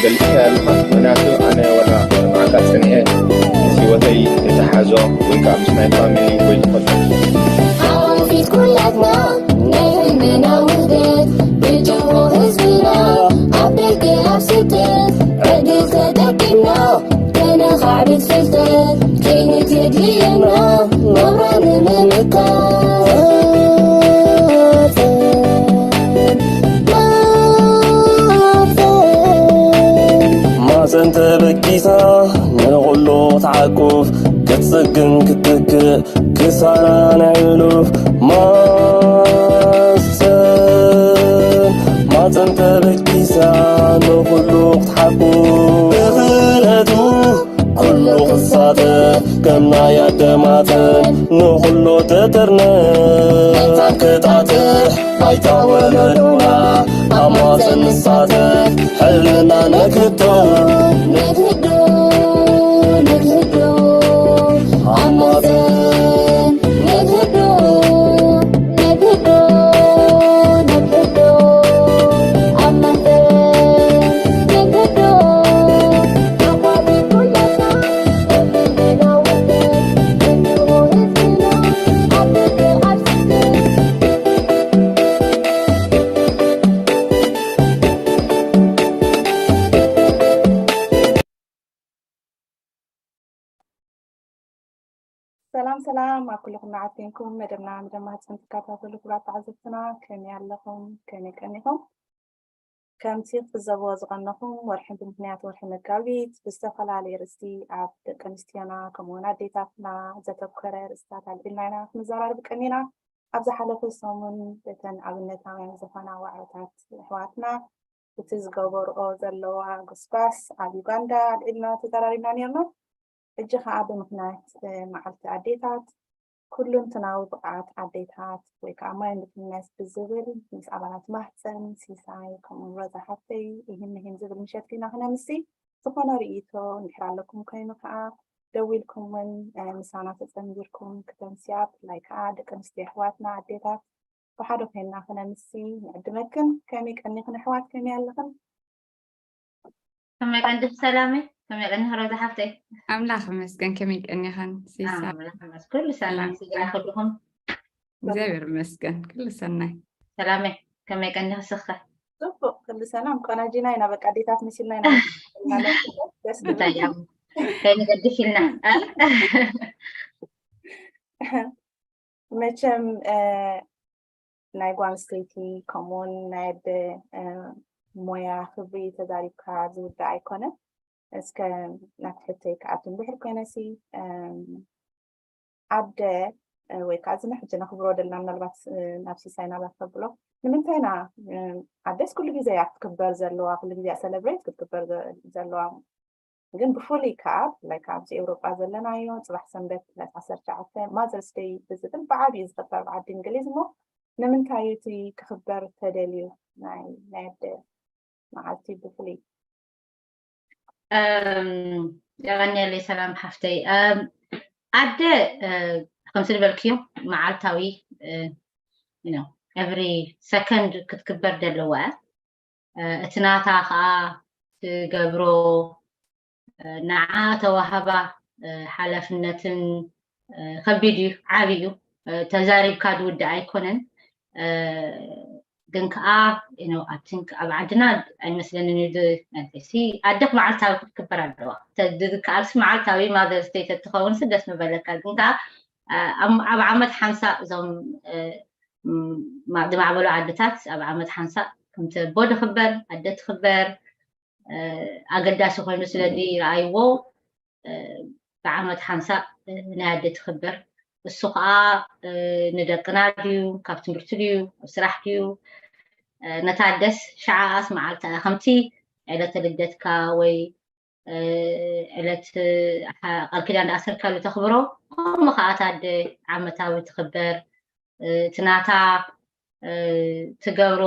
ገሊጽካ ኣለኻ። ምኽንያቱ ኣነ ወላ መዓልታት ጸኒሐ ምስ ህይወተይ ዝተሓዞ ወይ ከዓ ምስ ናይ ፋሚሊ ወይ ዝኾነ ሓፊት ኩላትና ናይ ህልምና ውህደት ብጅሆ ህዝብና ኣብ ደገ ኣብ ስደት ዕድል ተጠቂምና ከነኻዕብት ፍልጠት ከይንት የድልየና ናብራ ንምምካት። ማሰን ተበጊሳ ንኹሉ ክትዓቁፍ ክትጽግን ክትትክእ ክሳራ ናይ ሕሉፍ ማሰን ማሰን ተበጊሳ ንኹሉ ክትሓቁፍ ብኽእለቱ ኩሉ ክሳተፍ ከም ናይ ኣደ ማሰን ንኹሉ ትጥርንፍ መታን ክጣጥሕ ባይታ ወለዶና ኣብ ማሰን ንሳተፍ ሕልምና ነክቶ ነግህዶ ነግህዶ ኣብ ማሰን ነግህዶ ነግህዶ ነግህዶ ኣብ ማሰን ነግህዶ ኣቋሚ ኩላትና ሰላም ሰላም ኣብ ኩልኹም መዓት ኮንኩም መደብና መደብ ማህፀን ትከታተሉ ክቡራት ተዓዘብትና ከመይ ኣለኹም? ከመይ ቀኒኹም? ከምቲ ክትዕዘብዎ ዝቐነኹም ወርሒ ብምኽንያት ወርሒ መጋቢት ብዝተፈላለየ ርእስቲ ኣብ ደቂ ኣንስትዮና ከምኡውን ኣዴታትና ዘተኮረ ርእስታት ኣልዒልና ኢና ክንዘራርብ ቀኒና። ኣብ ዝሓለፈ ሰሙን እተን ኣብነታውያን ዝኾና ዋዕሮታት ኣሕዋትና እቲ ዝገበርኦ ዘለዋ ጎስጓስ ኣብ ዩጋንዳ ኣልዒልና ተዘራሪብና ነርና። ሕጂ ኸኣ ብምኽንያት መዓልቲ ኣዴታት ኩሉንትናዊ ብቕዓት ኣዴታት ወይ ከዓ ማይንድፉልነስ ብዝብል ምስ ኣባላት ማህፀን ሲሳይ ከምኡ ሮዛ ሓፍተይ ይህን ይህን ዝብል ምሸት ኢና ክነምሲ። ዝኾነ ርእይቶ እንድሕር ኣለኩም ኮይኑ ከዓ ደዊልኩም እውን ምሳና ተፀንቢርኩም ክተምስያ ብፍላይ ከዓ ደቂ ኣንስትዮ ኣሕዋትና ኣዴታት ብሓደ ኮይንና ክነምሲ ንዕድመክን። ከመይ ቀኒኽን ኣሕዋት ከመይ ኣለኽን? ከመይ ቀንዲኺ ሰላመይ? ከመይ ቀኒኺ ሮዛ ሓፍተይ? ኣምላኽ ይመስገን። ከመይ ቀኒኽን ሲሳ? ኣምላኽ ይመስገን። ኩሉ ሰላም። ስድራ ኩልኹም? እግዚኣብሔር ይመስገን። ኩሉ ሰናይ። ሰላመይ ከመይ ቀኒኺ ስኸ? ጽቡቅ ኩሉ ሰላም። ቆናጂና ኢና በቃ ኣዴታት መሲልና ኢና። ደስ እንታይ ትብል። እያ? ከይንገድፍ ኢልና። መቸም ናይ ጓል ኣንስተይቲ ከምኡውን ናይ ኣደ ሞያ ክብሪ ተዛሪብካ ዝውዳእ ኣይኮነን። እስከ ናብቲ ሕቶይ ክኣቱ እንድሕር ኮይነሲ ኣደ ወይ ከዓ እዚ ንሕጂ ነኽብሮ ዘለና ምናልባት ናብ ሲሳይ ናባት ከብሎ ንምንታይ ኢና ኣደስ ኩሉ ግዜ እያ ክትክበር ዘለዋ ኩሉ ግዜ እያ ሰለብሬት ክትክበር ዘለዋ ግን ብፍሉይ ከዓ ብፍላይ ከዓ ኣብዚ ኤውሮጳ ዘለናዮ ፅባሕ ሰንበት ዕለት ዓሰርተ ትሽዓተ ማዘርስ ደይ ብዝብል ብዓብዩ ዝኽበር ብዓዲ እንግሊዝ እሞ ንምንታይ እዩ እቲ ክኽበር ተደልዩ ናይ ናይ ኣደ መዓልቲ ብፍሉይ የቐንየለይ ሰላም ሓፍተይ ኣደ ከምቲ ዝበልክዮ መዓልታዊ every second ክትክበር ዘለዋ እቲ ናታ ከዓ ትገብሮ ንዓ ተዋህባ ሓላፍነትን ከቢድ እዩ፣ ዓብይ እዩ። ተዛሪብካ ዝውዳእ ኣይኮነን። ግን ከዓ ኣብ ዓድና ኣይመስለንን እዩ። ኣደክ መዓልታዊ ክትክበር ኣለዋ። ዝከኣልሲ መዓልታዊ ማዘርስ ደይ ተትኸውን ደስ ምበለካ። ግን ከዓ ኣብ ዓመት ሓንሳእ እዞም ዝማዕበሉ ዓድታት ኣብ ዓመት ሓንሳእ ከምቲ ኣቦ ዝኽበር ኣደ ትኽበር ኣገዳሲ ኮይኑ ስለ ዝረኣይዎ ብዓመት ሓንሳእ ናይ ኣደ ትኽበር። እሱ ከዓ ንደቅና ድዩ ካብ ትምህርቲ ድዩ ኣብ ስራሕ ድዩ ነታ ኣደስ ሸዓኣስ መዓልታ እያ ከምቲ ዕለተ ልደትካ ወይ ዕለት ቃል ኪዳን ዳኣሰርካሉ ተኽብሮ። ከምኡ ከዓ እታ ኣደ ዓመታዊ ትኽበር። እቲ ናታ ትገብሮ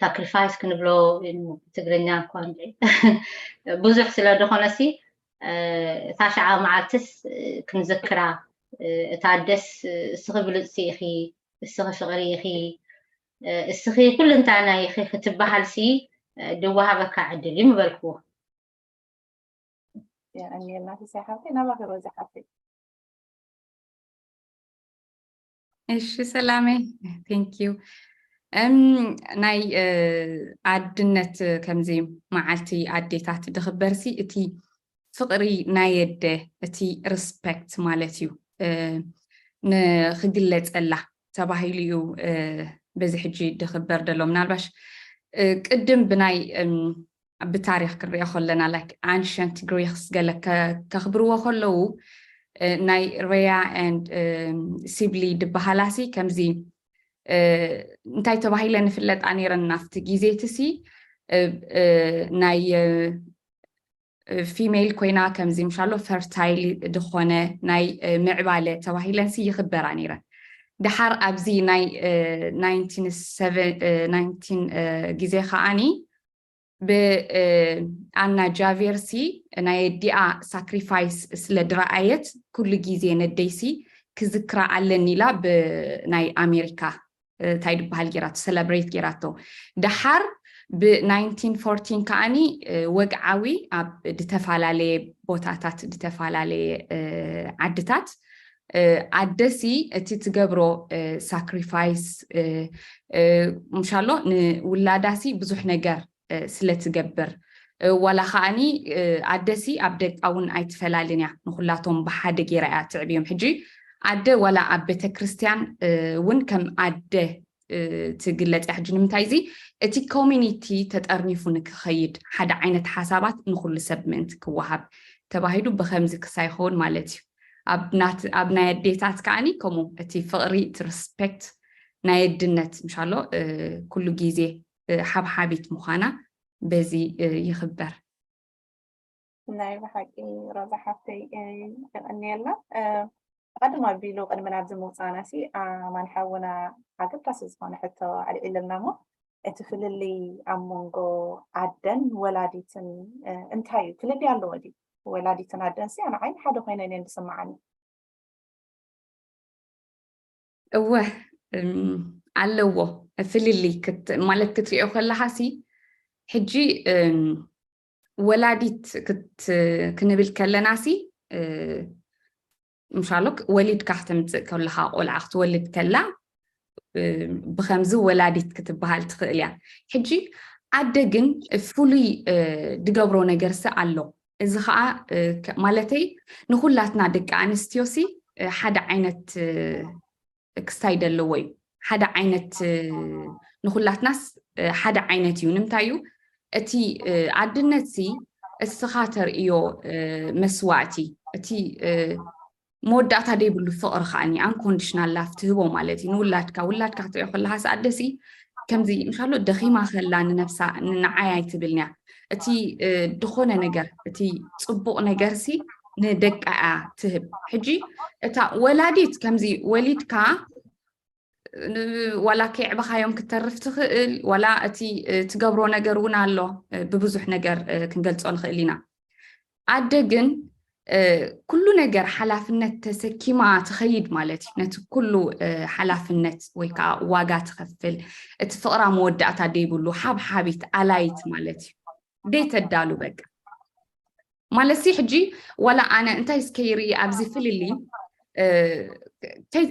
ሳክሪፋይስ ክንብሎ ትግርኛ እኳ ብዙሕ ስለ ዝኾነሲ፣ ታሽዓ መዓልትስ ክንዝክራ፣ እታ ኣደስ እስኺ ብልፅቲ ኢኺ፣ እስኺ ፍቕሪ ኢኺ፣ እስኺ ኩልንታና ኢኺ ክትበሃልሲ ድወሃበካ ዕድል እዩ ምበልክዎ። የቐንየልና ሲሳይ ሓፍተይ። ናባኺ ሮዛ ሓፍተይ። እሺ ሰላመይ፣ thank you። እም ናይ ኣድነት ከምዚ መዓልቲ ኣዴታት ድኽበርሲ እቲ ፍቕሪ ናይ ኣደ፣ እቲ ሪስፔክት ማለት እዩ ንኽግለፀላ ተባሂሉ እዩ በዚ ሕጂ ድኽበር ደሎ። ምናልባሽ ቅድም ብናይ ብታሪክ ክንሪኦ ከለና like ancient Greeks ገለ ከኽብርዎ ከለዉ ናይ ሬያ and ሲብሊ ድበሃላሲ ከምዚ እንታይ ተባሂለ ንፍለጣ ነይረን ናፍቲ ግዜትሲ ናይ ፊሜል ኮይና ከምዚ ምሻሎ ፈርታይል ድኾነ ናይ ምዕባለ ተባሂለንሲ ይኽበራ ነይረን። ድሓር ኣብዚ ናይ ናይንቲን ግዜ ከዓኒ ብኣና ጃቬርሲ ናይ ኣዲኣ ሳክሪፋይስ ስለ ድረኣየት ኩሉ ግዜ ነደይሲ ክዝክራ ኣለኒ ኢላ ብናይ ኣሜሪካ እንታይ ድበሃል ጌራቶ ሰለብሬት ጌራቶ። ደሓር ብ ናይንቲን ፎርቲን ከዓኒ ወግዓዊ ኣብ ድተፈላለየ ቦታታት ድተፈላለየ ዓድታት ኣደሲ እቲ ትገብሮ ሳክሪፋይስ ምሻሎ ንውላዳሲ ብዙሕ ነገር ስለ ትገብር ዋላ ከዓኒ ኣደሲ ኣብ ደቃ እውን ኣይትፈላልን እያ። ንኩላቶም ብሓደ ገይራ እያ ትዕብዮም። ሕጂ ኣደ ዋላ ኣብ ቤተክርስትያን እውን ከም ኣደ ትግለጽ እያ። ሕጂ ንምንታይ እዚ እቲ ኮሚኒቲ ተጠርኒፉ ንክኸይድ ሓደ ዓይነት ሓሳባት ንኩሉ ሰብ ምእንቲ ክወሃብ ተባሂሉ ብከምዚ ክሳይ ይኸውን ማለት እዩ። ኣብ ናይ ኣዴታት ከዓኒ ከምኡ እቲ ፍቕሪ እቲ ሪስፔክት ናይ ኣድነት ምሻሎ ኩሉ ግዜ ሓብሓቢት ምዃና በዚ ይኽበር። ናይ ብሓቂ ሮዛ ሓፍተይ የቐንየልና። ቀደም ኣቢሉ ቅድሚ ናብዚ ምውፃእና ሲ ኣማን ሓውና ኣገዳሲ ዝኾነ ሕቶ ኣልዒልልና እሞ እቲ ፍልልይ ኣብ መንጎ ኣደን ወላዲትን እንታይ እዩ? ፍልልይ ኣለዎ ድዩ? ወላዲትን ኣደን ሲ ኣነ ዓይኒ ሓደ ኮይነን እየን ዝስምዓኒ። እወ ኣለዎ ፍልልይ ማለት ክትሪኦ ከለካ ሲ ሕጂ ወላዲት ክንብል ከለና ሲ ምሻሎ ወሊድካ ክተምፅእ ከለካ ቆልዓ ክትወልድ ከላ ብከምዚ ወላዲት ክትበሃል ትኽእል እያ። ሕጂ ኣደ ግን ፍሉይ ድገብሮ ነገርሲ ኣሎ። እዚ ከዓ ማለተይ ንኩላትና ደቂ ኣንስትዮሲ ሓደ ዓይነት ክስታይ ደለዎ እዩ። ሓደ ዓይነት ንኩላትናስ ሓደ ዓይነት እዩ። ንምንታይ እዩ እቲ ኣድነትሲ እስኻ ተርእዮ መስዋእቲ እቲ መወዳእታ ደይብሉ ፍቕሪ ከዓኒ ኣንኮንዲሽናል ላፍ ትህቦ ማለት እዩ ንውላድካ። ውላድካ ክትሪኦ ከለካ ሰኣደሲ ከምዚ ምሻሎ ደኺማ ከላ ንነብሳ ንዓይ ኣይትብልንያ። እቲ ድኾነ ነገር እቲ ፅቡቕ ነገርሲ ንደቃ እያ ትህብ። ሕጂ እታ ወላዲት ከምዚ ወሊድካ ዋላ ከይዕበኻዮም ክተርፍ ትኽእል ዋላ እቲ ትገብሮ ነገር እውን ኣሎ። ብብዙሕ ነገር ክንገልፆ ንኽእል ኢና። ኣደ ግን ኩሉ ነገር ሓላፍነት ተሰኪማ ትኸይድ ማለት እዩ። ነቲ ኩሉ ሓላፍነት ወይ ከዓ ዋጋ ትኸፍል እቲ ፍቕራ መወዳእታ ደይብሉ ሓብሓቢት ኣላይት ማለት እዩ። ደይ ተዳሉ በቃ ማለት ሲ ሕጂ ዋላ ኣነ እንታይ እስከ ይርኢ ኣብዚ ፍልልይ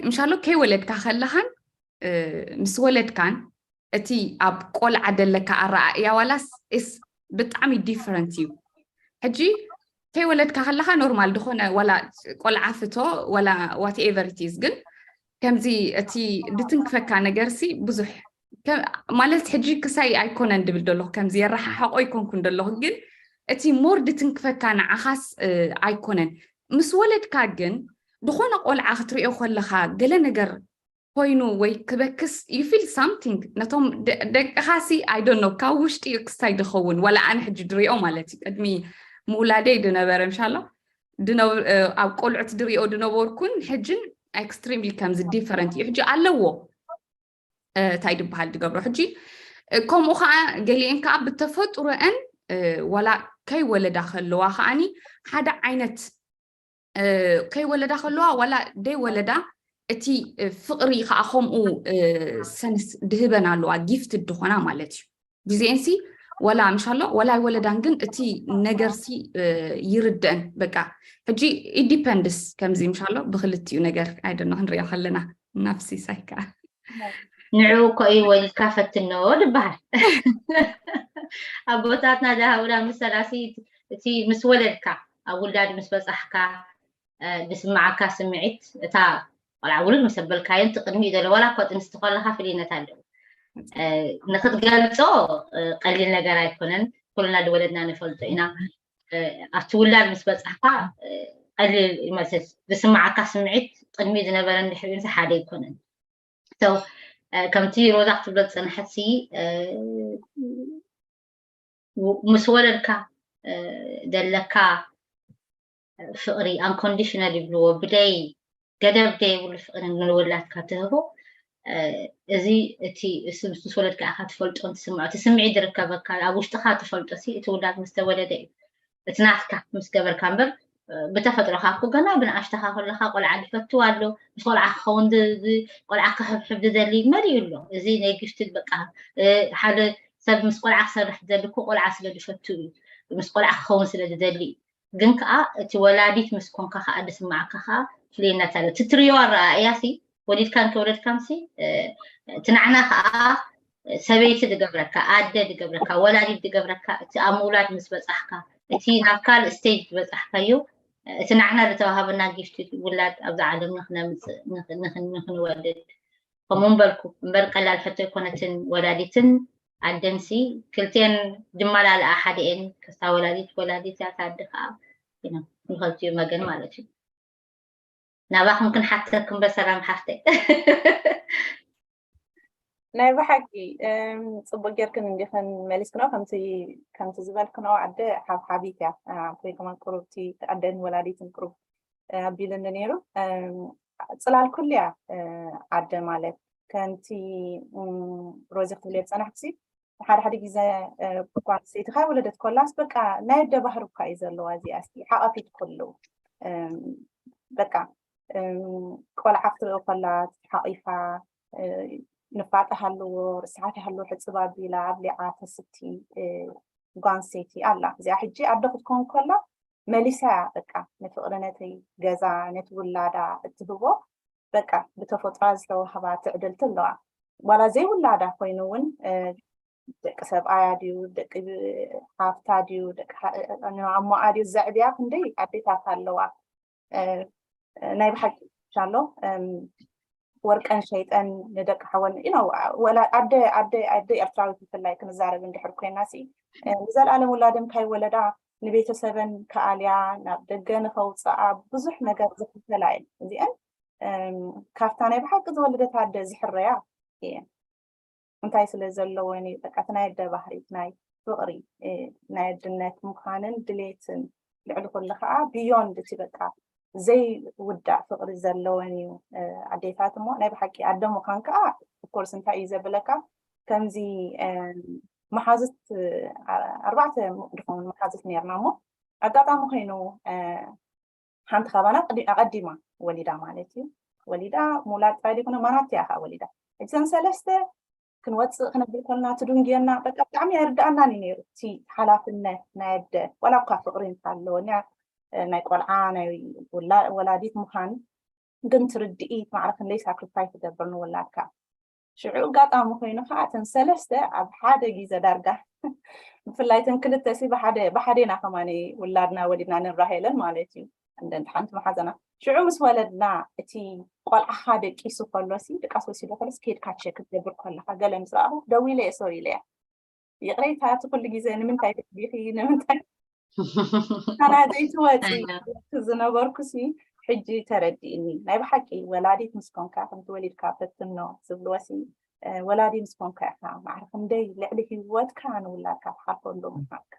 ምሻሎ ከይወለድካ ከለኻን ምስ ወለድካን እቲ ኣብ ቆልዓ ደለካ ኣረኣእያ ዋላስ ስ ብጣዕሚ ዲፈረንት እዩ። ሕጂ ከይወለድካ ከለካ ኖርማል ድኾነ ዋላ ቆልዓ ፍቶ ዋላ ዋትኤቨር ኢት ኢዝ ግን ከምዚ እቲ ድትንክፈካ ነገር ሲ ብዙሕ ማለት ሕጂ ክሳይ ኣይኮነን ድብል ደለኹ ከምዚ የረሓሓቆ ኣይኮንኩን ደለኹ ግን እቲ ሞር ድትንክፈካ ንዓኻስ ኣይኮነን። ምስ ወለድካ ግን ድኾነ ቆልዓ ክትሪኦ ከለካ ገለ ነገር ኮይኑ ወይ ክበክስ you feel something ነቶም ደቅኻሲ I don't know ካብ ውሽጢ ክስታይ ድኸውን ወላ ኣነ ሕጂ ድሪኦ ማለት እዩ ቅድሚ ምውላደይ ድነበረ ምሻሎ ኣብ ቆልዑት ድሪኦ ድነበርኩን ሕጅን extremely ከምዚ different እዩ ሕጂ ኣለዎ እንታይ ድበሃል ድገብሮ ሕጂ ከምኡ ከዓ ገሊአን ከዓ ብተፈጥሮአን ዋላ ከይወለዳ ከለዋ ከዓኒ ሓደ ዓይነት ከይወለዳ ከለዋ ዋላ ደይ ወለዳ እቲ ፍቕሪ ከዓ ከምኡ ሰንስ ድህበን ኣለዋ ጊፍት ድኾና ማለት እዩ ግዜንሲ ዋላ ምሻሎ ዋላ ኣይወለዳን ግን እቲ ነገርሲ ይርደን በቃ ሕጂ ኢዲፐንድስ ከምዚ ምሻሎ ብክልቲኡ ነገር ኣይደኖ ክንሪኦ ከለና ናፍሲ ሳይካ ንዑ እኮ እዩ ወሊድካ ፈትኖ ድበሃል ኣቦታትና ዳሃውና ምሰላሲ እቲ ምስ ወለድካ ኣብ ውላድ ምስ በፃሕካ ዝስምዓካ ስምዒት እታ ቆልዓ ውሉድ ምስ ኣበልካዮን እቲ ቅድሚኡ ዘሎ ዋላ እኳ ጥንስቲ ከለካ ፍልይነት ኣለዎ ንክትገልፆ ቀሊል ነገር ኣይኮነን ኩልና ዝወለድና ንፈልጦ ኢና ኣብቲ ውላድ ምስ በፃሕካ ቀሊል ይመስል ዝስምዓካ ስምዒት ቅድሚ ዝነበረ እንድሕሪኡ ሓደ ኣይኮነን ከምቲ ሮዛ ክትብሎ ዝፀናሐት ምስ ወለድካ ዘለካ ፍቕሪ unconditional ይብልዎ ብደይ ገደብ ደይብሉ ፍቕሪ ንውላድካ ትህቦ እዚ እቲ ምስ ወለድካ ኢኻ ትፈልጦ ትስምዖ እቲ ስምዒት ዝርከበካ ኣብ ውሽጥኻ ትፈልጦ ሲ እቲ ውላድ ምስ ተወለደ እዩ እቲ ናትካ ምስ ገበርካ እምበር ብተፈጥሮካ እኮ ገና ብንኣሽተካ ከለካ ቆልዓ ዝፈትው ኣሎ ምስ ቆልዓ ክኸውን ቆልዓ ክሕብሕብ ዝደሊ መሊኡ ኣሎ እዚ ናይ ጊፍትድ በቃ ሓደ ሰብ ምስ ቆልዓ ክሰርሕ ዝደሊ እኮ ቆልዓ ስለ ዝፈቱ እዩ ምስ ቆልዓ ክኸውን ስለ ዝደሊ እዩ ግን ከዓ እቲ ወላዲት ምስ ኮንካ ከዓ ዝስማዓካ ከዓ ፍልይነት ኣሎ እቲ ትሪኦ ኣረኣእያ ሲ ወሊድካን ከወለድካን ሲ እቲ ናዕና ከዓ ሰበይቲ ዝገብረካ ኣደ ዝገብረካ ወላዲት ዝገብረካ እቲ ኣብ ምውላድ ምስ በፃሕካ እቲ ናብ ካልእ ስቴጅ ዝበፃሕካዮ እቲ ናዕና ዝተዋሃበና ጊፍቲ ውላድ ኣብዛ ዓለም ንክነምፅእ ንክንወልድ ከምኡ በልኩ እምበር ቀላል ሕቶ ኣይኮነትን ወላዲትን ኣደንሲ ክልቲኤን ዝመላልኣ ሓደኤን ከስታ ወላዲት ወላዲት እያ ታዲ ከዓ ንኸልቲኡ መገን ማለት እዩ ናባኹም ክንሓተኩም በሰላም ሓፍተይ ናይ ብሓቂ ፅቡቅ ጌርክን እንዲኽን መሊስክኖ ከምቲ ዝበልክኖ ኣደ ሓብሓቢት እያ ኮይኮመን ቁሩብቲ ኣደን ወላዲትን ቁሩብ ኣቢልኒ ነይሩ ፅላል ኩሉ እያ ኣደ ማለት ከምቲ ሮዚ ክትብልዮ ዝፀናሕክሲ ሓደ ሓደ ግዜ ጓል ኣንስተይቲ ካብ ወለደት ኮላስ በቃ ናይ ኣደ ባህሪ እኳ እዩ ዘለዋ እዚኣ ሓቐፊት ኩሉ በቃ ቆልዓ ክትርኢ ኮላ ሓቂፋ ንፋጠ ሃለዎ ርስሓት ሃለዎ ሕፅብ ኣቢላ ኣብሊዓ ተስቲ ጓል ኣንስተይቲ ኣላ እዚኣ ሕጂ ኣደ ክትከውን ኮላ መሊሳ እያ በቃ ንፍቕሪ ነቲ ገዛ ነቲ ውላዳ እትህቦ በቃ ብተፈጥራ ዝተዋህባ ትዕድልቲ ኣለዋ ዋላ ዘይውላዳ ኮይኑ እውን ደቂ ሰብኣያ ድዩ ደቂ ሃፍታ ድዩ ደቂ ኣሞኣ ድዩ ዘዕብያ ክንደይ ኣዴታት ኣለዋ ናይ ብሓቂ ሻሎ ወርቀን ሸይጠን ንደቂ ሓወን you know ወላ ኣደ ኣደ ኣደ ኤርትራዊት ብፍላይ ክንዛረብ እንድሕር ኮይና ሲ ንዘለኣለም ውላደን ካይወለዳ ንቤተሰበን ከኣልያ ናብ ደገ ንኸውፅኣ ብዙሕ ነገር ዝኽፈላ እየን እዚአን ካብታ ናይ ብሓቂ ዝወለደት ኣደ ዝሕረያ እየን እንታይ ስለ ዘለወን እዩ በቃ እቲ ናይ ኣደ ባህሪ ናይ ፍቕሪ ናይ ኣድነት ምዃንን ድሌትን ልዕሊ ኩሉ ከዓ beyond እቲ በቃ ዘይውዳእ ፍቕሪ ዘለወን እዩ ኣዴታት እሞ ናይ ብሓቂ ኣደ ምዃን ከዓ of course እንታይ እዩ ዘብለካ ከምዚ መሓዙት ኣርባዕተ ድኾኑ መሓዙት ነርና እሞ ኣጋጣሚ ኮይኑ ሓንቲ ካባና ኣቐዲማ ወሊዳ ማለት እዩ ወሊዳ ምውላድ ጥራይ ዘይኮነ ማናት እያ ከዓ ወሊዳ እዘን ሰለስተ ክንወፅእ ክነብል ከለና ትድንጉየና በቃ ብጣዕሚ ኣይርድኣናን እዩ ነይሩ እቲ ሓላፍነት ናይ ኣደ ዋላ እኳ ፍቅሪ እንተሃለወኒ ናይ ቆልዓ ናይ ወላዲት ምዃን ግን ትርድኢት ማዕረ ክንደይ ሳክሪፋይ ትገብር ንውላድካ ሽዑ ኣጋጣሚ ኮይኑ ከዓ እተን ሰለስተ ኣብ ሓደ ግዜ ዳርጋ ብፍላይ እተን ክልተ ሲ ብሓደ ብሓዴና ከማኒ ውላድና ወሊድና ንራሄለን ማለት እዩ እንደንቲ ሓንቲ መሓዘና ሽዑ ምስ ወለድና እቲ ቆልዓኻ ደቂሱ ከሎሲ ድቃስ ወሲዱ ከሎስ ከድካ ቸክ ትገብር ከለካ ገለ ምስ ረኣኹ ደዊለ እየ ሶሪ ኢለያ ይቕሬታ እቲ ኩሉ ግዜ ንምንታይ ተቢኺ ንምንታይ ካና ዘይትወፂ ዝነበርኩ ሲ ሕጂ ተረዲእኒ። ናይ ብሓቂ ወላዲት ምስ ኮንካ፣ ከምቲ ወሊድካ ፈትኖ ዝብልወሲ፣ እ፣ ወላዲ ምስ ኮንካ ኢኻ ማዕረ ክንደይ ልዕሊ ህይወትካ ንውላድካ ትሓልፈሉ ምዃንካ።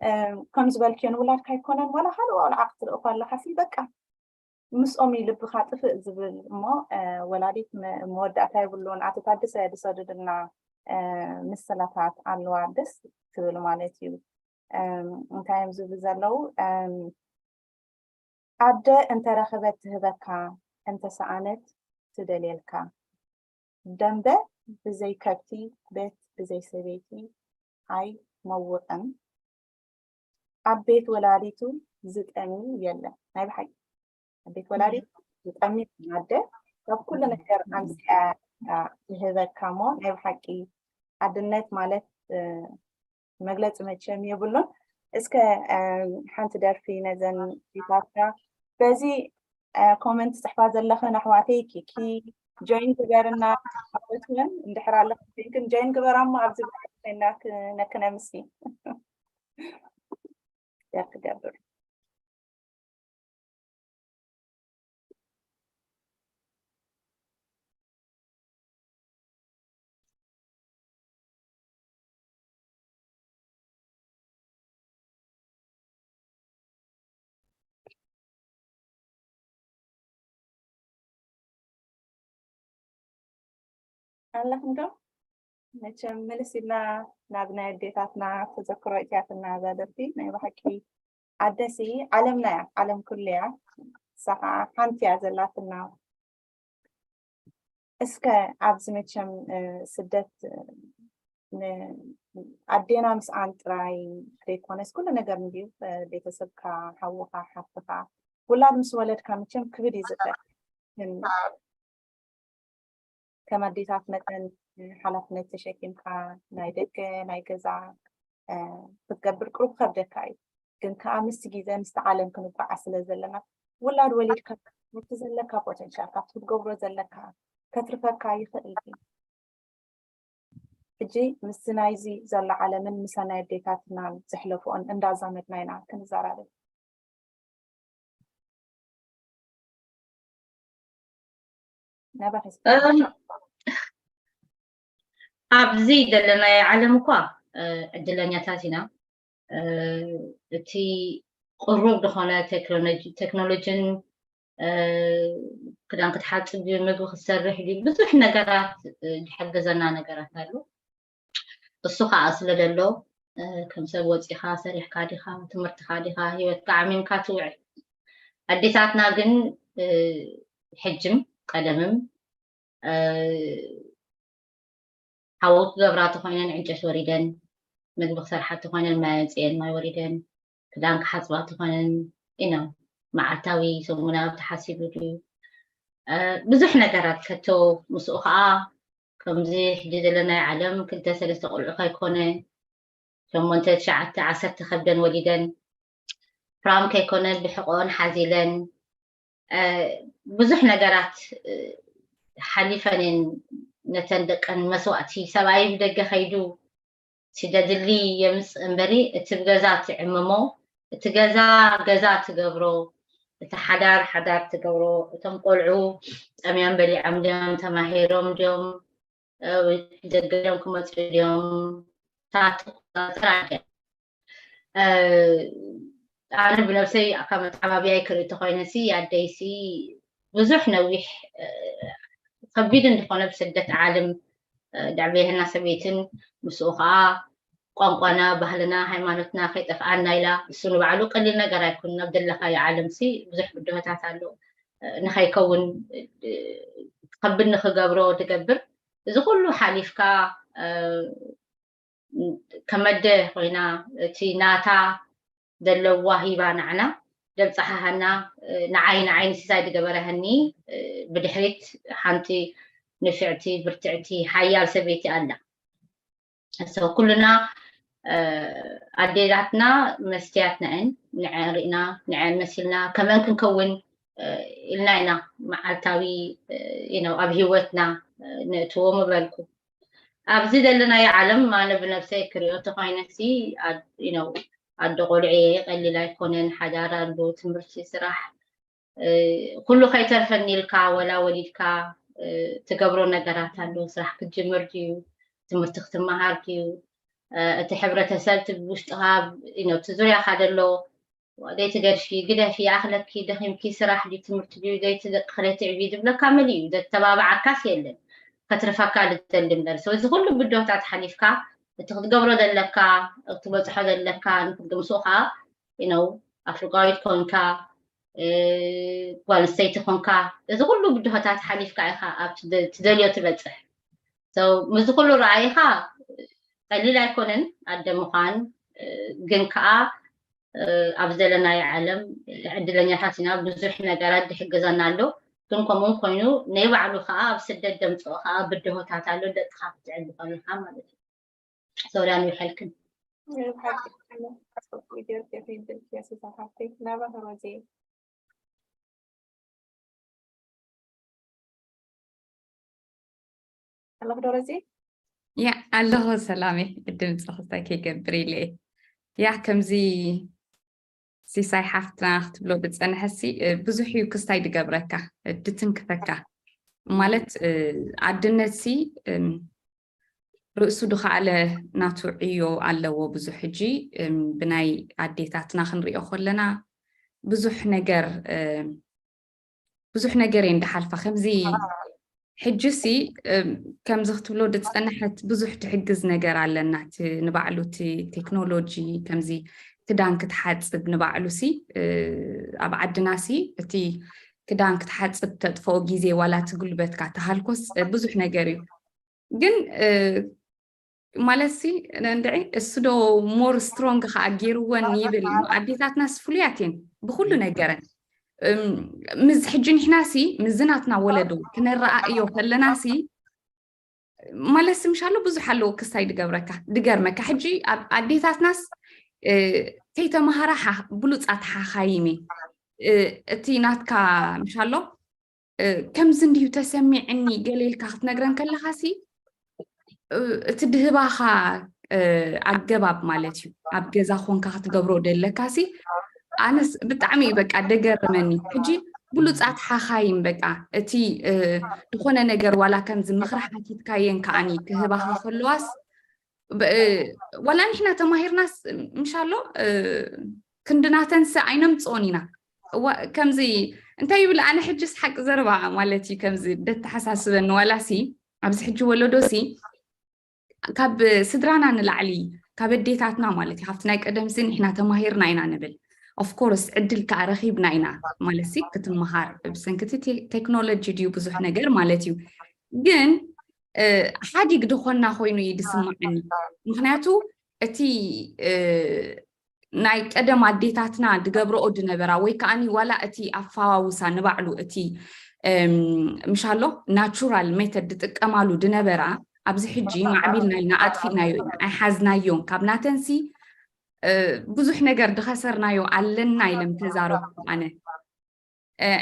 እ፣ ከም ዝበልክዮ ንውላድካ ኣይኮነን፣ ዋላ ካልእ ቆልዓ ክትልእኮ ኣለካ ሲ፣ በቃ ምስኦም እዩ ልብኻ ጥፍእ ዝብል እሞ፣ እ፣ ወላዲት መ-፣ መወዳእታ የብሉን። ኣቶ ታደሰ ዝሰደደልና፣ እ፣ ምስላታት ኣለዋ፣ ደስ ትብል ማለት እዩ። እም፣ እንታይ እዮም ዝብሉ ዘለዉ? እም፣ ኣደ እንተረኸበት ትህበካ፣ እንተሰኣነት ትደልየልካ። ደንበ ብዘይ ከብቲ፣ ቤት ብዘይ ሰበይቲ ኣይመውቕን። ኣብ ቤት ወላዲቱ ዝጠሚ የለን። ናይ ብሓቂ ኣብ ቤት ወላዲቱ ዝጠሚ ኣደ ካብ ኩሉ ነገር ኣምሲኣ፣ አ፣ ትህበካ እሞ ናይ ብሓቂ ኣድነት ማለት፣ እ፣ መግለፂ መቸም የብሉን። እስከ፣ እ፣ ሓንቲ ደርፊ ነዘን ሒዛትካ በዚ፣ እ፣ ኮመንት ፅሕፋ ዘለኽን ኣሕዋተይ ኪኪ ጆይን ግበርና። ኣወትውን እንድሕር ኣለኽን ጆይን ግበራ እሞ ኣብዚ ኮይና ክነክነ ምስኪ ሸር ክገብር። ኣለኹም ዶ? መቸም ምልስ ኢልና ናብ ናይ ኣዴታትና ተዘክሮ እትያትና እዛ ደርፊ። ናይ ብሓቂ ኣደሲ ዓለምና እያ፣ ዓለም ኩሉ እያ። ንሳ ከዓ ሓንቲ እያ ዘላትና። እስከ ኣብዚ መቸም፣ እ፣ ስደት፣ እ፣ ን-፣ ኣዴና ምስኣን ጥራይ ዘይኮነስ ኩሉ ነገር እንድዩ፣ እ፣ ቤተሰብካ፣ ሓውኻ፣ ሓፍትኻ፣ ውላድ ምስ ወለድካ መቸም ክብድ እዩ ዝኽእል። ግን ከም ኣዴታት መጠን፣ እ፣ ሓላፍነት ተሸኪምካ ናይ ደገ፣ ናይ ገዛ፣ እ፣ ክትገብር ቁሩብ ከብደካ እዩ። ግን ከኣ ምስቲ ግዜ፣ ምስቲ ዓለም ክንጓዓዝ ስለ ዘለና፣ ውላድ ወሊድካ ካብቲ ዘለካ ፖተንሻል፣ ካብቲ ክትገብሮ ዘለካ ከትርፈካ ይኽእል እዩ። ሕጂ ምስቲ ናይዚ ዘሎ ዓለምን ምሰ ናይ ኣዴታትናን ዘሕለፍኦን እንዳዛመድና ኢና ክንዘራረብ። ናባኺ እስኪ። እም፣ ኣብዚ ዘለናዮ ዓለም እኳ፣ እ፣ ዕድለኛታት ኢና። እ፣ እቲ ቅሩብ ዝኾነ ቴክኖሎጂ፣ ቴክኖሎጂን፣ እ፣ ክዳን ክትሓጽብ ድዩ፣ ምግቢ ክትሰርሕ ድዩ፣ ብዙሕ ነገራት፣ እ፣ ዝሕግዘና ነገራት ኣሎ። እሱ ኸኣ ስለ ዘሎ፣ እ፣ ከም ሰብ ወጺኻ ሰሪሕካ ዲኻ፣ ትምህርትኻ ዲኻ፣ ህይወትካ ዓሚምካ ትውዕል። ኣዴታትና ግን፣ እ፣ ሕጅም ቀደምም፣ እ፣ ሓዊ ክገብራ ተኾይነን ዕንጨት ወሪደን፣ ምግቢ ክሰርሓ ተኾይነን ማይ ኣምጽኤን ማይ ወሪደን፣ ክዳን ክሓጽባ ተኾይነን፣ you know፣ መዓልታዊ ሰሙናዊ ተሓሲቡ ድዩ፣ እ፣ ብዙሕ ነገራት ከቶ ምስኡ ኸኣ ከምዚ ሕጂ ዘለናዮ ዓለም ክልተ ሰለስተ ቆልዑ ከይኮነ፣ ሸሞንተ፣ ትሽዓተ፣ ዓሰርተ ከብደን ወሊደን፣ ፕራም ከይኮነ ብሕቆን ሓዚለን፣ እ፣ ብዙሕ ነገራት፣ እ፣ ሓሊፈን እየን ነተን ደቀን መስዋእቲ። ሰብኣይ ብደገ ከይዱ ስደድሊ የምጽእ እምበሪ፣ እቲ ብገዛ ትዕምሞ፣ እቲ ገዛ ገዛ ትገብሮ፣ እቲ ሓዳር ሓዳር ትገብሮ፣ እቶም ቆልዑ ጠምዮም በሊዖም ድዮም፣ ተማሂሮም ድዮም፣ እ፣ ደገ ድዮም ክመጹ ድዮም፣ እታ ትቆጻጸር ኣደ። እ፣ ኣነ ብነብሰይ ካብ ኣተዓባብያይ ክርኢ ተኾይነ ሲ፣ ኣደይ ሲ ብዙሕ ነዊሕ፣ እ፣ ከቢድ እንድኾነ ብስደት ዓለም፣ እ፣ ደዕበየህና ሰበይትን ምስኡ ኸዓ ቋንቋና፣ ባህልና፣ ሃይማኖትና ከይጠፍኣና ኢላ፣ እሱ ንባዕሉ ቀሊል ነገር ኣይኮነን። ኣብ ዘለኻዮ ዓለም ሲ ብዙሕ ብድሆታት ኣሎ። እ፣ ንኸይከውን፣ እ፣ ከቢድ ንኽገብሮ ድገብር። እዚ ኩሉ ሓሊፍካ፣ እ፣ ከም ኣደ ኮይና እቲ ናታ ዘለዋ ሂባ ንዓና ደብጻሓሃና፣ እ፣ ንዓይ፣ ንዓይ ንሲሳይ ዝገበረሃኒ፣ እ፣ ብድሕሪት ሓንቲ ንፍዕቲ፣ ብርትዕቲ፣ ሓያል ሰበይቲ ኣላ። So ኩልና፣ እ፣ ኣዴታትና መስትያትና እየን። ንዐን ርኢና፣ ንዐን መሲልና፣ ከመን ክንከውን፣ እ፣ ኢልና ኢና መዓልታዊ፣ እ፣ you know፣ ኣብ ህይወትና፣ እ፣ ነእትዎ ምበልኩ። ኣብዚ ዘለናዮ ዓለም ኣነ ብነብሰይ ክሪኦ ተኾይነ ሲ፣ ኣድ-፣ you know፣ ኣደ ቆልዑ እየ፣ ቀሊል ኣይኮነን፣ ሓዳር ኣሎ፣ ትምህርቲ፣ ስራሕ፣ ኩሉ ከይተርፈኒ ኢልካ ወላ ወሊድካ ትገብሮ ነገራት ኣሎ። ስራሕ ክትጅምር ድዩ፣ ትምህርቲ ክትመሃር ድዩ፣ እቲ ሕብረተሰብ እቲ ውሽጥኻ እቲ ዙርያኻ ዘሎ ዘይትገድፊ፣ ግደፊ፣ ይኣኽለኪ፣ ደኺምኪ፣ ስራሕ ድዩ ትምህርቲ ድዩ ዘይትደቅኺ ዘይትዕብዪ ዝብለካ መን እዩ? ዘተባብዓካስ የለን። ከትርፈካ ዝደሊ እምበር። ስለዚ ኩሉ ብድሆታት ሓሊፍካ እቲ ክትገብሮ ዘለካ፣ ክትበፅሖ ዘለካ ንክትግምስኡ ከዓ ነው ኣፍሪቃዊት ኮንካ ጓል ኣንስተይቲ ኮንካ እዚ ኩሉ ብድሆታት ሓሊፍካ ኢኻ ኣብ ትደልዮ ትበፅሕ። ምስዚ ኩሉ ረኣይኻ ቀሊል ኣይኮነን ኣደ ምዃን፣ ግን ከዓ ኣብ ዘለናዮ ዓለም ዕድለኛታት ኢና። ብዙሕ ነገራት ዝሕግዘና ኣሎ። ግን ከምኡ ኮይኑ ናይ ባዕሉ ከዓ ኣብ ስደት ደምፅኦ ከዓ ብድሆታት ኣሎ። ደቅኻ ክትዕቢ ከለካ ማለት እዩ። ሶርያ ንውሐልክን ብሓቂ ጽቡቅ ጌርኪ ከይድልኪ የሱሳ ሓፍተይ ናባ ተሮዜ ኣለኹ ዶ ረዜ ያ ኣለኹ ሰላሜ። ድምፂ ክስታይ ከይገብር ኢለ እየ። ያ ከምዚ ሲሳይ ሓፍትና ክትብሎ ዝፀንሐሲ ብዙሕ እዩ ክስታይ ድገብረካ ድትንክፈካ ማለት ኣድነትሲ ርእሱ ድኸኣለ ናቱ ዕዮ ኣለዎ። ብዙሕ ሕጂ ብናይ ኣዴታትና ክንሪኦ ከለና ብዙሕ ነገር ብዙሕ ነገር እየን ድሓልፋ ከምዚ ሕጂ ሲ ከምዚ ክትብሎ ድፀንሐት ብዙሕ ትሕግዝ ነገር ኣለና። ንባዕሉ እቲ ቴክኖሎጂ ከምዚ ክዳን ክትሓፅብ ንባዕሉ ሲ ኣብ ዓድና ሲ እቲ ክዳን ክትሓፅብ ተጥፈኦ ግዜ ዋላ እቲ ጉልበትካ ተሃልኮስ ብዙሕ ነገር እዩ። ግን ማለት ሲ እንድዒ እሱ ዶ more strong ከዓ ገይርወን ይብል። ኣዴታትናስ ፍሉያት እየን ብኩሉ ነገረን። ምስ ሕጂ ንሕና ሲ ምስዚ ናትና ወለዶ ክነረኣእዮ ከለና ሲ ማለት ሲ ምሻሎ ብዙሕ ኣለዎ ክስታይ ድገብረካ ድገርመካ። ሕጂ ኣብ ኣዴታትናስ ከይተምሃራ ብሉፃት ሓኻይም እየን። እቲ ናትካ ምሻሎ ከምዚ እንድዩ ተሰሚዕኒ ገለ ኢልካ ክትነግረን ከለኻ ሲ እቲ ድህባኻ ኣገባብ ማለት እዩ ኣብ ገዛ ኮንካ ክትገብሮ ደለካ ሲ ኣነስ ብጣዕሚ እዩ በቃ ደገርመኒ። ሕጂ ብሉፃት ሓኻይም በቃ እቲ ዝኾነ ነገር ዋላ ከምዚ ምኽሪ ሓቲትካየን ከዓኒ ክህባኻ ከለዋስ ዋላ ንሕና ተማሂርናስ ምሻሎ ክንድናተንስ ኣይነምፅኦን ኢና። ከምዚ እንታይ ይብል ኣነ ሕጅስ ሓቂ ዘረባ ማለት እዩ ከምዚ ደተሓሳስበኒ ዋላሲ ኣብዚ ሕጂ ወለዶሲ ካብ ስድራና ንላዕሊ ካብ ኣዴታትና ማለት እዩ ካብቲ ናይ ቀደምሲ ንሕና ተማሂርና ኢና ንብል። ኦፍኮርስ ዕድል ከዓ ረኺብና ኢና ማለት ሲ ክትመሃር ብሰንክቲ ቴክኖሎጂ ድዩ ብዙሕ ነገር ማለት እዩ። ግን ሓዲግ ድኾና ኮይኑ እዩ ድስማዓኒ። ምክንያቱ እቲ ናይ ቀደም ኣዴታትና ድገብረኦ ድነበራ ወይ ከዓኒ ዋላ እቲ ኣፋዋውሳ ንባዕሉ እቲ ምሻሎ ናቹራል ሜተድ ድጥቀማሉ ድነበራ ኣብዚ ሕጂ ማዕቢልና ኢልና ኣጥፊእናዮ ኢና ኣይሓዝናዮን። ካብ ናተንሲ ብዙሕ ነገር ድኸሰርናዮ ኣለና ኢለም ተዛረብኩ ኣነ።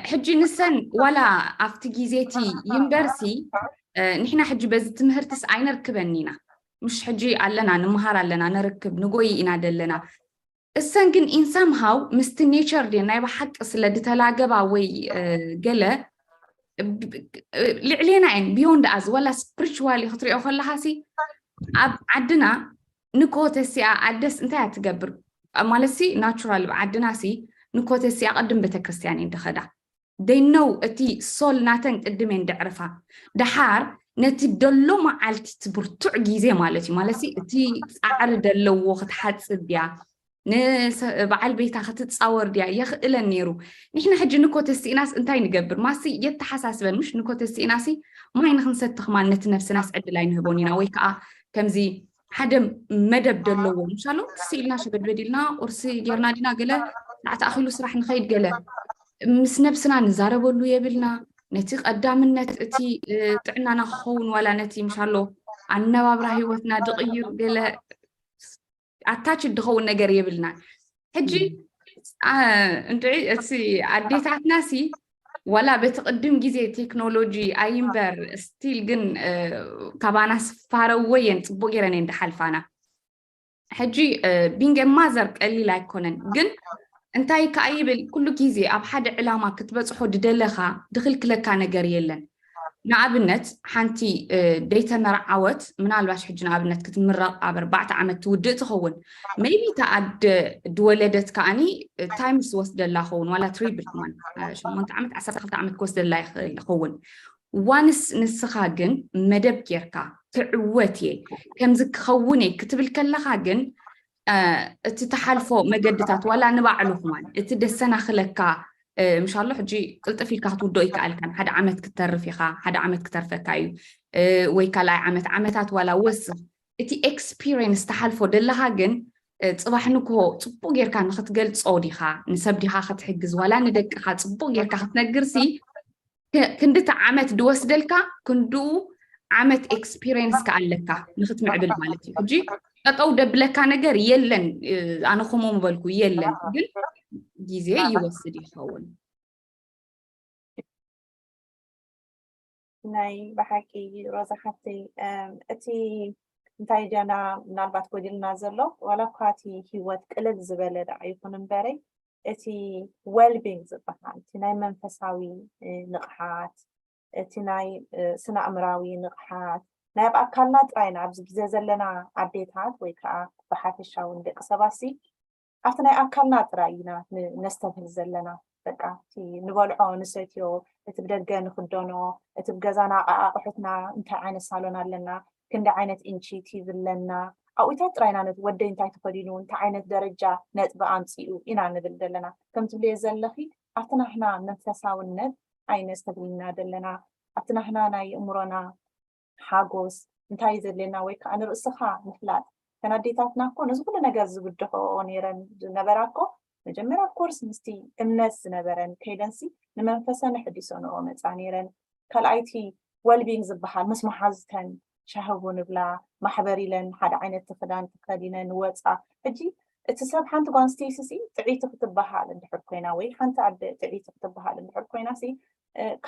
ሕጂ ንሰን ዋላ ኣብቲ ግዜ እቲ ዩኒቨርሲ ንሕና ሕጂ በዚ ትምህርትስ ኣይነርክበን ኢና። ምሽ ሕጂ ኣለና ንምሃር ኣለና ነርክብ ንጎይ ኢና ደለና። እሰን ግን ኢንሳምሃው ምስቲ ኔቸር ድየን ናይ ብሓቂ ስለ ድተላገባ ወይ ገለ ልዕሌና እየን ቢዮንድ ኣዝ ዋላ ስፕሪቹዋሊ ክትሪኦ ከለካ ሲ ኣብ ዓድና ንኮተሲኣ ኣደስ እንታይ እያ ትገብር ማለት ሲ ናቹራል ኣብ ዓድና ሲ ንኮተሲኣ ቅድም ቤተክርስትያን እየን ድኸዳ ደይነው እቲ ሶል ናተን ቅድም እየን ደዕርፋ ደሓር ነቲ ደሎ መዓልቲ እቲ ብርቱዕ ግዜ ማለት እዩ ማለት ሲ እቲ ፃዕሪ ደለዎ ክትሓፅብ ድያ ንበዓል ቤታ ክትፃወር ድያ የኽእለን ነይሩ። ንሕና ሕጂ ንኮተሲእናስ እንታይ ንገብር ማሲ የተሓሳስበን ምሽ ንኮተሲእናሲ ማይ ንክንሰቲ ክማን ነቲ ነብስናስ ዕድል ኣይንህቦን ኢና ወይ ከዓ ከምዚ ሓደ መደብ ደለዎ ምሻሎ ትስኢልና ሸበድበድ ኢልና ቁርሲ ጌርና ዲና ገለ ሰዓት ኣኺሉ ስራሕ ንኸይድ ገለ ምስ ነብስና ንዛረበሉ የብልና። ነቲ ቀዳምነት እቲ ጥዕናና ክኸውን ዋላ ነቲ ምሻሎ ኣነባብራ ህይወትና ድቕይር ገለ ኣታች ድኸውን ነገር የብልናን። ሕጂ እንድዒ እቲ ኣዴታትና ሲ ዋላ በቲ ቅድም ግዜ ቴክኖሎጂ ኣይምበር ስቲል ግን ካባና ስፋረወ የን ፅቡቅ ገይረን የን ድሓልፋና። ሕጂ ቢንገ ማዘር ቀሊል ኣይኮነን ግን እንታይ ከኣ ይብል፣ ኩሉ ግዜ ኣብ ሓደ ዕላማ ክትበጽሖ ድደለኻ ድኽልክለካ ነገር የለን። ንኣብነት ሓንቲ ደይተመርዓወት ምናልባሽ ሕጂ ንኣብነት ክትምረቕ ኣብ ኣርባዕተ ዓመት ትውድእ ትኸውን። maybe እታ ኣደ ድወለደት ከኣኒ ታይም ዝወስደላ ኸውን ዋላ ትሪብል ከማን ሸሞንተ ዓመት ዓሰርተ ክልተ ዓመት ክወስደላ ይኽእል ይኸውን። ዋንስ ንስኻ ግን መደብ ጌርካ ትዕወት እየ ከምዚ ክኸውን እየ ክትብል ከለኻ ግን እቲ ትሓልፎ መገድታት ዋላ ንባዕሉ ክማን እቲ ደሰናኽለካ ምሻሎ ሕጂ ቅልጥፍ ኢልካ ክትውዶ ይከኣልካን ሓደ ዓመት ክትተርፍ ኢኻ ሓደ ዓመት ክተርፈካ እዩ ወይ ካልኣይ ዓመት ዓመታት ዋላ ወስኽ እቲ ኤክስፒሪየንስ ትሓልፎ ደለኻ ግን ጽባሕ ንግሆ ጽቡቅ ጌርካ ንክትገልጾ ዲኻ ንሰብ ዲኻ ክትሕግዝ ዋላ ንደቅኻ ጽቡቅ ጌርካ ክትነግርሲ ክንድቲ ዓመት ድወስደልካ ክንድኡ ዓመት ኤክስፒሪየንስ ከኣለካ ንክትምዕብል ማለት እዩ ሕጂ ጠጠው ደብለካ ነገር የለን ኣነ ከምኡ ምበልኩ የለን ግን ግዜ ይወስድ ይኸውን ናይ ብሓቂ ሮዛ ሓፍተይ እቲ እንታይ ጀና ምናልባት ጎዲልና ዘሎ ዋላ እኳ እቲ ሂወት ቅልል ዝበለ ደኣ ይኹን እምበረይ እቲ well-being ዝበሃል እቲ ናይ መንፈሳዊ ንቕሓት እቲ ናይ ስነ ኣእምራዊ ንቕሓት ናይ ኣብ ኣካልና ጥራይና ኣብዚ ግዜ ዘለና ኣዴታት ወይ ከዓ ብሓፈሻ እውን ደቂ ሰባት ሲ ኣብቲ ናይ ኣካልና ጥራይ ኢና ነስተብህል ዘለና በቃ እቲ ንበልዖ ንሰትዮ እቲ ብደገ ንክደኖ እቲ ብገዛና ኣቑሑትና እንታይ ዓይነት ሳሎን ኣለና ክንዲ ዓይነት ኢንቺ ቲቪ ኣለና ኣብኡታት ጥራይና ነቲ ወደይ እንታይ ተኸዲኑ እንታይ ዓይነት ደረጃ ነጥቢ ኣምፂኡ ኢና ንብል ዘለና ከም ትብልዮ ዘለኺ ኣብቲ ናህና መንፈሳውነት ኣይነስተብህልና ዘለና ኣብቲ ናህና ናይ እምሮና ሓጎስ እንታይ እዩ ዘድልየና ወይ ከዓ ንርእስኻ ምፍላጥ እተን ኣዴታትና እኮ ነዚ ኩሉ ነገር ዝብድኸኦ ነይረን ዝነበራ እኮ መጀመርያ ኮርስ ምስቲ እምነት ዝነበረን ከይደንሲ ንመንፈሰን ኣሕዲሶንኦ መፃ ነይረን ካልኣይቲ well-being ዝበሃል ምስ መሓዝተን ሻሂ ቡን ይብላ ማሕበር ኢለን ሓደ ዓይነት ክዳን ተኸዲነን ይወፃ ሕጂ እቲ ሰብ ሓንቲ ጓል ኣንስተይቲ ሲ ጥዕይቲ ክትበሃል እንድሕር ኮይና ወይ ሓንቲ ኣደ ጥዕይቲ ክትበሃል እንድሕር ኮይና ሲ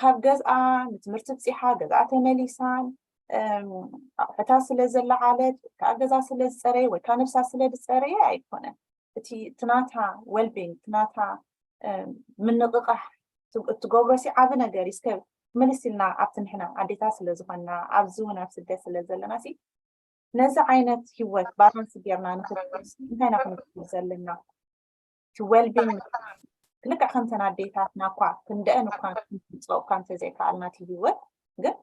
ካብ ገዝኣ ንትምህርቲ ብፂሓ ገዝኣ ተመሊሳን ኣቑሑታ ስለ ዘለዓለት ወይ ከዓ ገዛ ስለ ዝፀረየ ወይ ከዓ ነብሳ ስለ ዝፀረየ ኣይኮነን እቲ ትናታ well-being ትናታ ምንቕቓሕ እትገብሮ ሲ ዓቢ ነገር እዩ እስከ ምልስ ኢልና ኣብቲ ንሕና ኣዴታት ስለ ዝኾንና ኣብዚ እውን ኣብ ስደት ስለ ዘለና ሲ ነዚ ዓይነት ሂወት ባላንስ ጌርና ንክንስ እንታይ ኢና ክንገብር ዘለና እቲ well-being ልክዕ ከምተን ኣዴታትና እኳ ክንደአን እኳ ክንፅኦ እኳ እንተዘይከኣልና እቲ ሂወት ግን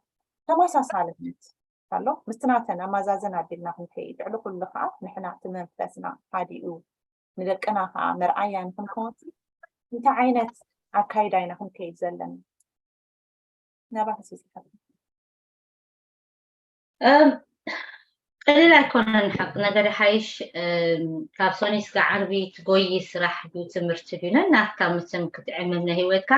ተመሳሳልነት ኣሎ ምስቲ ናተን ኣመዛዘን ኣቢልና ክንከይድ ልዕሊ ኩሉ ከዓ ንሕና እቲ መንፈስና ሃዲኡ ንደቅና ከዓ መርኣያ ንክንከውን እንታይ ዓይነት ኣካይዳ ኢና ክንከይድ ዘለና ናባክሲ ዝሓ እም፣ ቀሊል ኣይኮነን ሓቂ ነገር ይሓይሽ እም፣ ካብ ሶኒ ስጋ ዓርቢ ትጎይ ስራሕ ድዩ ትምህርቲ ድዩ ነናትካ መቸም ክትዕምም ናይ ህይወትካ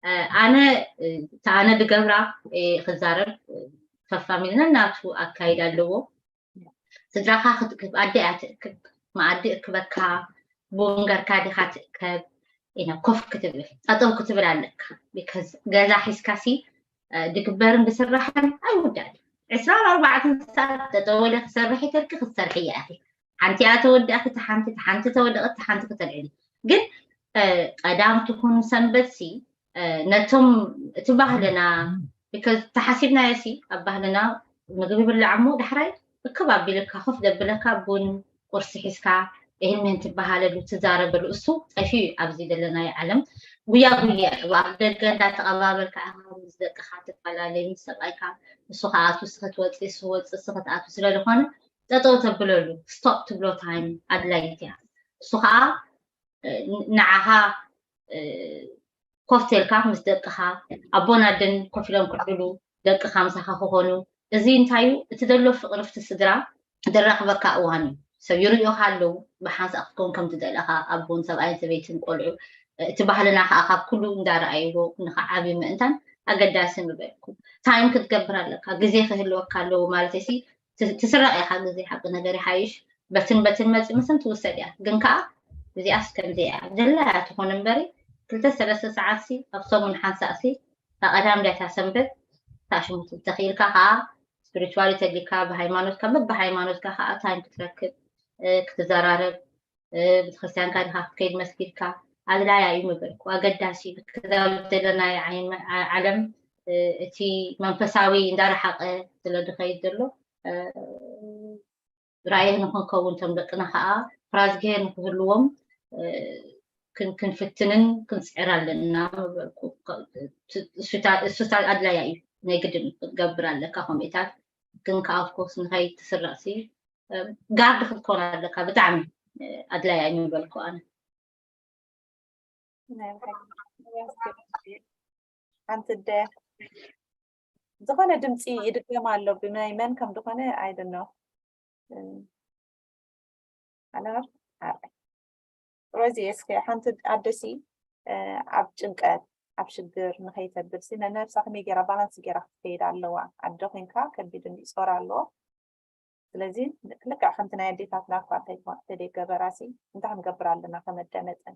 እ፣ ኣነ እ፣ እታ ኣነ ድገብራ እ፣ ክዛረብ እ፣ ከፋሚልና ናቱ ኣካይዳ ኣለዎ ስድራኻ ክትእክብ ኣደ እያ ትእክብ መኣዲ እክበካ ቡን ገርካ ዲኻ ትእከብ ኢነ ኮፍ ክትብል ጠጠው ክትብል ኣለካ because ገዛ ሒዝካ ሲ ድግበርን ድስራሕን ኣይውዳእን ዕስራን ኣርባዕተን ሰዓት ጠጠው ኢለ ክሰርሕ ኢተልኪ ክትሰርሒ እያ ኢኺ ሓንቲ እያ ተወዲእኪ እቲ ሓንቲ እቲ ሓንቲ ተወደቐ እቲ ሓንቲ ክተልዕሊ ግን ቀዳም ትኹን ሰንበት ሲ ነቶም እቲ ባህልና because ተሓሲብናዮ ሲ ኣብ ባህልና ምግቢ ብላዕ እሞ ዳሕራይ እክብ ኣቢልካ ኮፍ ደብለካ ቡን ቁርሲ ሒዝካ ይህን ምህን ትበሃለሉ ትዛረበሉ እሱ ጠፊኡ እዩ ኣብዚ ዘለናዮ ዓለም ጉያ ጉያ እዩ ኣብ ደገ እንዳተቐባበልካ ኢኻ ምስ ደቅኻ ትፈላለይ ምስ ሰብኣይካ እሱ ከኣቱ ስኸትወፂ እሱ ወፂ እሱ ክትኣቱ ስለ ዝኾነ ጠጠው ተብለሉ stop ትብሎ time ኣድላይት እያ እሱ ከዓ ንዓኻ ኮፍ ተልካ ምስ ደቅኻ ኣቦን ኣደን ኮፍ ኢሎም ክዕልሉ ደቅኻ ምሳኻ ክኾኑ እዚ እንታይ እዩ እቲ ዘሎ ፍቕሪ ፍቲ ስድራ ደራኽበካ እዋን እዩ ሰብ ይርእዮኻ ኣለዉ ብሓንሳእ ክትከውን ከም ትደለኻ ኣቦን ሰብኣይን ሰበይትን ቆልዑ እቲ ባህልና ከዓ ካብ ኩሉ እንዳረኣይዎ ንኽዓብዩ ምእንታን ኣገዳሲ ምበልኩ ታይም ክትገብር ኣለካ ግዜ ክህልወካ ኣለዎ ማለት ሲ ትስረቕ ኢኻ ግዜ ሓቂ ነገር ይሓይሽ በትን በትን መፂ ምስን ትውሰድ እያ ግን ከዓ እዚኣስ ከምዚ እያ ደላ እያ ትኾን እምበሪ ክልተ ሰለስተ ሰዓት ሲ ኣብ ሰሙን ሓንሳእ ሲ ታቐዳም ዳታ ሰንበት ታሽሙት ተኽኢልካ ከዓ ስፒሪቹዋሊ ተሊካ ብሃይማኖትካ በብሃይማኖትካ ከዓ ታይም ክትረክብ ክትዘራረብ ቤተክርስትያንካ ድካ ክትከይድ መስጊድካ ኣድላያ እዩ ምበልኩ። ኣገዳሲ እዩ። ክዛብ ዘለናዮ ዓለም እቲ መንፈሳዊ እንዳረሓቀ ስለ ዝኸይድ ዘሎ፣ ራእይ ንክንከውን፣ እቶም ደቅና ከዓ ፍራዝግሄር ንክህልዎም ክንፍትንን ክንፅዕር ኣለና ምበልኩ። እሱታት ኣድላያ እዩ። ናይ ግድን ክትገብር ኣለካ ከምኡታት። ግን ከዓ ኦፍኮርስ ንኸይትስረቅሲ ጋርድ ክትኮን ኣለካ። ብጣዕሚ ኣድላያ እዩ ምበልኩ ኣነ። ሓንቲ ደ ዝኾነ ድምፂ ይድገም ኣሎ። ብናይ መን ከም ዝኾነ ኣይደኖ ኣለና። ሮዚ እስከ ሓንቲ ኣደሲ ኣብ ጭንቀት ኣብ ሽግር ንኸይተብል ሲ ነነብሳ ከመይ ገይራ ባላንስ ገይራ ክትከይድ ኣለዋ? ኣደ ኮንካ ከቢድ እንዲ ጾር ኣለዎ። ስለዚ ልክዕ ከምቲ ናይ ኣዴታትና እኳ እንተደይገበራሲ እንታይ ክንገብር ኣለና? ከመደመፅን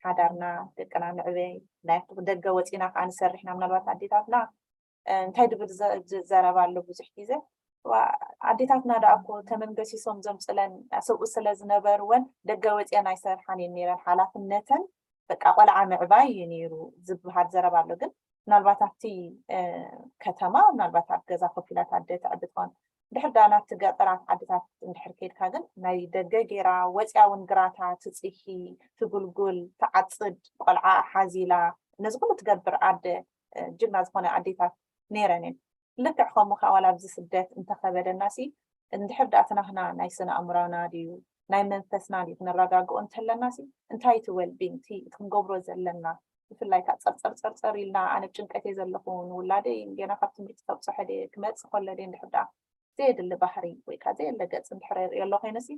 ሓዳርና ደቅና ምዕበይ ናይ ደገ ወፂና ከዓ ንሰርሕና ምናልባት ኣዴታትና እንታይ ድብል ዘረባ ኣሎ ብዙሕ ግዜ ኣዴታትና ደኣ እኮ ተመንገሲሶም ዘምፅለን ሰብኡ ስለ ዝነበርወን ደገ ወፅአን ኣይሰርሓን እየን ነይረን ሓላፍነተን በቃ ቆልዓ ምዕባይ እዩ ነይሩ ዝበሃል ዘረባ ኣሎ። ግን ምናልባት ኣብቲ ከተማ ምናልባት ኣብ ገዛ ኮፍ ኢላ ኣደ ተዕቢ ትኾን ድሕር ዳ ናብቲ ገጠራት ዓድታት እንድሕር ከይድካ ግን ናይ ደገ ጌራ ወፅያ እውን ግራታ ትፅሂ ትጉልጉል ትዓፅድ ቆልዓ ሓዚላ ነዚ ኩሉ ትገብር ኣደ ጅግና ዝኾነ ኣዴታት ነይረን እየን። ልክዕ ከምኡ ከዓ ዋላ ኣብዚ ስደት እንተኸበደና ሲ እንድሕር ዳኣ እቲ ናህና ናይ ስነ ኣእምሮና ድዩ ናይ መንፈስና ድዩ ክነረጋግኦ እንተለና ሲ እንታይ እቲ well-being እቲ እቲ ክንገብሮ ዘለና ብፍላይ ከዓ ፀርፀር ፀርፀር ኢልና ኣነ ብጭንቀት እየ ዘለኹ ንውላደይ ገና ካብ ትምህርቲ ከብፅሖ ድየ ክመፅእ ከሎ ድየ እንድሕር ዳኣ ዘየድሊ ባህሪ ወይ ከዓ ዘየለ ገፅ እንድሕር የርኢ ኣሎ ኮይነ ሲ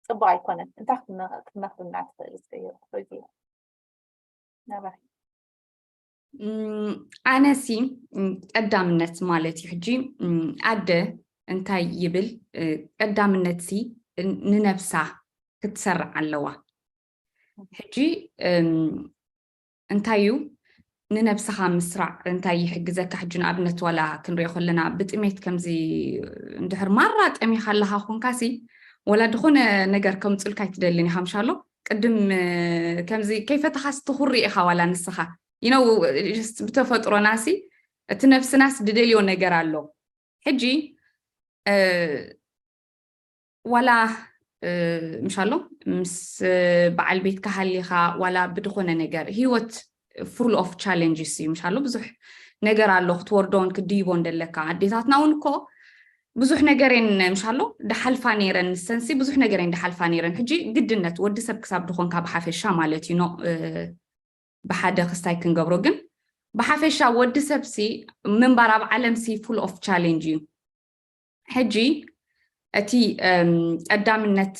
ፅቡቅ ኣይኮነን። እንታይ ክትመክርና ትኽእል እስከ ሮዚ? ናባይ ኣነሲ ቀዳምነት ማለት እዩ ሕጂ ኣደ እንታይ ይብል ቀዳምነት ሲ ንነብሳ ክትሰርዕ ኣለዋ። ሕጂ እንታይ እዩ ንነብስኻ ምስራዕ እንታይ ይሕግዘካ? ሕጂ ንኣብነት ዋላ ክንሪኦ ከለና ብጥሜት ከምዚ እንድሕር ማራ ጠሚኻ ኣለኻ ኮንካ ሲ ወላ ዝኾነ ነገር ከምፅልካ ኣይትደልን ኢኻ ምሻሎ ቅድም ከምዚ ከይፈተኻስ ትኹሪ ኢኻ ዋላ ንስኻ you know just ብተፈጥሮና ሲ እቲ ነብስናስ ድደልዮ ነገር ኣሎ። ሕጂ ዋላ ምሻሎ ምስ በዓል ቤትካ ሃሊኻ ዋላ ብድኾነ ነገር ህይወት full of challenges እዩ ምሻሎ ብዙሕ ነገር ኣሎ ክትወርዶን ክትድይቦን ደለካ። ኣዴታትና እውን እኮ ብዙሕ ነገር እየን ምሻሎ ድሓልፋ ነይረን ንሰንሲ ብዙሕ ነገር እየን ድሓልፋ ነይረን። ሕጂ ግድነት ወዲ ሰብ ክሳብ ድኾንካ ብሓፈሻ ማለት እዩ ብሓደ ክስታይ ክንገብሮ ግን ብሓፈሻ ወዲ ሰብሲ ምንባር ኣብ ዓለምሲ full of challenge እዩ። ሕጂ እቲ ቀዳምነት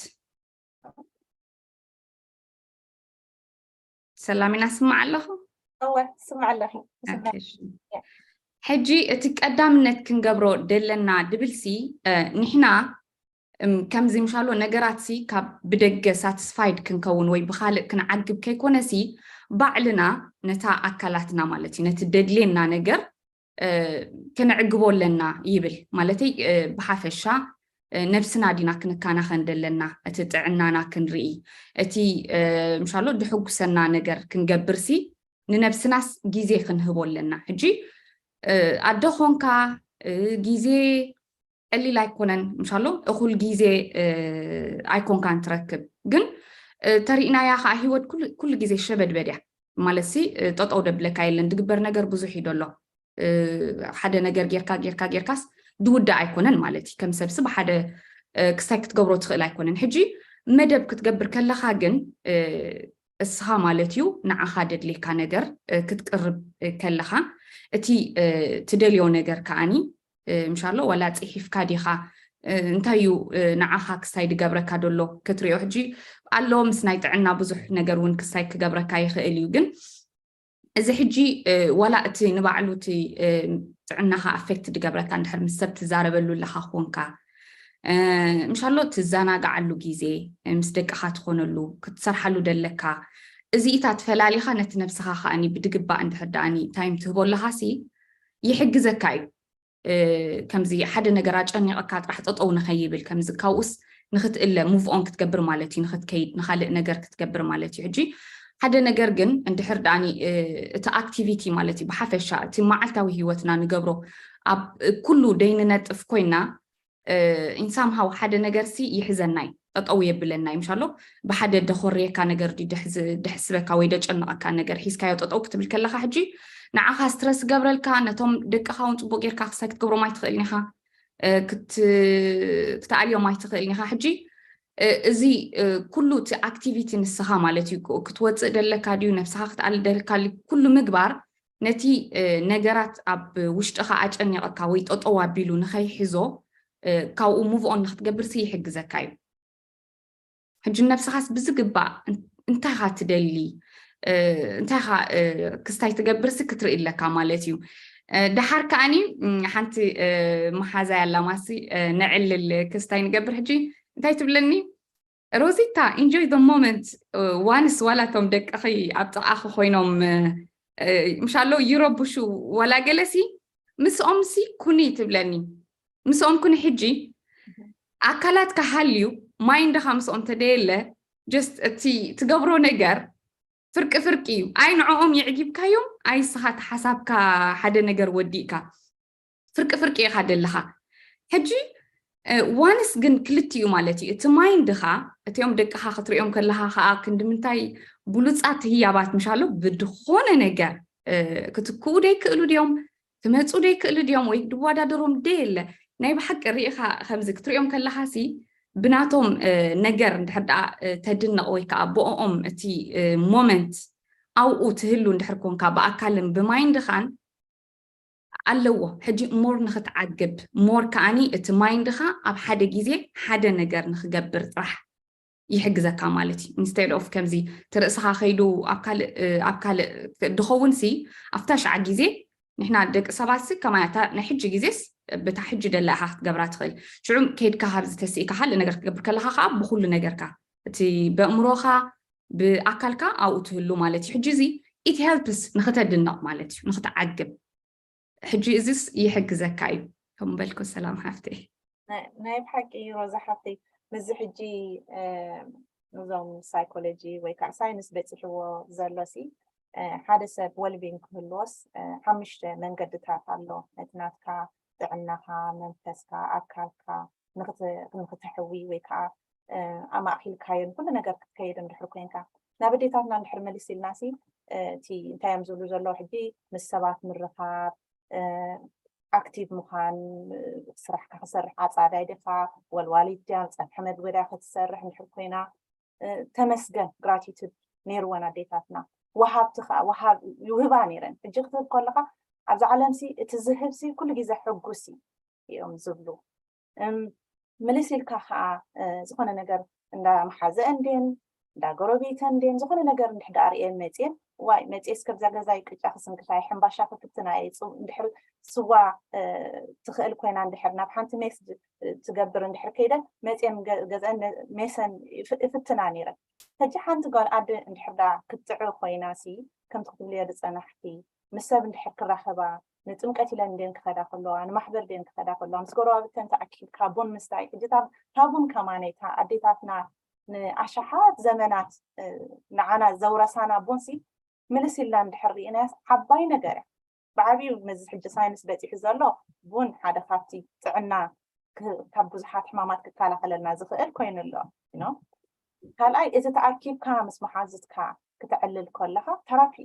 ሰላም ኢና ስማዕ ኣለኹ እወ ስማዕ ኣለኺ ሕጂ እቲ ቀዳምነት ክንገብሮ ደለና ድብልሲ ንሕና ከምዚ ምሻሎ ነገራትሲ ካብ ብደገ ሳትስፋይድ ክንከውን ወይ ብካልእ ክንዓግብ ከይኮነሲ ባዕልና ነታ ኣካላትና ማለት እዩ ነቲ ደድሌና ነገር ክነዕግቦ ኣለና ይብል። ማለተይ ብሓፈሻ ነብስና ዲና ክንከናኸን ደለና፣ እቲ ጥዕናና ክንርኢ፣ እቲ ምሻሎ ድሕጉሰና ነገር ክንገብርሲ ንነብስናስ ግዜ ክንህቦ ኣለና። ሕጂ ኣደ ኾንካ ግዜ ቀሊል ኣይኮነን ምሻሎ እኹል ግዜ ኣይኮንካን ትረክብ ግን ተሪእናያ ከዓ ሂወት ኩሉ ግዜ ሸበድበድ እያ ማለት ሲ ጠጠው ደብለካ የለን ድግበር ነገር ብዙሕ እዩ ደሎ ሓደ ነገር ጌርካ ጌርካ ጌርካስ ድውዳእ ኣይኮነን ማለት እዩ ከም ሰብሲ ብሓደ ክስታይ ክትገብሮ ትኽእል ኣይኮነን ሕጂ መደብ ክትገብር ከለካ ግን እስኻ ማለት እዩ ንዓኻ ደድሌካ ነገር ክትቅርብ ከለኻ እቲ ትደልዮ ነገር ከዓኒ ምሻሎ ዋላ ፅሒፍካ ዲኻ እንታይ እዩ ንዓኻ ክስታይ ድገብረካ ደሎ ክትሪኦ ሕጂ ኣሎ ምስ ናይ ጥዕና ብዙሕ ነገር እውን ክስታይ ክገብረካ ይኽእል እዩ ግን እዚ ሕጂ ዋላ እቲ ንባዕሉ እቲ ጥዕናኻ ኣፌክት ድገብረካ እንድሕር ምስ ሰብ ትዛረበሉ ኣለኻ ኮንካ ምሻሎ ትዘናጋዓሉ ግዜ ምስ ደቅኻ ትኾነሉ ክትሰርሓሉ ደለካ እዚኢታት ፈላሊኻ ነቲ ነብስኻ ከዓኒ ብድግባእ እንድሕር ደኣኒ ታይም ትህቦ ኣለኻሲ ይሕግዘካ እዩ ከምዚ ሓደ ነገር ኣጨኒቐካ ጥራሕ ጠጠው ንኸይብል ከምዚ ካብኡስ ንክትእለ move on ክትገብር ማለት እዩ። ንክትከይድ ንካልእ ነገር ክትገብር ማለት እዩ። ሕጂ ሓደ ነገር ግን እንድሕር ዳኒ እቲ activity ማለት እዩ ብሓፈሻ እቲ መዓልታዊ ህይወትና ንገብሮ ኣብ ኩሉ ደይንነጥፍ ኮይና in somehow ሓደ ነገር ሲ ይሕዘናይ ጠጠው የብለናይ ምሻሎ ብሓደ ደኾርየካ ነገር ደሕስበካ ወይ ደጨነቐካ ነገር ሒዝካዮ ጠጠው ክትብል ከለካ ሕጂ ንዓኻ stress ገብረልካ ነቶም ደቅኻ እውን ፅቡቅ ጌርካ ክሳይ ክትገብሮም ኣይትኽእልን ኢኻ ክትኣልዮም ኣይትኽእልን ኢኻ ሕጂ እዚ ኩሉ እቲ activity ንስኻ ማለት እዩ ክትወፅእ ደለካ ድዩ ነብስኻ ክትኣል ደለካ ኩሉ ምግባር ነቲ ነገራት ኣብ ውሽጥኻ ኣጨኒቐካ ወይ ጠጠው ኣቢሉ ንኸይሕዞ ካብኡ move on ንክትገብር ሲ ይሕግዘካ እዩ ሕጂ ነብስኻስ ብዝግባእ እንታይ ኻ ትደሊ እንታይ ኻ ክስታይ ትገብር ሲ ክትርኢ ኣለካ ማለት እዩ ደሓር ከዓኒ ሓንቲ መሓዛ ያላ ማሲ ነዕልል ክስታይ ንገብር ሕጂ እንታይ ትብለኒ ሮዚታ enjoy the moment ዋንስ ዋላ ቶም ደቅኺ ኣብ ጥቓኺ ኮይኖም ምሻሎ ይረብሹ ዋላ ገለሲ ምስኦም ሲ ኩኒ ትብለኒ ምስኦም ኩኒ ሕጂ ኣካላት ካሃልዩ ማይንድኻ ምስኦም ተደየለ just እቲ ትገብሮ ነገር ፍርቂ ፍርቂ እዩ ኣይ ንዕኦም የዕጊብካዮም ኣይ ስኻ ተሓሳብካ ሓደ ነገር ወዲእካ ፍርቂ ፍርቂ ኢኻ ደለኻ ሕጂ ዋንስ ግን ክልቲኡ ማለት እዩ እቲ ማይንድኻ እቲኦም ደቅኻ ክትሪኦም ከለኻ ከዓ ክንዲ ምንታይ ብሉፃት ህያባት ምሻሎ ብድኾነ ነገር ክትክኡ ደይክእሉ ድዮም ክመፁ ደይክእሉ ድዮም ወይ ድወዳደሮም ደየለ ናይ ብሓቂ ርኢኻ ከምዚ ክትሪኦም ከለኻ ሲ ብናቶም ነገር እንድሕር ደኣ ተድንቕ ወይ ከዓ ብኦም እቲ ሞመንት ኣብኡ ትህሉ እንድሕር ኮንካ ብኣካልን ብማይንድኻን ኣለዎ ሕጂ more ንክትዓግብ more ከዓኒ እቲ ማይንድኻ ኣብ ሓደ ግዜ ሓደ ነገር ንክገብር ጥራሕ ይሕግዘካ ማለት እዩ instead of ከምዚ ትርእስኻ ከይዱ ኣብ ካልእ ድኸውን ሲ ኣብታ ሸዓ ግዜ ንሕና ደቂ ሰባት ሲ ከማያታ ናይ ሕጂ ግዜስ ብታ ሕጂ ደላ ኢኻ ክትገብራ ትኽእል ሽዑ ከይድካ ካብዚ ተስኢካ ካልእ ነገር ክትገብር ከለካ ከዓ ብኩሉ ነገርካ እቲ በእምሮኻ ብኣካልካ ኣብኡ ትህሉ ማለት እዩ ሕጂ እዚ it helps ንክተድነቕ ማለት እዩ ንክትዓግብ ሕጂ እዚስ ይሕግዘካ እዩ ከም በልኩ ሰላም ሓፍተይ ናይ ብሓቂ ሮዛ ሓፍተይ ምዚ ሕጂ እዞም ሳይኮሎጂ ወይ ከዓ ሳይንስ በፂሕዎ ዘሎ ሲ ሓደ ሰብ well-being ክህልዎስ ሓሙሽተ መንገድታት ኣሎ ነቲ ናትካ ጥዕናኻ መንፈስካ ኣካልካ ንክተሕዊ ወይ ከዓ ኣማእኪልካዮን ኩሉ ነገር ክትከይድ እንድሕር ኮይንካ ናብ ኣዴታትና እንድሕር መሊስ ኢልና ሲ እቲ እንታይ እዮም ዝብሉ ዘለዉ ሕጂ ምስ ሰባት ምርኻብ ኣክቲቭ ምዃን ስራሕካ ክሰርሕ ኣፃዳይ ዲኻ ወልዋሊት ድያ ፀብሒ መግቢ ድያ ክትሰርሕ እንድሕር ኮይና ተመስገን gratitude ነይርወን ኣዴታትና ወሃብቲ ከዓ ይውህባ ነይረን ሕጂ ክትህብ ከለካ ኣብዚ ዓለም ሲ እቲ ዝህብ ሲ ኩሉ ግዜ ሕጉስ እዩ እዮም ዝብሉ ምልስ ኢልካ ከዓ ዝኾነ ነገር እንዳ መሓዘ እንድን እንዳ ጎረቤተ እንድን ዝኾነ ነገር እንድሕዳ ርእየን መፅየን ዋይ መፅየስ ከብዛ ገዛ ይቅጫ ክስንክታ ሕምባሻ ክፍትና እየ እንድሕር ስዋ ትኽእል ኮይና እንድሕር ናብ ሓንቲ ሜስ ትገብር እንድሕር ከይደን መፅየን ገዘአን ሜሰን ይፍትና ነይረን ሕጂ ሓንቲ ጓል ኣደ እንድሕርዳ ክትጥዕ ኮይና ሲ ከምቲ ክትብልዮ ዝፀናሕቲ ምስ ሰብ እንድሕር ክራኸባ ንጥምቀት ኢለን ድን ክኸዳ ከለዋ ንማሕበር ድን ክኸዳ ከለዋ ምስ ጎረባብተን ተኣኪብካ ቡን ምስታይ ሕጂ እታ ቡን ከማነይታ ኣዴታትና ንኣሽሓት ዘመናት ንዓና ዘውረሳና ቡን ሲ ምልስ ኢልና እንድሕር ርኢናያስ ዓባይ ነገር እያ ብዓብዩ መዚ ሕጂ ሳይንስ በፂሑ ዘሎ ቡን ሓደ ካብቲ ጥዕና ካብ ብዙሓት ሕማማት ክከላኸለልና ዝኽእል ኮይኑ ኣሎ ካልኣይ እዚ ተኣኪብካ ምስ መሓዝትካ ክተዕልል ከለኻ ተራፒ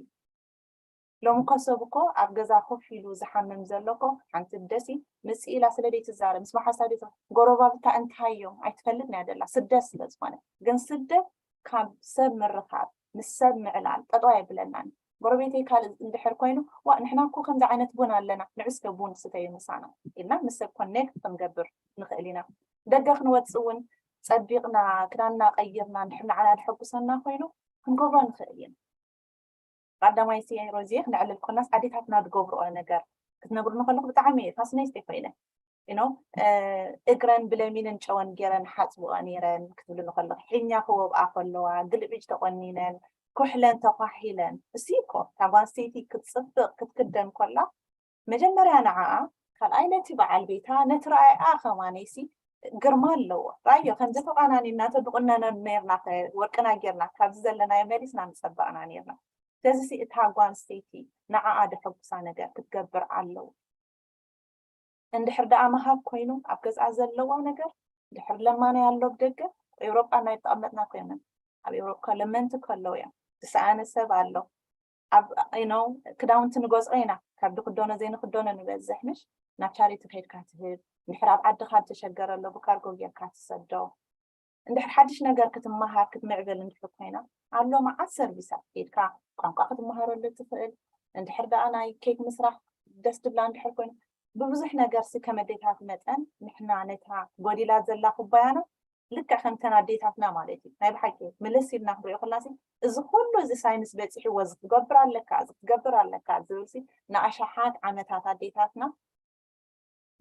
ሎሚ እኮ ሰብ እኮ ኣብ ገዛ ኮፍ ኢሉ ዝሓምም ዘሎ እኮ ሓንቲ ደሲ ምጽእ ኢላ ስለ ዘይትዛረብ ምስ መሓዝታ ደይተ ጎረባብታ እንታይ እዮም ኣይትፈልጥን እያ ደላ ስደት ስለ ዝኾነ ግን ስደት ካብ ሰብ ምርኻብ ምስ ሰብ ምዕላል ጠጠው ኣይብለናን ጎረቤተይ ካልእ እንድሕር ኮይኑ ዋ ንሕና እኮ ከምዚ ዓይነት ቡን ኣለና ንዑ እስከ ቡን ስተዩ ምሳና ኢልና ምስ ሰብ ኮኔክት ክንገብር ንኽእል ኢና ደገ ክንወፅእ እውን ፀቢቕና ክዳንና ቀይርና እንድሕር ንዓና ድሐጉሰና ኮይኑ ክንገብሮ ንኽእል ኢና ቀዳማይ ሲ ሮዜ ክነዕልል ኮናስ ኣዴታትና ዝገብርኦ ነገር ክትነግሩኒ ከለኹ ብጣዕሚ እየ ፋስነይት ኮይነ you know እግረን ብለሚንን ጨወን ገይረን ሓፅብኦ ነይረን ክትብልኒ ከለኹ ሒኛ ክወብኣ ከለዋ ግልብጭ ተቆኒነን ኩሕለን ተኳሒለን እሱ እኮ እታ ጓል ኣንስተይቲ ክትፅብቕ ክትክደን ከላ መጀመርያ ንዓኣ ካልኣይ ነቲ በዓል ቤታ ነቲ ረኣይኣ ከማነይሲ ግርማ ኣለዎ። ራዮ ከም ዝተቋናኒና ተድቁነነ ነርና፣ ወርቅና ጌርና ካብዚ ዘለናዮ መሊስና ምጸበቕና ነርና። ስለዚ እታ ጓል ሰይቲ ንዓኣ ደሐጉሳ ነገር ክትገብር ኣለዎ። እንድሕር ደኣ መሃብ ኮይኑ ኣብ ገዝኣ ዘለዋ ነገር፣ ድሕር ለማናይ ኣሎ ብደገ፣ ኤውሮጳ ናይ ተቐመጥና ኮይነን ኣብ ኤውሮጳ ለመንቲ ከለዉ እዮም። ዝሰኣነ ሰብ ኣሎ። ኣብ you know ክዳውንቲ ንገዝኦ ኢና፣ ካብ ድክደኖ ዘይንክደኖ ንበዝሕ ምሽ፣ ናብ ቻሪቲ ከይድካ ትህብ። እንድሕር ኣብ ዓድካ ዝተሸገረ ኣሎ ብካርጎ ጌርካ ትሰዶ። እንድሕር ሓድሽ ነገር ክትመሃር ክትምዕብል እንድሕር ኮይና ኣሎ መዓት ሰርቪሳት ከይድካ ቋንቋ ክትመሃረሉ ትኽእል። እንድሕር ደኣ ናይ ኬክ ምስራሕ ደስ ድብላ እንድሕር ኮይኑ፣ ብብዙሕ ነገር ሲ ከም ኣዴታት መጠን ንሕና ነታ ጎዲላ ዘላ ኩባያና ልክዕ ከምተን ኣዴታትና ማለት እዩ። ናይ ብሓቂ ምልስ ኢልና ክንሪኦ ከለና ሲ እዚ ኩሉ እዚ ሳይንስ በፂሕዎ እዚ ክትገብር ኣለካ እዚ ክትገብር ኣለካ ዝብል ሲ ንኣሽሓት ዓመታት ኣዴታትና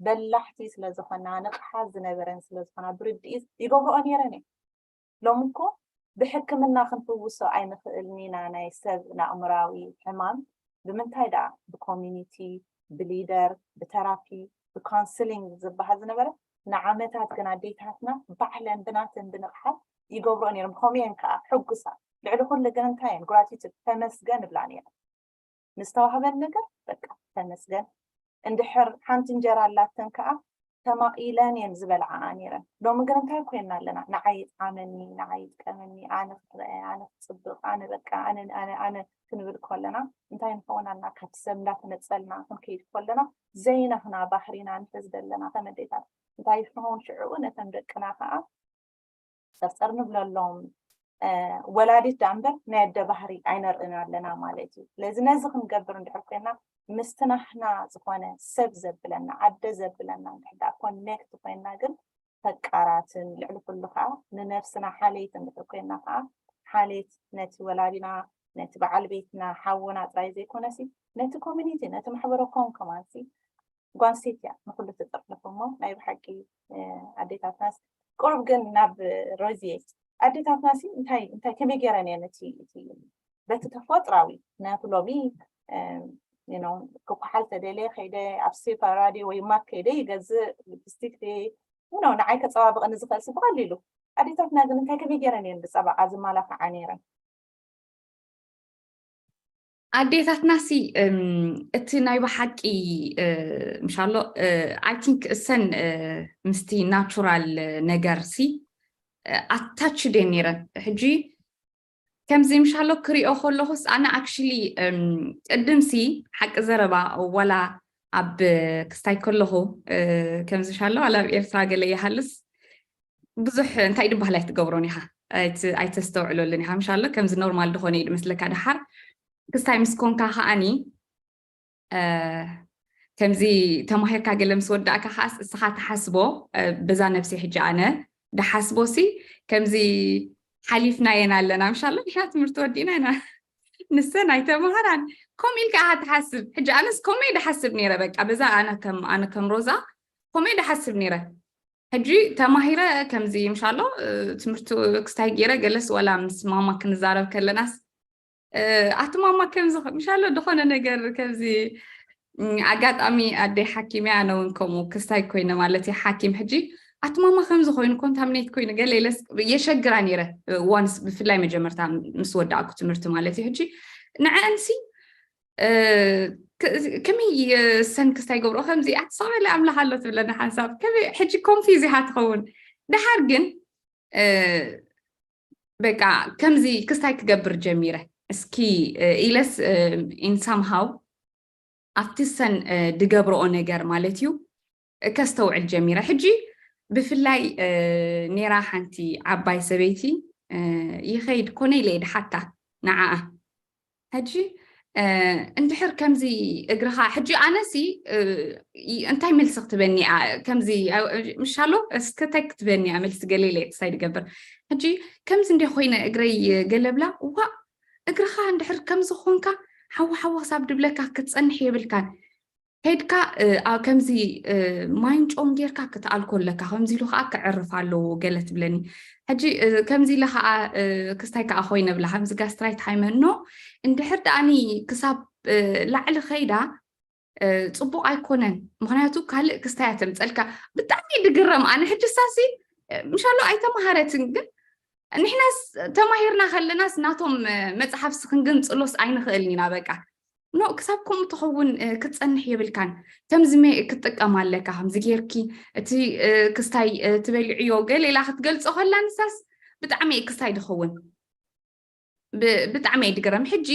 በላሕቲ ስለ ዝኾና ንቕሓት ዝነበረን ስለ ዝኾና ብርድኢት ይገብርኦ ነይረን እየ። ሎሚ እኮ ብሕክምና ክንፍውሶ ኣይንኽእልን ኢና ናይ ሰብ ንኣእምራዊ ሕማም። ብምንታይ ደኣ? ብኮሚኒቲ፣ ብሊደር፣ ብተራፒ፣ ብካውንስሊንግ ዝበሃል ዝነበረ ንዓመታት ግን ኣዴታትና ባዕለን ብናተን ብንቕሓት ይገብርኦ ነይሮም። ከምኡየን ከዓ ሕጉሳ ልዕሊ ኩሉ ግን እንታይ እየን ግራቲቱድ ተመስገን እብላ ነይረን። ንዝተዋህበን ነገር በቃ ተመስገን። እንድሕር ሓንቲ እንጀራ ኣላተን ከዓ ተማቒለን እየን ዝበልዓኣ ነይረን። ሎሚ ግን እንታይ ኮይና ኣለና? ንዓይ ይጥዓመኒ፣ ንዓይ ይጥቀመኒ፣ ኣነ ክትረአ፣ ኣነ ክፅብቕ፣ ኣነ በቃ ኣነ ኣነ ኣነ ክንብል ከለና እንታይ ንኸውን ኣለና? ካብቲ ሰብ እንዳተነፀልና ክንከይድ ከለና ዘይናህና ባህሪና ንሕዝ ዘለና ተመዴታት እንታይ ንኸውን ሽዕኡ ነተን ደቅና ከዓ ፀርፀር ንብለሎም። ወላዲት ዳኣ እምበር ናይ ኣደ ባህሪ ኣይነርእን ኣለና ማለት እዩ። ስለዚ ነዚ ክንገብር እንድሕር ኮይና ምስቲ ናህና ዝኾነ ሰብ ዘብለና ኣደ ዘብለና እንድሕር ዳኣ ኮኔክት ኮይና ግን ፈቃራትን ልዕሊ ኩሉ ከዓ ንነብስና ሓለይት እንድሕር ኮይና ከዓ ሓሌት ነቲ ወላዲና ነቲ በዓል ቤትና ሓውና ጥራይ ዘይኮነሲ ነቲ ኮሚኒቲ ነቲ ማሕበረ ኮም ከማንሲ ጓል ሴት እያ ንኩሉ ትጥርንፍ እሞ ናይ ብሓቂ ኣዴታትናስ ቁሩብ ግን ናብ ሮዚየ ኣዴታትና ሲ እንታይ እንታይ ከመይ ገይረን እየን እቲ እቲ በቲ ተፈጥራዊ ምክንያቱ ሎሚ you know ክኩሓል ተደልየ ከይደ ኣብ ሴፋ ራድዮ ወይ ማክ ከይደ ይገዝእ ሊፕስቲክ ደ you know ንዓይ ከፀባብቐኒ ዝኽእል ሲ ብቐሊሉ ኣዴታትና ግን እንታይ ከመይ ገይረን እየን ብፀባቓ ዝመላኽዓ ነይረን ኣዴታትና ሲ እቲ ናይ ብሓቂ ምሻሎ I think እሰን ምስቲ ናቹራል ነገር ሲ ኣታችድ እየን ነይረን ሕጂ ከምዚ ምሻሎ ክሪኦ ከለኹስ ኣነ actually ቅድም ሲ ሓቂ ዘረባ ዋላ ኣብ ክስታይ ከለኹ ከምዚ ሻሎ ዋላ ኣብ ኤርትራ ገለ ይሃልስ ብዙሕ እንታይ ድበሃል ኣይትገብሮን ኢኻ ኣይተስተውዕለሉን ኢኻ ምሻሎ ከምዚ ኖርማል ድኾነ እዩ ድመስለካ ድሓር ክስታይ ምስ ኮንካ ከዓኒ ከምዚ ተማሂርካ ገለ ምስ ወዳእካ ከዓስ እስኻ ትሓስቦ በዛ ነብሲ ሕጂ ኣነ ድሓስቦ ሲ ከምዚ ሓሊፍናየን ኣለና ምሻሎ ንሕና ትምህርቲ ወዲእና ኢና ንሰን ኣይተምሃራን ከምኡ ኢልካ ኢኻ ትሓስብ ሕጂ ኣነስ ከምኡ ድሓስብ ነይረ በቃ በዛ ኣነ ከም ኣነ ከም ሮዛ ከምኡ ድሓስብ ነይረ ሕጂ ተማሂረ ከምዚ ምሻሎ ትምህርቲ ክስታይ ገይረ ገለስ ወላ ምስ ማማ ክንዛረብ ከለናስ ኣቲ ማማ ከምዚ ምሻሎ ድኾነ ነገር ከምዚ ኣጋጣሚ ኣደይ ሓኪም እያ ኣነ እውን ከምኡ ክስታይ ኮይነ ማለት እዩ ሓኪም ሕጂ ኣቲ ማማ ከምዚ ኮይኑ ኮንታሚኔት ኮይኑ ገለ ኢለስ የሸግራ ነይረ ዋንስ ብፍላይ መጀመርታ ምስ ወዳእኩ ትምህርቲ ማለት እዩ ሕጂ ንዐአንሲ ከመይ ሰን ክስታይ ገብሮ ከምዚ ኣቲ ሰብኣይ ኣምላኽ ኣሎ ትብለና ሓንሳብ ከመይ ሕጂ ኮንፊዝ ኢኻ ትኸውን ደሓር ግን በቃ ከምዚ ክስታይ ክገብር ጀሚረ እስኪ ኢለስ in somehow ኣብቲ ሰን ድገብርኦ ነገር ማለት እዩ ከስተውዕል ጀሚረ ሕጂ ብፍላይ ኔራ ሓንቲ ዓባይ ሰበይቲ ይኸይድ ኮነ ኢለ ድሓታ ንዓኣ ሕጂ እንድሕር ከምዚ እግርኻ ሕጂ ኣነሲ እንታይ መልሲ ክትበኒ ከምዚ ምሻሎ እስከታይ ክትበኒ መልሲ ገለ ኢለ ክሳይ ድገብር ሕጂ ከምዚ እንደ ኮይነ እግረይ ገለብላ ዋ እግርኻ እንድሕር ከምዚ ኾንካ ሓዋ ሓዋ ክሳብ ድብለካ ክትፀንሕ የብልካን ከይድካ ከምዚ ማይን ጨውን ጌርካ ክትኣልኮ ኣለካ ከምዚ ኢሉ ከዓ ክዕርፍ ኣለዎ ገለ ትብለኒ ሕጂ ከምዚ ኢለ ከዓ ክስታይ ከዓ ኮይነ ብላ ከምዚ ጋስትራይት ሃይመኖ እንድሕር ደኣኒ ክሳብ ላዕሊ ከይዳ ጽቡቕ ኣይኮነን። ምክንያቱ ካልእ ክስታይ እያ ተምጸልካ። ብጣዕሚ ድግረም ኣነ ሕጂ ሳሲ ምሻሎ ኣይተማሃረትን፣ ግን ንሕናስ ተማሂርና ከለናስ ናቶም መጽሓፍሲ ክንግንጽሎስ ኣይንኽእልን ኢና። በቃ ኖ ክሳብ ከምኡ ትኸውን ክትጸንሕ የብልካን። ከምዚ ክትጥቀም ኣለካ። ከምዚ ጌርኪ እቲ ክስታይ ትበልዕዮ ገሌላ ክትገልጾ ከላ ንሳስ ብጣዕሚ ክስታይ ድኸውን። ብጣዕሚ እየ ድገረም። ሕጂ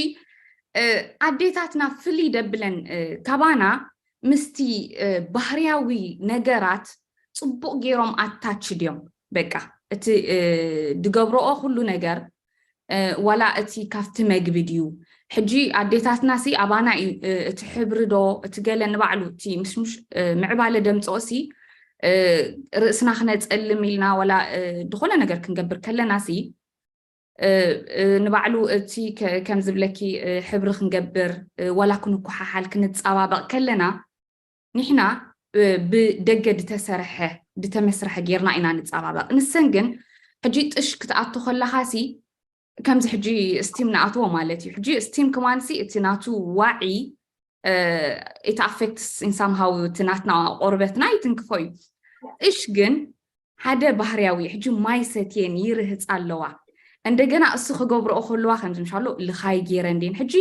ኣዴታትና ፍልይ ደብለን ካባና ምስቲ ባህርያዊ ነገራት ጽቡቕ ገይሮም ኣታች ድዮም። በቃ እቲ ድገብረኦ ኩሉ ነገር ዋላ እቲ ካብቲ መግቢ ድዩ? ሕጂ ኣዴታትና ሲ ኣባና እዩ እቲ ሕብሪ ዶ እቲ ገለ ንባዕሉ እቲ ምሽምሽ ምዕባለ ደምፅኦ ሲ ርእስና ክነፀልም ኢልና ዋላ ዝኾነ ነገር ክንገብር ከለና ሲ ንባዕሉ እቲ ከም ዝብለኪ ሕብሪ ክንገብር ዋላ ክንኮሓሓል ክንፃባበቕ ከለና ንሕና ብደገ ድተሰርሐ ድተመስረሐ ጌርና ኢና ንፃባበቕ። ንሰን ግን ሕጂ ጥሽ ክትኣቱ ከለኻ ሲ ከምዚ ሕጂ ስቲም ንኣትዎ ማለት እዩ። ሕጂ ስቲም ክማን ሲ እቲ ናቱ ዋዒ እቲ ኣፌክትስ ኢንሳምሃው እቲ ናትና ቆርበትና ይትንክፎ እዩ። ጥሽ ግን ሓደ ባህርያዊ ሕጂ ማይ ሰትየን ይርህፃ ኣለዋ። እንደገና እሱ ክገብረኦ ከለዋ ከምዚ ምሻሎ ልኻይ ገይረ እንዴን ሕጂ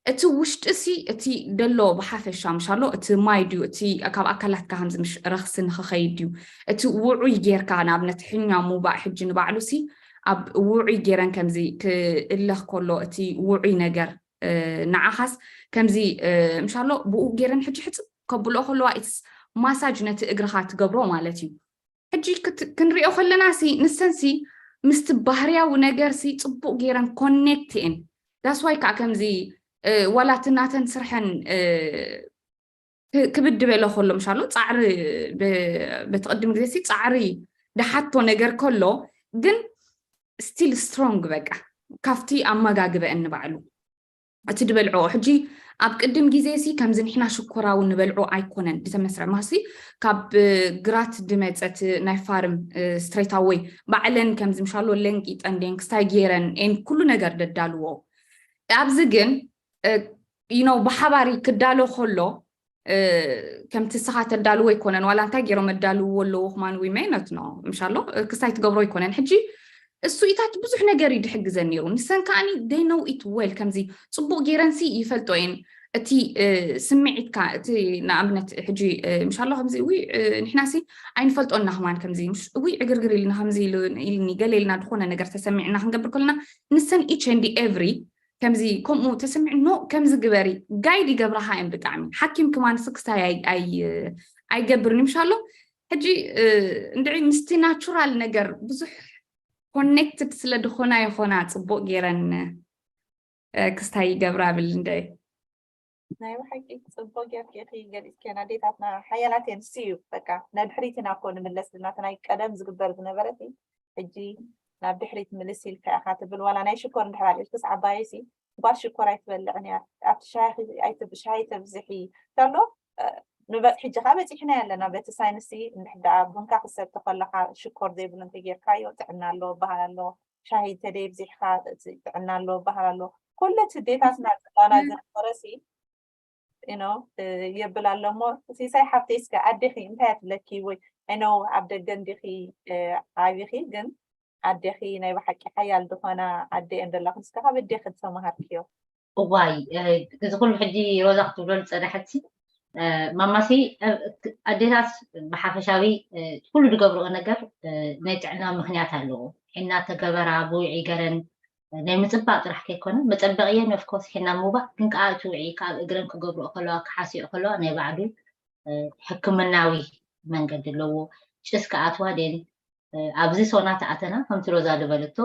እቲ ውሽጢ ሲ እቲ ደሎ ብሓፈሻ ምሻሎ እቲ ማይ ድዩ እቲ ካብ ኣካላትካ ከምዚ ምሽ ረኽሲ ንክኸይድ ድዩ እቲ ውዑይ ጌርካ ንኣብነት ሕኛ ሙባእ ሕጂ ንባዕሉ ሲ ኣብ ውዑይ ጌረን ከምዚ ክእለኽ ከሎ እቲ ውዑይ ነገር ንዓኻስ ከምዚ ምሻሎ ብኡ ጌረን ሕጂ ሕፅብ ከብልኦ ከለዋ ኢትስ ማሳጅ ነቲ እግርኻ ትገብሮ ማለት እዩ። ሕጂ ክንሪኦ ከለና ሲ ንሰን ሲ ምስቲ ባህርያዊ ነገር ሲ ፅቡቅ ገይረን ኮኔክት እየን። ዳስዋይ ከዓ ከምዚ ዋላ እቲ ናተን ስርሐን ክብድ በለ ከሎ ምሻሎ ፃዕሪ በቲ ቅድሚ ግዜ ሲ ፃዕሪ ድሓቶ ነገር ከሎ ግን ስቲል ስትሮንግ በቃ ካብቲ ኣመጋግበ እንባዕሉ እቲ ድበልዕኦ ሕጂ ኣብ ቅድም ግዜ ሲ ከምዚ ንሕና ሽኮራዊ ንበልዖ ኣይኮነን ድተመስረ ማሲ ካብ ግራት ድመፀት ናይ ፋርም ስትሬት ኣወይ ባዕለን ከምዚ ምሻሎ ለንቂጠን ደንክስታይ ገይረን ኤን ኩሉ ነገር ደዳልዎ ኣብዚ ግን you know ብሓባሪ ክዳሎ ከሎ ከምቲ ስኻ ተዳልዎ ኣይኮነን ዋላ እንታይ ገይሮም ኣዳልዎ ኣለዎ ክማን we may not know ምሻሎ ክስታይ ትገብሮ ኣይኮነን ሕጂ እሱ ኢታት ብዙሕ ነገር እዩ ድሕግዘን ነይሩ ንሰን ከዓኒ they know it well ከምዚ ፅቡቅ ገይረንሲ ይፈልጦ እየን እቲ ስምዒትካ እቲ ንኣብነት ሕጂ ምሻሎ ከምዚ ዊ ንሕናሲ ኣይንፈልጦና ክማን ከምዚ ዊ ዕግርግር ኢልና ከምዚ ኢልኒ ገለ ኢልና ዝኾነ ነገር ተሰሚዕና ክንገብር ከለና ንሰን each and every ከምዚ ከምኡ ተሰሚዕኖ ከምዚ ግበሪ ጋይድ ይገብራኻ እየን ብጣዕሚ ሓኪም ክማን ስክስታይ ኣይገብርን ምሻሎ ሕጂ እንድዒ ምስቲ ናቹራል ነገር ብዙሕ ኮኔክትድ ስለ ድኾና ይኾና ፅቡቅ ገይረን ክስታይ ይገብራ ብል እንደ ናይ ብሓቂ ፅቡቅ ጌርኪ ኢኺ ገሊፅክየን ኣዴታትና ሓያላት እየን እሱ እዩ በቃ ናይ ድሕሪት ኢና እኮ ንምለስ ልና እቲ ናይ ቀደም ዝግበር ዝነበረ ሕጂ ናብ ድሕሪት ምልስ ኢልካ ኢኻ ትብል ዋላ ናይ ሽኮር እንድሕር ኣልዒልክስ ዓባየይሲ ጓል ሽኮር ኣይትበልዕን እያ ኣብቲ ሻሂ ተብዝሒ ተሎ ንበፅሒ ሕጂ ከዓ በፂሕና ኣለና በቲ ሳይንስ እንድሕር ደኣ ቡንካ ክሰቲ ከለካ ሽኮር ዘይብሉ እንተጌርካዮ ጥዕና ኣለዎ በሃል ኣለዎ ሻሂ እንተደይብዚሕካ ጥዕና ኣለዎ በሃል ኣለዎ ኩለት ስደታት ናፅላና ዝነበረ ሲ you know የብል ኣሎ እሞ ሲሳይ ሓብተይ እስከ ኣዴኺ እንታይ እያ ትብለኪ ወይ I know ኣብ ደገ እንዲኺ ዓቢኺ ግን ኣዴኺ ናይ ብሓቂ ሓያል ዝኾና ኣደ እየን ዘለኽን እስከ ካብ ኣዴኺ ዝተምሃርክዮ እዋይ እዚ ኩሉ ሕጂ ሮዛ ክትብሎ ዝፀናሐት ማማሲ ኣዴታት ብሓፈሻዊ ኩሉ ዝገብርኦ ነገር ናይ ጥዕና ምክንያት ኣለዎ ሒና ተገበራ ብውዒ ገረን ናይ ምፅባቕ ጥራሕ ከይኮነ መፀበቕየን ኦፍኮርስ ሒና ምውባእ ግን ከዓ እቲ ውዒ ካብ እግረን ክገብርኦ ከለዋ ክሓስኦ ከለዋ ናይ ባዕሉ ሕክምናዊ መንገዲ ኣለዎ ጭስ ክኣትዋ ደን ኣብዚ ሶና ተኣተና ከምቲ ሮዛ ዝበለቶ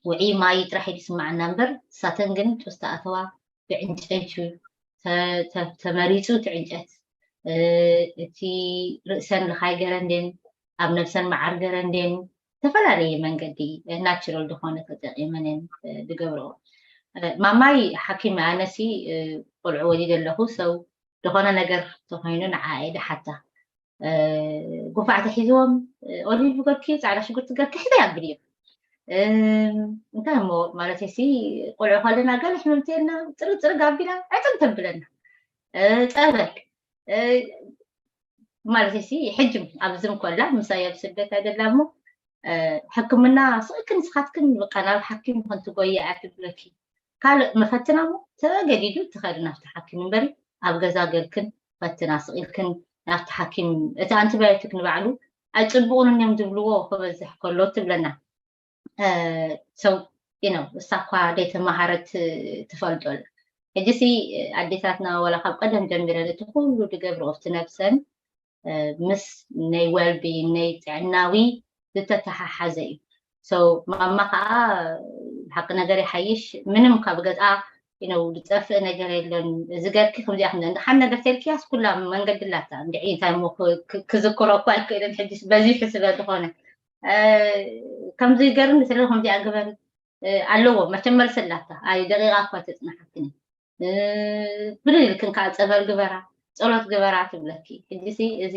ውዒ ማይ ጥራሕ ይስማዓና እምበር እሳተን ግን ጭስ ተኣተዋ ብዕንጨይቲ ተመሪፁ እቲ ዕንጨት እቲ ርእሰን ልኻይ ገረን ደን ኣብ ነብሰን መዓር ገረን ደን ዝተፈላለየ መንገዲ ናቹራል ዝኾነ ተጠቂመን ዝገብርኦ ማማይ ሓኪም ኣነሲ ቆልዑ ወሊደ ኣለኹ ሰው ዝኾነ ነገር ተኾይኑ ንዓ እየ ድሓታ ጉንፋዕ ተሒዝዎም ኦሊቭ ገርኪ ፃዕዳ ሽጉርቲ ገርኪ ሕዘይ ኣብል እዮም እንታይ እሞ ማለት ሲ ቆልዑ ከለና ገለ ሕመምትየና ፅርግ ፅርግ ኣቢላ ዕፅም ተብለና እ፣ ጸበል፣ እ፣ ማለት ሲ ሕጂ ኣብዚ እንኮላ ምሳይ ኣብ ስደት ኣይደላ እሞ፣ እ፣ ሕክምና ስቕክን ንስኻትክን በቃ ናብ ሓኪም ክንትጎያ እያ ትብለኪ። ካልእ መፈትና እሞ ተገዲዱ ትኸዲ ናብቲ ሓኪም እምበሪ ኣብ ገዛ ገርክን ፈትና ስቕ ኢልክን ናብቲ ሓኪም። እቲ ኣንቲባዮቲክ ንባዕሉ ኣይጽብቑን እዮም ዝብልዎ ክበዝሕ ከሎ ትብለና። እ፣ so you know እሳ እኳ ዘይተመሃረት ትፈልጦ ኣላ። ሕጂ ሲ ኣዴታትና ዋላ ካብ ቀደም ጀሚረን እቲ ኩሉ ዝገብርኦ ኣብቲ ነብሰን እ፣ ምስ ናይ well-being ናይ ጥዕናዊ ዝተተሓሓዘ እዩ። So ማማ ከዓ ሓቂ ነገር ይሓይሽ ምንም ካብ ገዝኣ you know ዝጠፍእ ነገር የለን። እዚ ገርኪ ከምዚኣ ከም ሓን ነገር ተልክያስ ኩላ መንገዲ ላታ እንድዒ እንታይ እሞ ክ- ክ- ክዝክሮ እኳ ኣይክእልን። ሕጂ በዚሑ ስለ ዝኾነ እ፣ ከምዚ ገርኒ ስለ ከምዚኣ ግበሪ እ፣ ኣለዎ መቸም መልሲ ኣላታ። ኣይ ደቂቓ እኳ ተጽናሓትኒ እ፣ ብድል ኢልክን ከዓ ጸበል ግበራ፣ ጸሎት ግበራ ትብለኪ። ሕጂ ሲ እዚ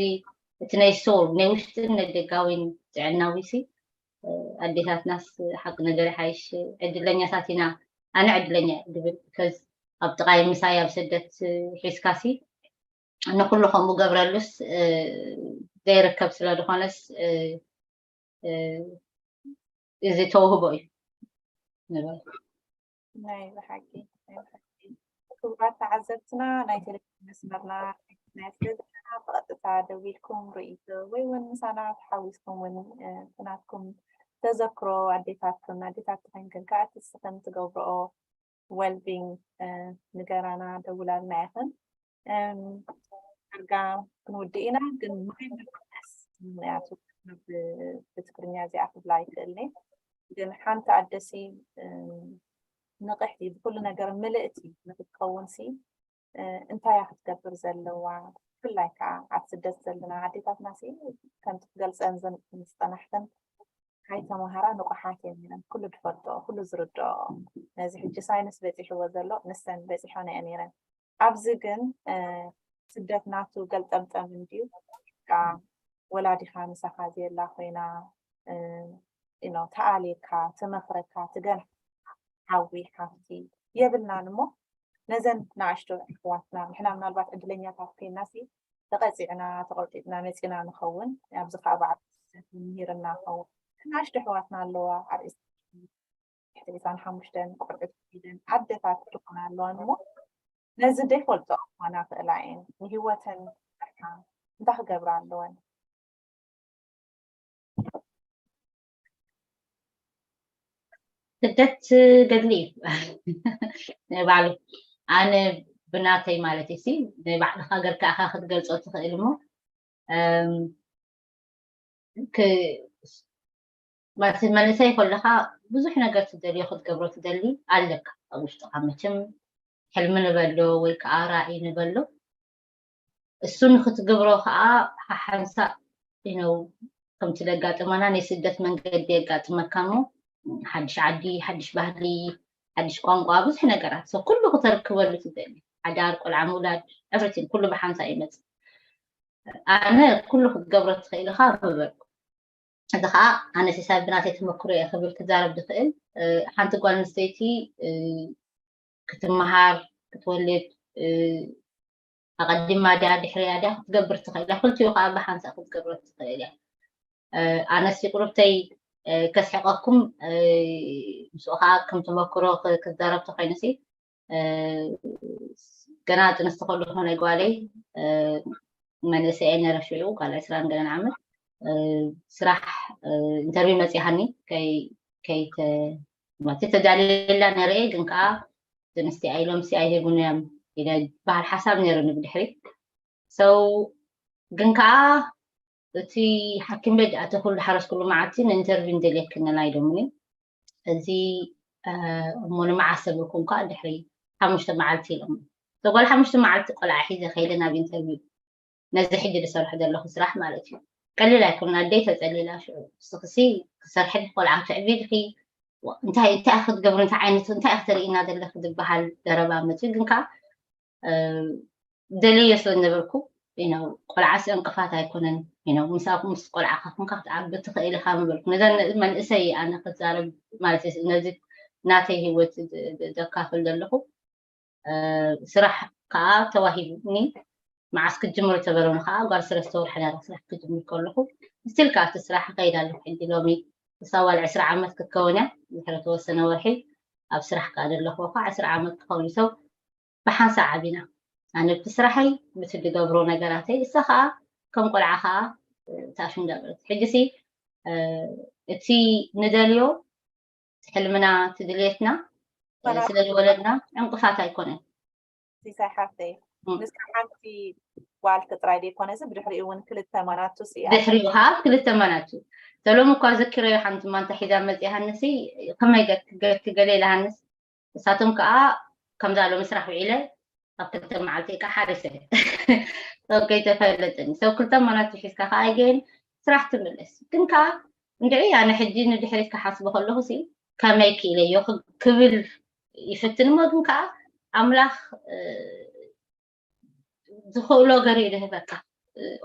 እቲ ናይ ሶል ናይ ውሽጥን ናይ ደጋዊን ጥዕናዊ ሲ እ፣ ኣዴታትናስ ሓቂ ነገር ይሓይሽ። ዕድለኛታት ኢና። ኣነ ዕድለኛ እየ ድብል because ኣብ ጥቓይ ምሳይ ኣብ ስደት እ፣ ሒዝካ ሲ ንኩሉ ከምኡ ገብረሉስ እ፣ ዘይርከብ ስለ ዝኾነስ እ፣ እ፣ እዚ ተውህቦ እዩ ንበል። ናይ ብሓቂ ናይ ብሓቂ ክቡራት ተዓዘብትና ናይ ቴሌቪዥን መስመርና ናይ ዘለና ብቐጥታ ደዊልኩም ርእይቶ ወይ እውን ምሳና ተሓዊስኩም እውን እ፣ ብናትኩም ተዘክሮ ኣዴታትኩም ኣዴታት ተኾይንክን ከዓ እቲ ስኽን ትገብርኦ well-being እ፣ ንገራና ደውላልና ኢኽን። እም፣ ዳርጋ ክንውድእ ኢና፣ ግን ማይ ምርካስ ምኽንያቱ ብ- ብትግርኛ እዚኣ ክብላ ኣይክእልን እየ። ግን ሓንቲ ኣደሲ እም፣ ንቕሕቲ ብኩሉ ነገር ምልእቲ ንክትከውን ሲ እ፣ እንታይ እያ ክትገብር ዘለዋ? ብፍላይ ከዓ ኣብ ስደት ዘለና ኣዴታትና ሲ ከምቲ ክገልፀን ዝን- ዝፀናሕተን ኣይተምሃራ ንቑሓት እየን ነይረን። ኩሉ ዝፈልጦ ኩሉ ዝርድኦ ነዚ ሕጂ ሳይንስ በፂሕዎ ዘሎ ንሰን በፂሖን እየ ነይረን። ኣብዚ ግን እ፣ ስደት ናቱ ገልጠምጠም እንድዩ። በቃ ወላዲኻ ምሳኻ ዘየላ ኮይና እ፣ you know፣ ተኣልየካ ትመኽረካ ትገን ሓዊ ሓፍቲ የብልናን እሞ ነዘን ንኣሽቶ ኣሕዋትና ንሕና ምናልባት ዕድለኛታት ኮይና ሲ ተቐፂዕና ተቐጢጥና መፂና ንኸውን ኣብዚ ከዓ በዓል ምሂርና ኸውን ንኣሽቶ ኣሕዋትና ኣለዋ ኣብ ትሕቲ ዕስራን ሓሙሽተን ቆልዑት ኢለን ኣደታት ክኾና ኣለዋን እሞ ነዚ ዘይፈልጦ ክኾና ክእላ እየን ንህይወተን እንታይ ክገብራ ኣለወን ስደት ገድሊ እዩ ናይ ባዕሉ ኣነ ብናተይ ማለት ሲ ናይ ባዕልካ ገርካ ኢካ ክትገልፆ ትኽእል እሞ ማለት መንእሰይ ከለካ ብዙሕ ነገር ትደልዮ ክትገብሮ ትደሊ ኣለካ ኣብ ውሽጥካ መቸም ሕልሚ ንበሎ ወይ ከዓ ራእይ ንበሎ እሱ ንክትግብሮ ከዓ ሓሓንሳእ you know ከምቲ ዘጋጥመና ናይ ስደት መንገዲ የጋጥመካ እሞ ሓድሽ ዓዲ ሓድሽ ባህሊ ሓድሽ ቋንቋ ብዙሕ ነገራት so ኩሉ ክተርክበሉ ትደሊ ሓዳር ቆልዓ ምውላድ everything ኩሉ ብሓንሳእ ይመፅእ ኣነ ኩሉ ክትገብሮ ትኽእል ኢኻ ምበልኩ እዚ ከዓ ኣነ ሲሳይ ብናተይ ተመክሮ እየ ክብል ክዛረብ ዝኽእል ሓንቲ ጓል ኣንስተይቲ ክትመሃር ክትወልድ ኣቐዲማ ድያ ድሕርያ ድያ ክትገብር ትኽእል እያ ክልቲኡ ከዓ ብሓንሳእ ክትገብሮ ትኽእል እያ ኣነስ ይቁርብተይ ከስሕቀኩም ምስኡ ከዓ ከም ተመክሮ ክዛረብ ተኮይኑ ሲ ገና ጥንስቲ ከለኹ ናይ ጓለይ መንእሰይ እየ ነረ ሽዑ ጓል ዕስራን ገለን ዓመት ስራሕ ኢንተርቪው መፂሃኒ ከይተዳልየላ ነረ ግን ከዓ ጥንስቲ ኣይሎም ሲ ኣይህቡን እዮም ኢለ ዝበሃል ሓሳብ ነይሩኒ ብድሕሪ ሰው ግን ከዓ እቲ ሓኪም ቤት ኣተኹሉ ሓረስኩሉ መዓልቲ ንኢንተርቪው እንደልየክን ኢሎምኒ እዚ እሞ ንመዓስ ተብልኩም ከዓ ድሕሪ ሓሙሽተ መዓልቲ ኢሎም ተጓል ሓሙሽተ መዓልቲ ቆልዓ ሒዘ ከይደ ናብ ኢንተርቪው ነዚ ሕጂ ዝሰርሑ ዘለኹ ስራሕ ማለት እዩ ቀሊል ኣይኮኑን ኣደይ ተፀሊላ ሽዑ ንስኽሲ ክሰርሐ ቆልዓ ትዕቢ ኢልኪ እንታይ እንታይ ክትገብሪ እንታይ ዓይነት እንታይ ክትርእይና ዘለኺ ዝበሃል ዘረባ መፅኡ ግን ከዓ ደልየ ስለ ዝነበርኩ ቆልዓ ሲ ዕንቅፋት ኣይኮነን ምሳኹም ምስ ቆልዓኻ ኮንካ ክትዓቢ ትኽእል ኢኻ ምበልኩ ነዘን መንእሰይ ኣነ ክዛረብ ማለት ነዚ ናተይ ህይወት ዘካፍል ዘለኹ ስራሕ ከዓ ተዋሂቡኒ። መዓስ ክትጅምሩ ተበለኒ ከዓ ጓል ሰለስተ ወርሒ ነራ ስራሕ ክጅምር ከለኹ ስቲል ከዓ እቲ ስራሕ ይኸይድ ኣለኹ። ሕጂ ሎሚ እሳ ጓል ዕስራ ዓመት ክትከውን እያ። ድሕሪ ተወሰነ ወርሒ ኣብ ስራሕ ከዓ ዘለኹ ከዓ ዕስራ ዓመት ክኸውን እዩ። ብሓንሳእ ዓቢና ኣነ ብቲ ስራሐይ ብቲ ዝገብሮ ነገራተይ እሳ ከዓ ከም ቆልዓ ከዓ ታሽ እንዳበለት ሕጂ ሲ እቲ ንደልዮ ሕልምና ትድልየትና ስለ ዝወለድና ዕንቅፋት ኣይኮነን። ሲሳይ ሓፍተይ ንስካ ሓንቲ ጓል ጥራይ ዘይኮነሲ ብድሕሪኡ እውን ክልተ መናቱ ድሕሪኡ ከዓ ክልተ መናቱ ተሎም እኳ ዘኪረዮ ሓንቲ ማንታ ሒዛ መፅያ ሃንሲ ከመይ ገትገት ገለ ኢላ ሃንስ እሳቶም ከዓ ከምዛ ሎሚ ስራሕ ውዒለ ኣብ ክልተ መዓልቲ ከዓ ሓሪሰ ከይተፈለጥኒ ሰብ ክልተ መናቱ ሒዝካ ከዓ ኣይገይን ስራሕ ትምለስ ግን ከዓ እንድዒ ኣነ ሕጂ ንድሕሪት ክሓስቦ ከለኹ ሲ ከመይ ክኢለዮ ክብል ይፍትን እሞ ግን ከዓ ኣምላኽ ዝኽእሎ ገሩ ይድህበካ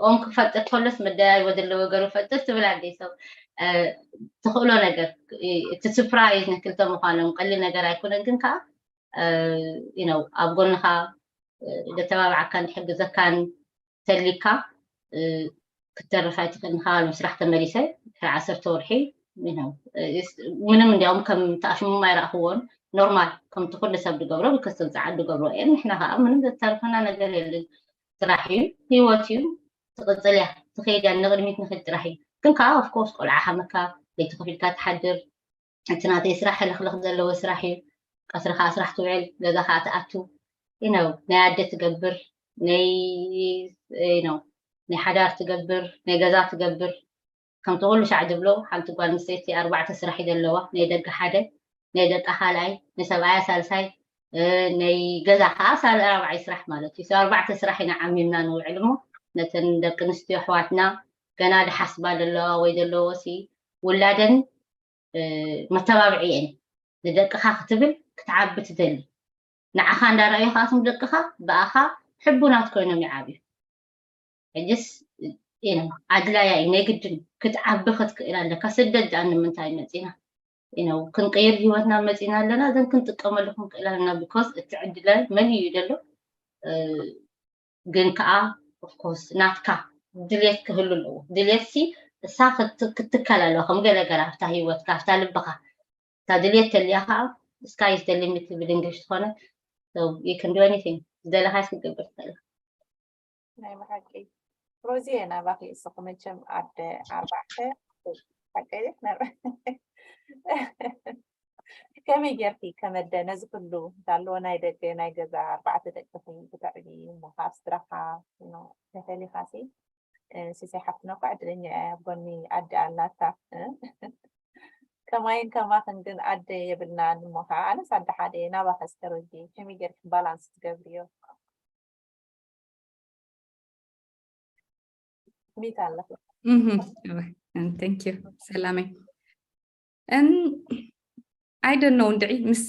ኦም ክፈጥር ከሎስ መደያይቦ ዘለዎ ገሩ ፈጥር ትብል ኣደይ ሰብ ትኽእሎ ነገር እቲ ስፕራይዝ ንክልተ ምዃኖም ቀሊል ነገር ኣይኮነን ግን ከዓ ነው ኣብ ጎንኻ ደተባብዓካን ዝሕግዘካን ተሊካ ክትተርፍ ኣይትኽእል ንካባሎም ስራሕ ተመሊሰ ድሕሪ ዓሰርተ ወርሒ ምንም እንዲያውም ከም ተኣሽሙም ኣይረእኽዎን ኖርማል ከምቲ ኩሉ ሰብ ዝገብሮ ብክስትን ፀዓት ዝገብሮ እየን ንሕና ከዓ ምንም ዘተርፈና ነገር የለን ስራሕ እዩ ህይወት እዩ ትቕፅል እያ ትኸይድ እያ ንቕድሚት ንኽድ ጥራሕ እዩ ግን ከዓ ኦፍኮርስ ቆልዓ ሓመካ ለይቲ ከፊልካ ትሓድር እቲ ናተይ ስራሕ ሕልኽልኽ ዘለዎ ስራሕ እዩ ቀትሪ ከዓ ስራሕ ትውዕል ገዛ ከዓ ትኣቱ ነው ናይ ኣደ ትገብር ናይ ነው ናይ ሓዳር ትገብር ናይ ገዛ ትገብር ከምቲ ኩሉ ሻዕ ዝብሎ ሓንቲ ጓል ኣንስተይቲ ኣርባዕተ ስራሕ እዩ ዘለዋ ናይ ደቂ ሓደ ናይ ደቂ ካልኣይ ናይ ሰብኣያ ሳልሳይ ናይ ገዛ ከዓ ራብዓይ ስራሕ ማለት እዩ ኣርባዕተ ስራሕ ኢና ዓሚምና ንውዕል እሞ ነተን ደቂ ኣንስትዮ ኣሕዋትና ገና ድሓስባ ዘለዋ ወይ ዘለዎ ሲ ውላደን መተባብዒ እየን ንደቅኻ ክትብል ክትዓቢ ትደሊ ንዓኻ እንዳረኣዩ ከኣቶም ደቅኻ ብኣኻ ሕቡናት ኮይኖም ይዓብዩ ሕጅስ ኣድላያ እዩ ናይ ግድን ክትዓቢ ክትክእል ኣለካ ስደት ዳኣ ንምንታይ መፂና ነው ክንቀይር ህይወትና መፂና ኣለና ግን ክንጥቀመሉ ክንክእል ኣለና because እቲ ዕድለ መን እዩ ዘሎ ግን ከዓ ኦፍኮርስ ናትካ ድልየት ክህሉ ኣለዎ ድልየት ሲ እሳ ክትከል ኣለዋ ከም ገለ ገር ኣብታ ህይወትካ ኣብታ ልብኻ እታ ድልየት ተልያ ከዓ sky is the limit ትብል እንግሊሽ ዝኾነ you can do anything ዝደለካ ክትገብር ትኽእል ናይ ብሓቂ ሮዚ ናባኺ እስኹ መቸም ኣደ ኣርባዕተ ሓቀይት ነር ከመይ ጌርኪ ከመደ ነዚ ኩሉ ዳለዎ ናይ ደገ ናይ ገዛ ኣርባዕተ ደቅኺ ብተዕቢ እሞ ካብ ስድራኻ ተፈሊኻሲ ሲሳይ ሓፍትና እኳ ዕድለኛ እያ ኣብ ጎኒ ኣደ ኣላታ ከማይን ከማኽን ግን ኣደ የብልናን እሞ ከዓ ኣነስ ኣደ ሓደ እየ ናባኸ እስከ ሮዚ ከመይ ጌርኪ ባላንስ ትገብርዮ ሚት ኣለኹ thank you ሰላመይ I don't know እንድዒ ምስ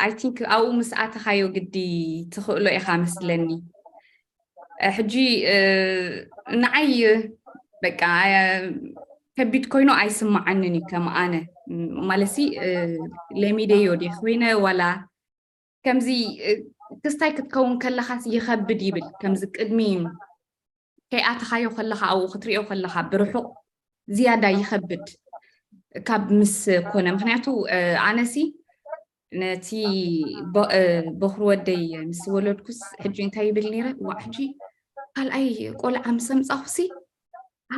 I think ኣብኡ ምስ ኣተኻዮ ግዲ ትኽእሎ ኢኻ መስለኒ ሕጂ ንዓይ በቃ ከቢድ ኮይኑ ኣይስምዓንን እዩ ከም ኣነ ማለሲ ለሚደዮ ድየ ኮይነ ዋላ ከምዚ ክስታይ ክትከውን ከለኻስ ይኸብድ ይብል ከምዚ ቅድሚ ከይኣተኻዮ ከለኻ ኣብኡ ክትሪኦ ከለኻ ብርሑቕ ዝያዳ ይኸብድ ካብ ምስ ኮነ ምክንያቱ ኣነሲ ነቲ በኽሪ ወደይ ምስ ወለድኩስ ሕጂ እንታይ ይብል ነይረ ዋ ሕጂ ካልኣይ ቆልዓ ምስ ኣምፃኹሲ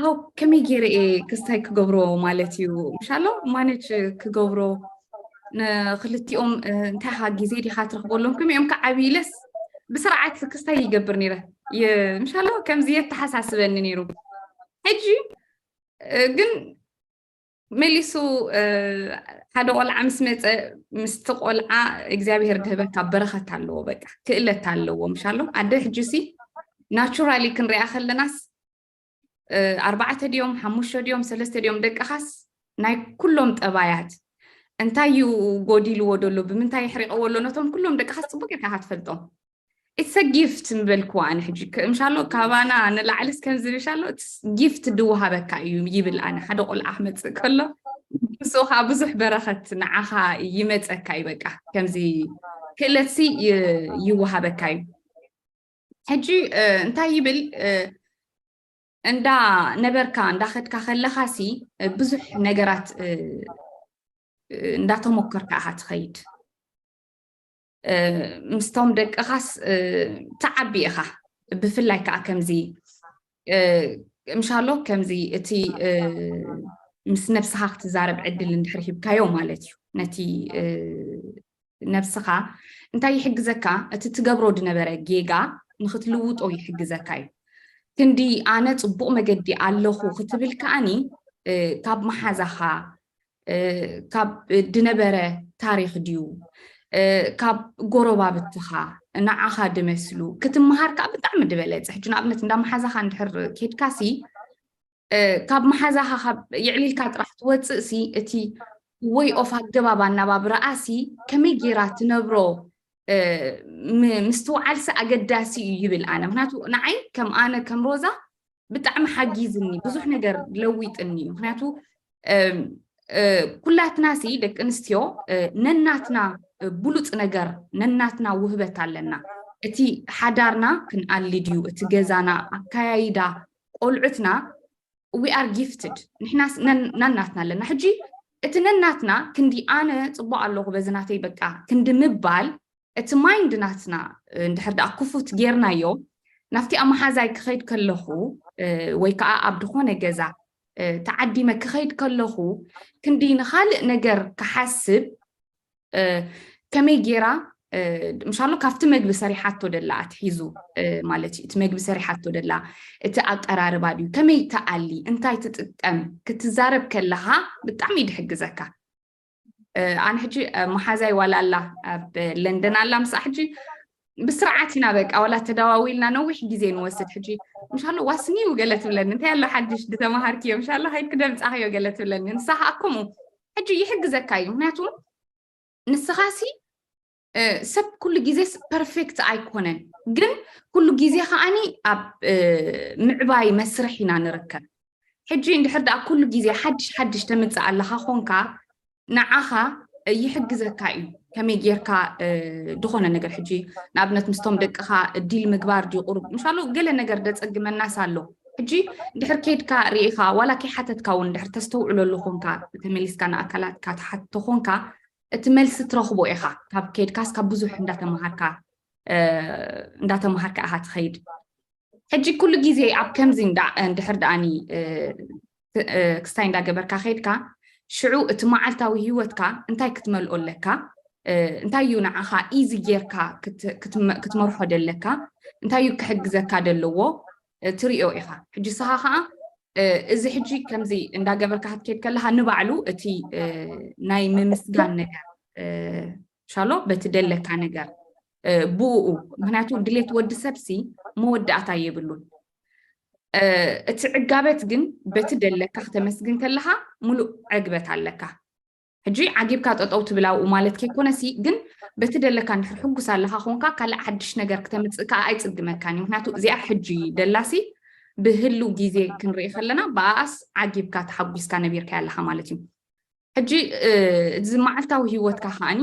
ኣው ከመይ ገይረ እየ ክስታይ ክገብሮ ማለት እዩ ምሻሎ ማነጅ ክገብሮ ንክልቲኦም እንታይ ካ ግዜ ዲካ ትረክበሎም ከመይ እዮም ከዓ ዓብይ ኢለስ ብስርዓት ክስታይ ይገብር ነይረ ምሻሎ ከምዚ የተሓሳስበኒ ነይሩ ሕጂ ግን መሊሱ ሓደ ቆልዓ ምስ መፀ ምስቲ ቆልዓ እግዚኣብሄር ድህበካ በረኸት ኣለዎ በቃ ክእለት ኣለዎ ምሻሎ ኣደ ሕጂ ሲ ናቹራሊ ክንሪኣ ከለናስ ኣርባዕተ ድዮም ሓሙሽተ ድዮም ሰለስተ ድዮም ደቅኻስ ናይ ኩሎም ጠባያት እንታይ እዩ ጎዲልዎ ደሎ ብምንታይ የሕሪቀዎ ኣሎ ነቶም ኩሎም ደቅኻስ ፅቡቅ ኢልካ ትፈልጦም it's a gift ምበልክዋ ኣነ ሕጂ ምሻሎ ካባና ንላዕልስ ከምዚ ምሻሎ gift ድወሃበካ እዩ ይብል ኣነ ሓደ ቆልዓ ክመፅእ ከሎ ንስኡ ከዓ ብዙሕ በረኸት ንዓኻ ይመፀካ እዩ በቃ ከምዚ ክእለትሲ ይወሃበካ እዩ ሕጂ እንታይ ይብል? እንዳ ነበርካ እንዳኸድካ ከለኻሲ ብዙሕ ነገራት እንዳተሞከርካ ኢኻ ትኸይድ። ምስቶም ደቅኻስ ትዓቢ ኢኻ። ብፍላይ ከዓ ከምዚ ምሻሎ ከምዚ እቲ ምስ ነብስኻ ክትዛረብ ዕድል እንድሕር ሂብካዮ ማለት እዩ። ነቲ ነብስኻ እንታይ ይሕግዘካ? እቲ ትገብሮ ዝነበረ ጌጋ ንክትልውጦ ይሕግዘካ እዩ። ክንዲ ኣነ ፅቡቕ መገዲ ኣለኹ ክትብል ከኣኒ ካብ መሓዛኻ ካብ ድነበረ ታሪኽ ድዩ ካብ ጎረባብትኻ ንዓኻ ድመስሉ ክትመሃር ከዓ ብጣዕሚ ድበለፀ። ሕጂ ንኣብነት እንዳ መሓዛኻ እንድሕር ኬድካሲ ካብ መሓዛኻ ካብ የዕሊልካ ጥራሕ ትወፅእሲ እቲ ወይ ኦፍ ኣገባብ ኣናባብራኣሲ ከመይ ጌራ ትነብሮ ምስትውዓልሲ ኣገዳሲ እዩ ይብል ኣነ። ምክንያቱ ንዓይ ከም ኣነ ከም ሮዛ ብጣዕሚ ሓጊዝኒ፣ ብዙሕ ነገር ለዊጥኒ እዩ። ምክንያቱ ኩላትናሲ ደቂ ኣንስትዮ ነናትና ብሉፅ ነገር ነናትና ውህበት ኣለና። እቲ ሓዳርና ክንኣሊ ድዩ፣ እቲ ገዛና ኣካያይዳ ቆልዑትና we are gifted ንሕናስ ነናትና ኣለና። ሕጂ እቲ ነናትና ክንዲ ኣነ ፅቡቅ ኣለኹ በዚ ናተይ በቃ ክንዲ ምባል እቲ ማይንድ ናትና እንድሕር ደኣ ክፉት ጌርናዮ ናብቲ ኣመሓዛይ ክኸይድ ከለኹ ወይ ከዓ ኣብ ድኾነ ገዛ ተዓዲመ ክኸይድ ከለኹ ክንዲ ንኻልእ ነገር ክሓስብ ከመይ ጌራ ምሻሎ ካብቲ መግቢ ሰሪሓቶ ደላ ኣትሒዙ ማለት እዩ። እቲ መግቢ ሰሪሓቶ ደላ እቲ ኣቀራርባ ድዩ ከመይ ትኣሊ እንታይ ትጥቀም ክትዛረብ ከለኻ ብጣዕሚ ድሕግዘካ። ኣነ ሕጂ መሓዛይ ዋላ ኣላ ኣብ ለንደን ኣላ ምሳኣ ሕጂ ብስርዓት ኢና በቃ ዋላ ተደዋዊልና ነዊሕ ግዜ ንወስድ። ሕጂ ምሻሎ ዋስኒው ገለ ትብለኒ እንታይ ኣሎ ሓድሽ ድተመሃርክዮ ምሻሎ ከይድኪ ደምፃኽዮ ገለ ትብለኒ። ንሳ ከዓ ከምኡ ሕጂ ይሕግዘካ እዩ። ምክንያቱ ንስኻሲ ሰብ ኩሉ ግዜስ ፐርፌክት ኣይኮነን፣ ግን ኩሉ ግዜ ከዓኒ ኣብ ምዕባይ መስርሕ ኢና ንርከብ። ሕጂ እንድሕር ደኣ ኩሉ ግዜ ሓድሽ ሓድሽ ተምፅእ ኣለኻ ኾንካ ንዓኻ ይሕግዘካ እዩ። ከመይ ጌርካ ዝኾነ ነገር ሕጂ ንኣብነት ምስቶም ደቅኻ ዲል ምግባር ድዩ ቁሩብ ምሻሉ ገለ ነገር ደፀግመናስ ኣሎ። ሕጂ ድሕር ከይድካ ርኢኻ ዋላ ከይሓተትካ እውን ድሕር ተስተውዕለሉ ኾንካ ተመሊስካ ንኣካላትካ ትሓቶ ኾንካ እቲ መልሲ ትረኽቦ ኢኻ። ካብ ከይድካስ ካብ ብዙሕ እንዳተምሃርካ እንዳተምሃርካ ኢኻ ትኸይድ። ሕጂ ኩሉ ግዜ ኣብ ከምዚ እንድሕር ደኣኒ ክስታይ እንዳገበርካ ከይድካ ሽዑ እቲ መዓልታዊ ህይወትካ እንታይ ክትመልኦ ኣለካ? እንታይ እዩ ንዓኻ ኢዚ ጌርካ ክትመርሖ ደለካ? እንታይ እዩ ክሕግዘካ ደለዎ? ትሪኦ ኢኻ። ሕጂ ስኻ ከዓ እዚ ሕጂ ከምዚ እንዳገበርካ ክትከይድ ከለኻ ንባዕሉ እቲ ናይ ምምስጋን ነገር ሻሎ በቲ ደለካ ነገር ብኡ ምክንያቱ ድሌት ወዲ ሰብሲ መወዳእታ የብሉን። እቲ ዕጋበት ግን በቲ ደለካ ክተመስግን ከለኻ ሙሉእ ዕግበት ኣለካ። ሕጂ ዓጊብካ ጠጠው ትብል ኣብኡ ማለት ከይኮነሲ ግን በቲ ደለካ እንድሕር ሕጉስ ኣለካ ኮንካ ካልእ ሓድሽ ነገር ክተምፅእ ከዓ ኣይፅግመካን እዩ። ምክንያቱ እዚኣ ሕጂ ደላሲ ብህሉ ግዜ ክንርኢ ከለና ብኣኣስ ዓጊብካ ተሓጒስካ ነቢርካ ኣለካ ማለት እዩ። ሕጂ እዚ መዓልታዊ ህይወትካ ከዓኒ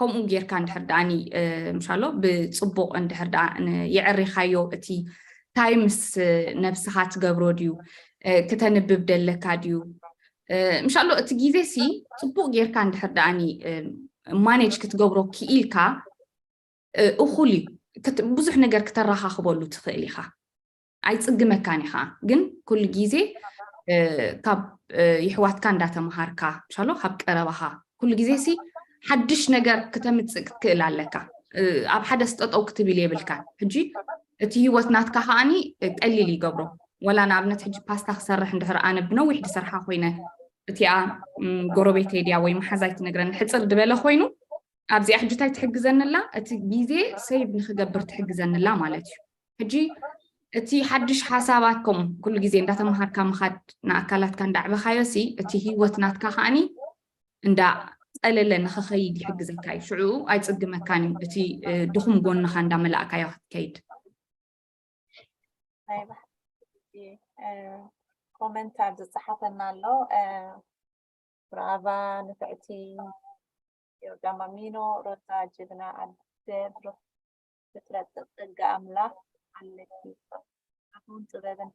ከምኡ ጌርካ እንድሕር ደኣኒ ምሻሎ ብፅቡቕ እንድሕር ደኣ የዕሪኻዮ እቲ ታይምስ ነብስኻ ትገብሮ ድዩ ክተንብብ ደለካ ድዩ ምሻሎ እቲ ግዜ ሲ ፅቡቕ ጌርካ እንድሕር ደኣኒ ማኔጅ ክትገብሮ ክኢልካ እኹል እዩ። ብዙሕ ነገር ክተረኻኽበሉ ትኽእል ኢኻ። ኣይፅግመካን ኢኻ ግን ኩሉ ግዜ ካብ ይሕዋትካ እንዳተምሃርካ ሻሎ ካብ ቀረባኻ ኩሉ ግዜ ሲ ሓድሽ ነገር ክተምፅእ ክትክእል ኣለካ። ኣብ ሓደ ስጠጠው ክትብል የብልካን። ሕጂ እቲ ህይወት ናትካ ከዓኒ ቀሊል ይገብሮ። ወላ ንኣብነት ሕጂ ፓስታ ክሰርሕ እንድሕር ኣነ ብነዊሕ ዝሰርሓ ኮይነ እቲኣ ጎረቤተይ ድያ ወይ መሓዛይ ትነግረኒ ሕፅር ዝበለ ኮይኑ ኣብዚኣ ሕጂ እንታይ ትሕግዘኒ ኣላ? እቲ ግዜ ሴቭ ንክገብር ትሕግዘኒ ኣላ ማለት እዩ። ሕጂ እቲ ሓድሽ ሓሳባት ከምኡ ኩሉ ግዜ እንዳተምሃርካ ምኻድ ንኣካላትካ እንዳዕበኻዮ ሲ እቲ ህይወት ናትካ ከዓኒ እንዳፀለለ ንክኸይድ ይሕግዘካ እዩ። ሽዑ ኣይፅግመካን እዩ እቲ ድኹም ጎንኻ እንዳመላእካዮ ክትከይድ። ናይ ባህሊ ኮመንት ኣብ ዝፀሓፈና ኣሎ። ብራቫ ንፍዕቲ ዮርዳማ ሚኖ ሮዛ ጅግና ኣደ ብሩክ ክትረቅቕ ጸጋ ኣምላኽ ኣለኪ። ኣፉን ጥበብን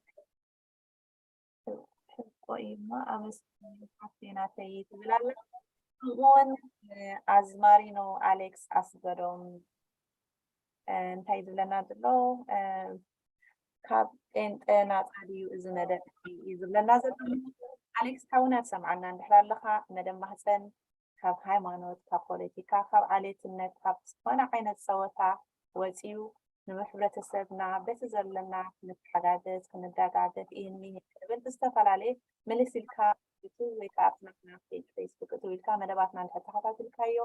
ሕቆ እዩ እሞ ኣመስግኒ ሓፍተይ ናተይ ትብል ኣላ። ከምኡ እውን ኣዝማሪኖ ኣሌክስ ኣስገዶም እንታይ ዝብለና ዘሎ፣ ካብ ጴንጠ ናፃ ድዩ እዚ መደብ እዩ ዝብለና ዘሎ። ኣሌክስ ሓውና ትሰምዓና እንድሕር ኣለኻ፣ መደብ ማህፀን ካብ ሃይማኖት፣ ካብ ፖለቲካ፣ ካብ ዓሌትነት፣ ካብ ዝኾነ ዓይነት ፀወታ ወፂኡ ንሕብረተሰብና በቲ ዘለና ክንተሓጋገዝ ክንደጋገፍ ይህኒ ክብል ብዝተፈላለየ ምልስ ኢልካ ዩቱብ ወይ ከዓ ኣብቲ ናትና ፔጅ ፌስቡክ እትው ኢልካ መደባትና እንድሕር ተኸታቲልካዮ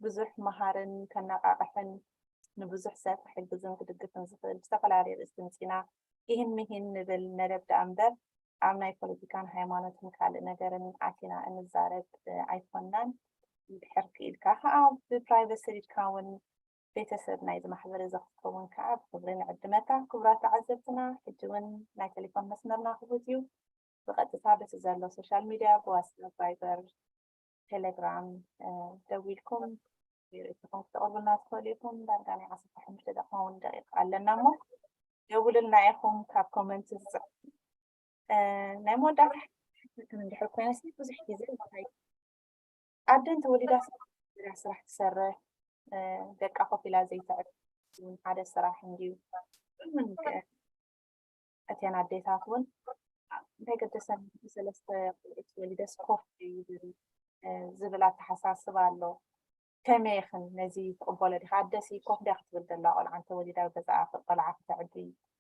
ብዙሕ መሃርን ከነቃቅሕን ንብዙሕ ሰብ ክሕግዝን ክድግፍን ዝኽእል ብዝተፈላለየ ርእስቲ ምፂና ይህን ምሂን ንብል መደብ ደኣ እምበር ኣብ ናይ ፖለቲካን ሃይማኖትን ካልእ ነገርን ኣቲና እንዛረብ ኣይኮናን። እንድሕር ክኢልካ ከዓ ብፕራይቬት ሰዲድካ እውን ቤተሰብ ናይዚ ማሕበር እዚ ክትከውን ከዓ ብክብሪ ንዕድመካ። ክቡራት ተዓዘብትና ሕጂ እውን ናይ ቴሌፎን መስመርና ክፉት እዩ። ብቐጥታ በቲ ዘሎ ሶሻል ሚድያ ብዋትስኣፕ፣ ቫይበር፣ ቴሌግራም ደዊልኩም ርእይቶኹም ክተቕርቡልና ትኽእሉ ኢኹም። ዳርጋ ናይ ዓሰርተ ሓሙሽተ ደቂቕ እውን ደቂቕ ኣለና እሞ ደውሉልና ኢኹም። ካብ ኮመንት ዝፅሕፉ ናይ መወዳእታ ሕክም እንድሕር ኮይነስ ብዙሕ ግዜ ኣደን ተወሊዳ ስራሕ ትሰርሕ ደቃ ኮፍ ኢላ ዘይተዕብ ሓደ ስራሕ እንድዩ። እተን ኣዴታት እውን እንታይ ገደሰን ሰለስተ ቆልዑት ወሊደስ ኮፍ ይብል ዝብል ኣተሓሳስባ ኣሎ። ከመይ ኢኽን ነዚ ትቕበሎ ዲኻ? ኣደሲ ኮፍ ድያ ክትብል ዘላ ቆልዓ እንተወሊዳ ገዛኣ ቆልዓ ክተዕቢ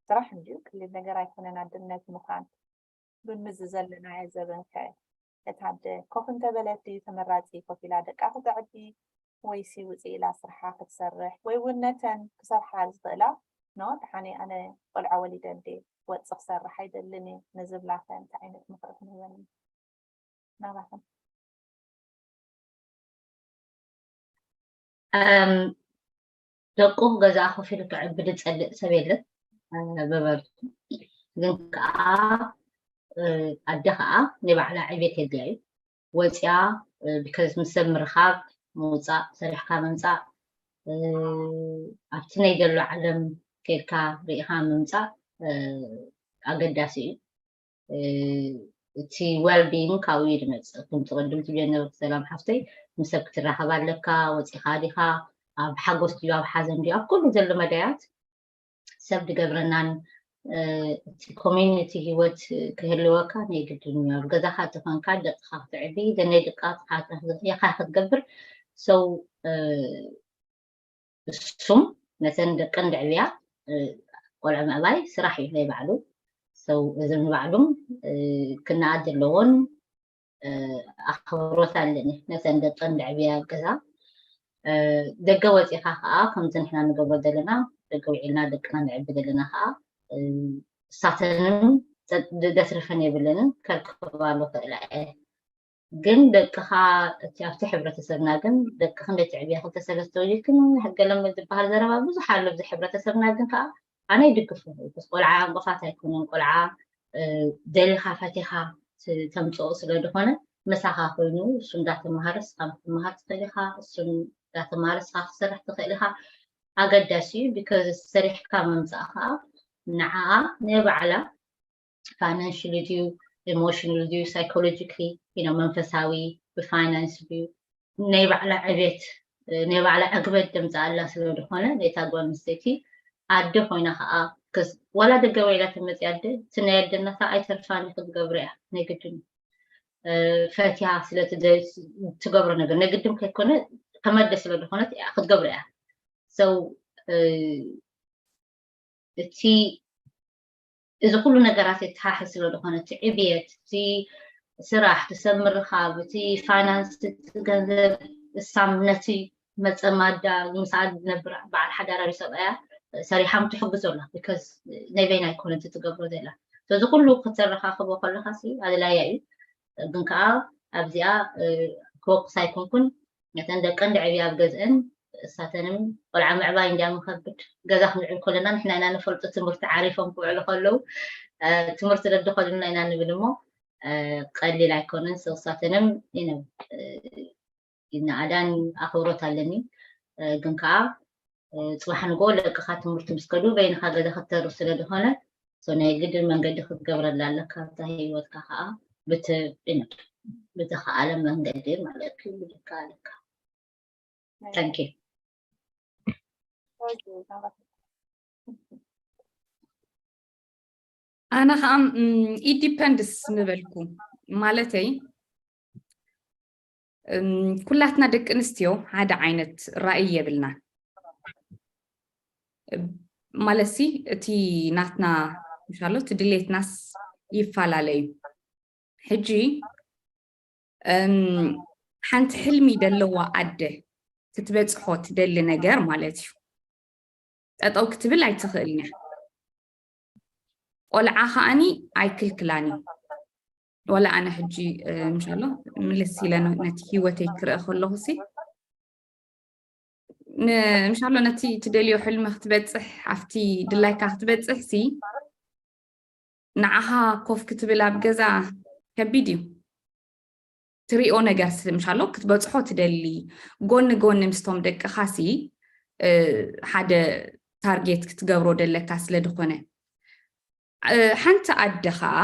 ስራሕ እንድዩ፣ ቀሊል ነገር ኣይኮነን ኣደነት ምዃን። ግን ምስዚ ዘለናዮ ዘበንከ እታ ኣደ ኮፍ እንተበለት ድዩ ተመራፂ ኮፍ ኢላ ደቃ ክተዕቢ ወይሲ ውፅእ ኢላ ስርሓ ክትሰርሕ ወይ እውን ነተን ክሰርሓ ዝኽእላ ኖ ደሓነይ ኣነ ቆልዓ ወሊደ እንዴ ወፂ ክሰርሕ ኣይደልን እየ ንዝብላኸ እንታይ ዓይነት ምኽሪ ክንህበን ናባኽን? ደቁ ገዛ ኮፍ ኢሉ ክዕብድ ዝጸልእ ሰብ የለን በበርቱ። ግን ከዓ ኣደ ከዓ ናይ ባዕላ ዕቤት የድልያ እዩ። ወፅያ because ምስ ሰብ ምርኻብ ምውፃእ ሰሪሕካ ምምፃእ ኣብቲ ናይ ዘሎ ዓለም ከይድካ ርኢኻ ምምፃእ ኣገዳሲ እዩ። እቲ well being ካብኡ እዩ ዝመፅእ። ከምቲ ቅድም ትብልዮ ነበርኪ ሰላም ሓፍተይ፣ ምስ ሰብ ክትራኸብ ኣለካ፣ ወፂኻ ዲኻ፣ ኣብ ሓጎስ ድዩ ኣብ ሓዘን ድዩ ኣብ ኩሉ ዘሎ መዳያት ሰብ ዝገብረናን እቲ community ሂወት ክህልወካ ናይ ግድን እዩ። ኣብ ገዛኻ ተኾንካ ደቅኻ ክትዕቢ ዘነይ ደቅኻ ኢኻ ክትገብር ሰው እሱም ነተን ደቀን ዘዕብያ ቆልዑ ምዕባይ ስራሕ እዩ ናይ ባዕሉ። ሰው እዚ ንባዕሉም ክነኣድ ዘለዎን ኣኽብሮት ኣለኒ ነተን ደቀን ዘዕብያ ኣብ ገዛ። ደገ ወፂኻ ከዓ ከምዚ ንሕና ንገብሮ ዘለና ደገ ውዒልና ደቅና ነዕቢ ዘለና ከዓ እሳተንም ደስርፈን የብለንን ከርክባሉ ክእላ እየ። ግን ደቅኻ እቲ ኣብቲ ሕብረተሰብና ግን ደቅኽን ደትዕብያ ክልተ ሰለስተ ወሊድክን ሕገለመድ ዝበሃል ዘረባ ብዙሕ ኣሎ ኣብዚ ሕብረተሰብና ግን ከዓ ኣነ ይድግፎ። ቆልዓ ዕንቅፋት ኣይኮነን። ቆልዓ ደሊኻ ፈቲኻ ተምፅኦ ስለ ዝኾነ ምሳኻ ኮይኑ እሱ እንዳተምሃረ ስኻ ክትምሃር ትኽእል ኢኻ። እሱ እንዳተምሃረ ስኻ ክትሰርሕ ትኽእል ኢኻ። ኣገዳሲ እዩ። ቢካዝ ሰሪሕካ ምምፃእ ከዓ ንዓኣ ናይ ባዕላ financially ድዩ emotionally ድዩ psychologically you know መንፈሳዊ ብፋይናንስ ድዩ ናይ ባዕላ ዕቤት ናይ ባዕላ ዕግበት ደምፃኣላ ስለ ዝኾነ ነታ ጓል ኣንስተይቲ ኣደ ኮይና ከዓ ዋላ ደገ ውዒላ ተመፅያ ኣደ እቲ ናይ ኣደነታ ኣይተርፋን ክትገብሮ እያ ናይ ግድን ፈትያ ስለ ትገብሮ ነገር ናይ ግድን ከይኮነ ከመደ ስለ ዝኾነት ክትገብሮ እያ ሰው እቲ እዚ ኩሉ ነገራት የተሓሕዝ ስለ ዝኾነ እቲ ዕብየት እቲ ስራሕ እቲ ሰብ ምርኻብ እቲ ፋይናንስ እቲ ገንዘብ እሳም ነቲ መፀማዳ ምስኣ ዝነብር በዓል ሓዳር ሰብኣያ ሰሪሓም ትሕግዞ ኣላ because ናይ በይና ኣይኮነን ትገብሮ ዘላ እዚ ኩሉ ክትዘረኻኽቦ ከለካ ኣድላያ እዩ ግን ከዓ ኣብዚኣ ክወቅስ ኣይኮንኩን ነተን ደቀን ደዕብያ ኣብ ገዝአን እሳተንም ቆልዓ ምዕባይ እንዲያ ምኸብድ ገዛ ክንዕብ ከለና ንሕና ኢና ንፈልጦ ትምህርቲ ዓሪፎም ክውዕሉ ከለዉ ትምህርቲ ደድኸሉና ኢና ንብል እሞ ቀሊል ኣይኮነን ሰውሳተንም ይነብ ይነኣዳን ኣኽብሮት ኣለኒ ግን ከዓ እ፣ ጽባሕ ንግሆ ደቅኻ ትምህርቲ ምስ ከዱ በይንኻ ገዛ ክትተርፍ ስለ ዝኾነ፣ so ናይ ግድን መንገዲ ክትገብረላ ኣለካ። ኣብታ ህይወትካ ከዓ ብት-፣ ብተኸኣለ መንገዲ ማለት እዩ፣ ይከኣለካ። Thank you። ኣነ ከዓ ኢት ዲፐንድስ ምበልኩ፣ ማለተይ እም፣ ኩላትና ደቂ ኣንስትዮ ሓደ ዓይነት ራእይ የብልና። ማለትሲ እቲ ናትና ምሻሎ እቲ ድሌትናስ ይፈላለዩ። ሕጂ እም፣ ሓንቲ ሕልሚ ደለዋ ኣደ ክትበፅሖ ትደሊ ነገር ማለት እዩ፣ ጠጠው ክትብል ኣይትኽእልን እያ። ቆልዓ ከዓኒ ኣይክልክላን እዩ። ወላ ኣነ ሕጂ እ፣ ምሻሎ ምልስ ኢለ ነ- ነቲ ህይወተይ ክርኢ ከለኹ ሲ ን- ምሻሎ ነቲ ትደልዮ ሕልሚ ክትበፅሕ ኣብቲ ድላይካ ክትበፅሕ ሲ ንዓኻ ኮፍ ክትብል ኣብ ገዛ ከቢድ እዩ። ትሪኦ ነገር ስ- ምሻሎ ክትበፅሖ ትደሊ ጎኒ ጎኒ ምስቶም ደቅኻ ሲ እ፣ ሓደ ታርጌት ክትገብሮ ደለካ ስለ ዝኾነ እ፣ ሓንቲ ኣደ ኸዓ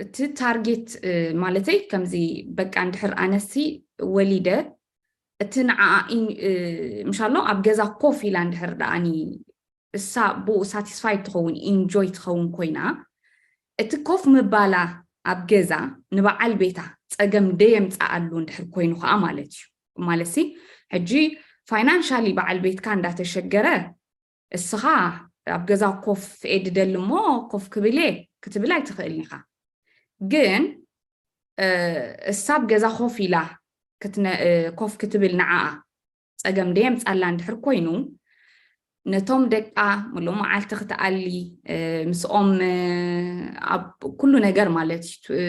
እቲ ታርጌት እ፣ ማለተይ ከምዚ በቃ እንድሕር ኣነሲ ወሊደ እቲ ንዓኣ ኢን- እ፣ ምሻሎ ኣብ ገዛ ኮፍ ኢላ እንድሕር ደኣኒ እሳ ብኡ ሳቲስፋይድ ትኸውን ኢንጆይ ትኸውን ኮይና እቲ ኮፍ ምባላ ኣብ ገዛ ንበዓል ቤታ ፀገም ደየምፀኣሉ እንድሕር ኮይኑ ከዓ ማለት እዩ። ማለትሲ ሕጂ ፋይናንሻሊ በዓል ቤትካ እንዳተሸገረ እስኻ ኣብ ገዛ ኮፍ እየ ድደሊ እሞ ኮፍ ክብል እየ ክትብል ኣይትኽእልን ኢኻ። ግን እ፣ እሳ ኣብ ገዛ ኮፍ ኢላ ክትነ- እ፣ ኮፍ ክትብል ንዓኣ ፀገም ደየምፃላ እንድሕር ኮይኑ ነቶም ደቃ ሙሉእ መዓልቲ ክትኣሊ እ፣ ምስኦም እ፣ ኣብ ኩሉ ነገር ማለት እዩ እ፣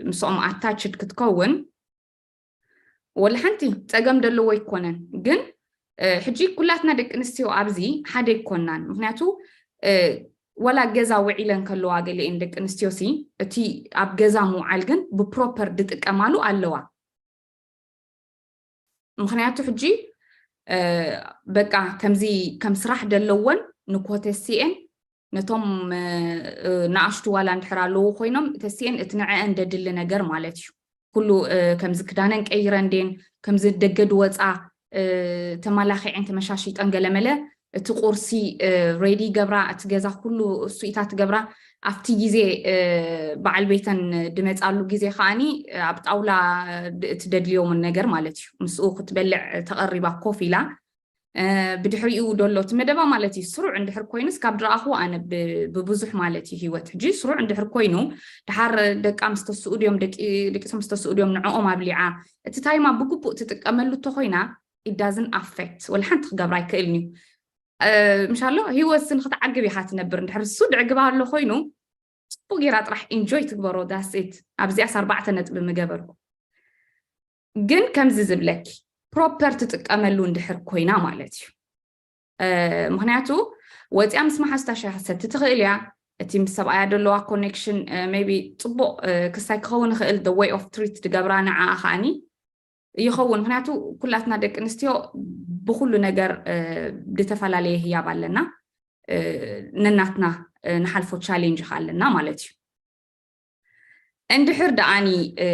ምስኦም ኣታችድ ክትከውን ወላ ሓንቲ ፀገም ደለዎ ኣይኮነን። ግን እ፣ ሕጂ ኩላትና ደቂ ኣንስትዮ ኣብዚ ሓደ ኣይኮናን። ምክንያቱ እ፣ ወላ ገዛ ውዒለን ከለዋ ገሊኤን ደቂ ኣንስትዮ ሲ እቲ ኣብ ገዛ ምውዓል ግን ብፕሮፐር ድጥቀማሉ ኣለዋ። ምክንያቱ ሕጂ እ፣ በቃ ከምዚ ከም ስራሕ ደለወን ንኮተሲኤን ነቶም እ፣ እ፣ ንኣሽቱ ዋላ እንድሕር ኣለዉ ኮይኖም ተሲኤን እቲ ንዐአን ደድሊ ነገር ማለት እዩ። ኩሉ እ፣ ከምዚ ክዳነን ቀይረን ደን ከምዚ ደገ ድወፃ እ፣ ተመላኺዐን ተመሻሺጠን ገለመለ እቲ ቁርሲ እ፣ ሬዲ ገብራ እቲ ገዛ ኩሉ እሱኢታት ገብራ ኣብቲ ግዜ እ፣ በዓል ቤተን ድመፃሉ ግዜ ከዓኒ እ፣ ኣብ ጣውላ ድ- እቲ ደድልዮምን ነገር ማለት እዩ ምስኡ ክትበልዕ ተቐሪባ ኮፍ ኢላ እ፣ ብድሕሪኡ ደሎ እቲ መደባ ማለት እዩ ስሩዕ እንድሕር ኮይኑስ ካብ ድረኣኹ ኣነ ብ- ብብዙሕ ማለት እዩ ህይወት ሕጂ ስሩዕ እንድሕር ኮይኑ ድሓር ደቃ ምስ ተስኡ ድዮም ደቂ- ደቂሶም ምስ ተስኡ ድዮም ንዕኦም ኣብሊዓ እቲ ታይማ ብግቡእ ትጥቀመሉ እንተኮይና it doesn't affect ወላ ሓንቲ ክገብር ኣይክእልን እዩ እ፣ ምሻሎ ህይወት ሲ ንክትዓግብ ኢኻ ትነብር እንድሕር እሱ ድዕግባ ኣሎ ኮይኑ ፅቡቅ ጌራ ጥራሕ ኢንጆይ ትግበሮ that's it ኣብዚኣስ ኣርባዕተ ነጥቢ ምገበርኩ ግን ከምዚ ዝብለኪ ፕሮፐር ትጥቀመሉ እንድሕር ኮይና ማለት እዩ እ፣ ምክንያቱ ወፂኣ ምስ መሓዝታ ሻሂ ክትሰቲ ትኽእል እያ እቲ ምስ ሰብኣያ ደለዋ ኮኔክሽን ቢ ፅቡቅ እ፣ ክሳይ ክኸውን ይኽእል the way of treat ድገብራ ንዓኣ ከዓኒ ይኸውን ምክንያቱ ኩላትና ደቂ ኣንስትዮ ብኩሉ ነገር እ፣ ዝተፈላለየ ህያብ ኣለና እ፣ ነናትና እ፣ ንሓልፎ ቻሌንጅ ከ ኣለና ማለት እዩ እንድሕር ደኣኒ እ፣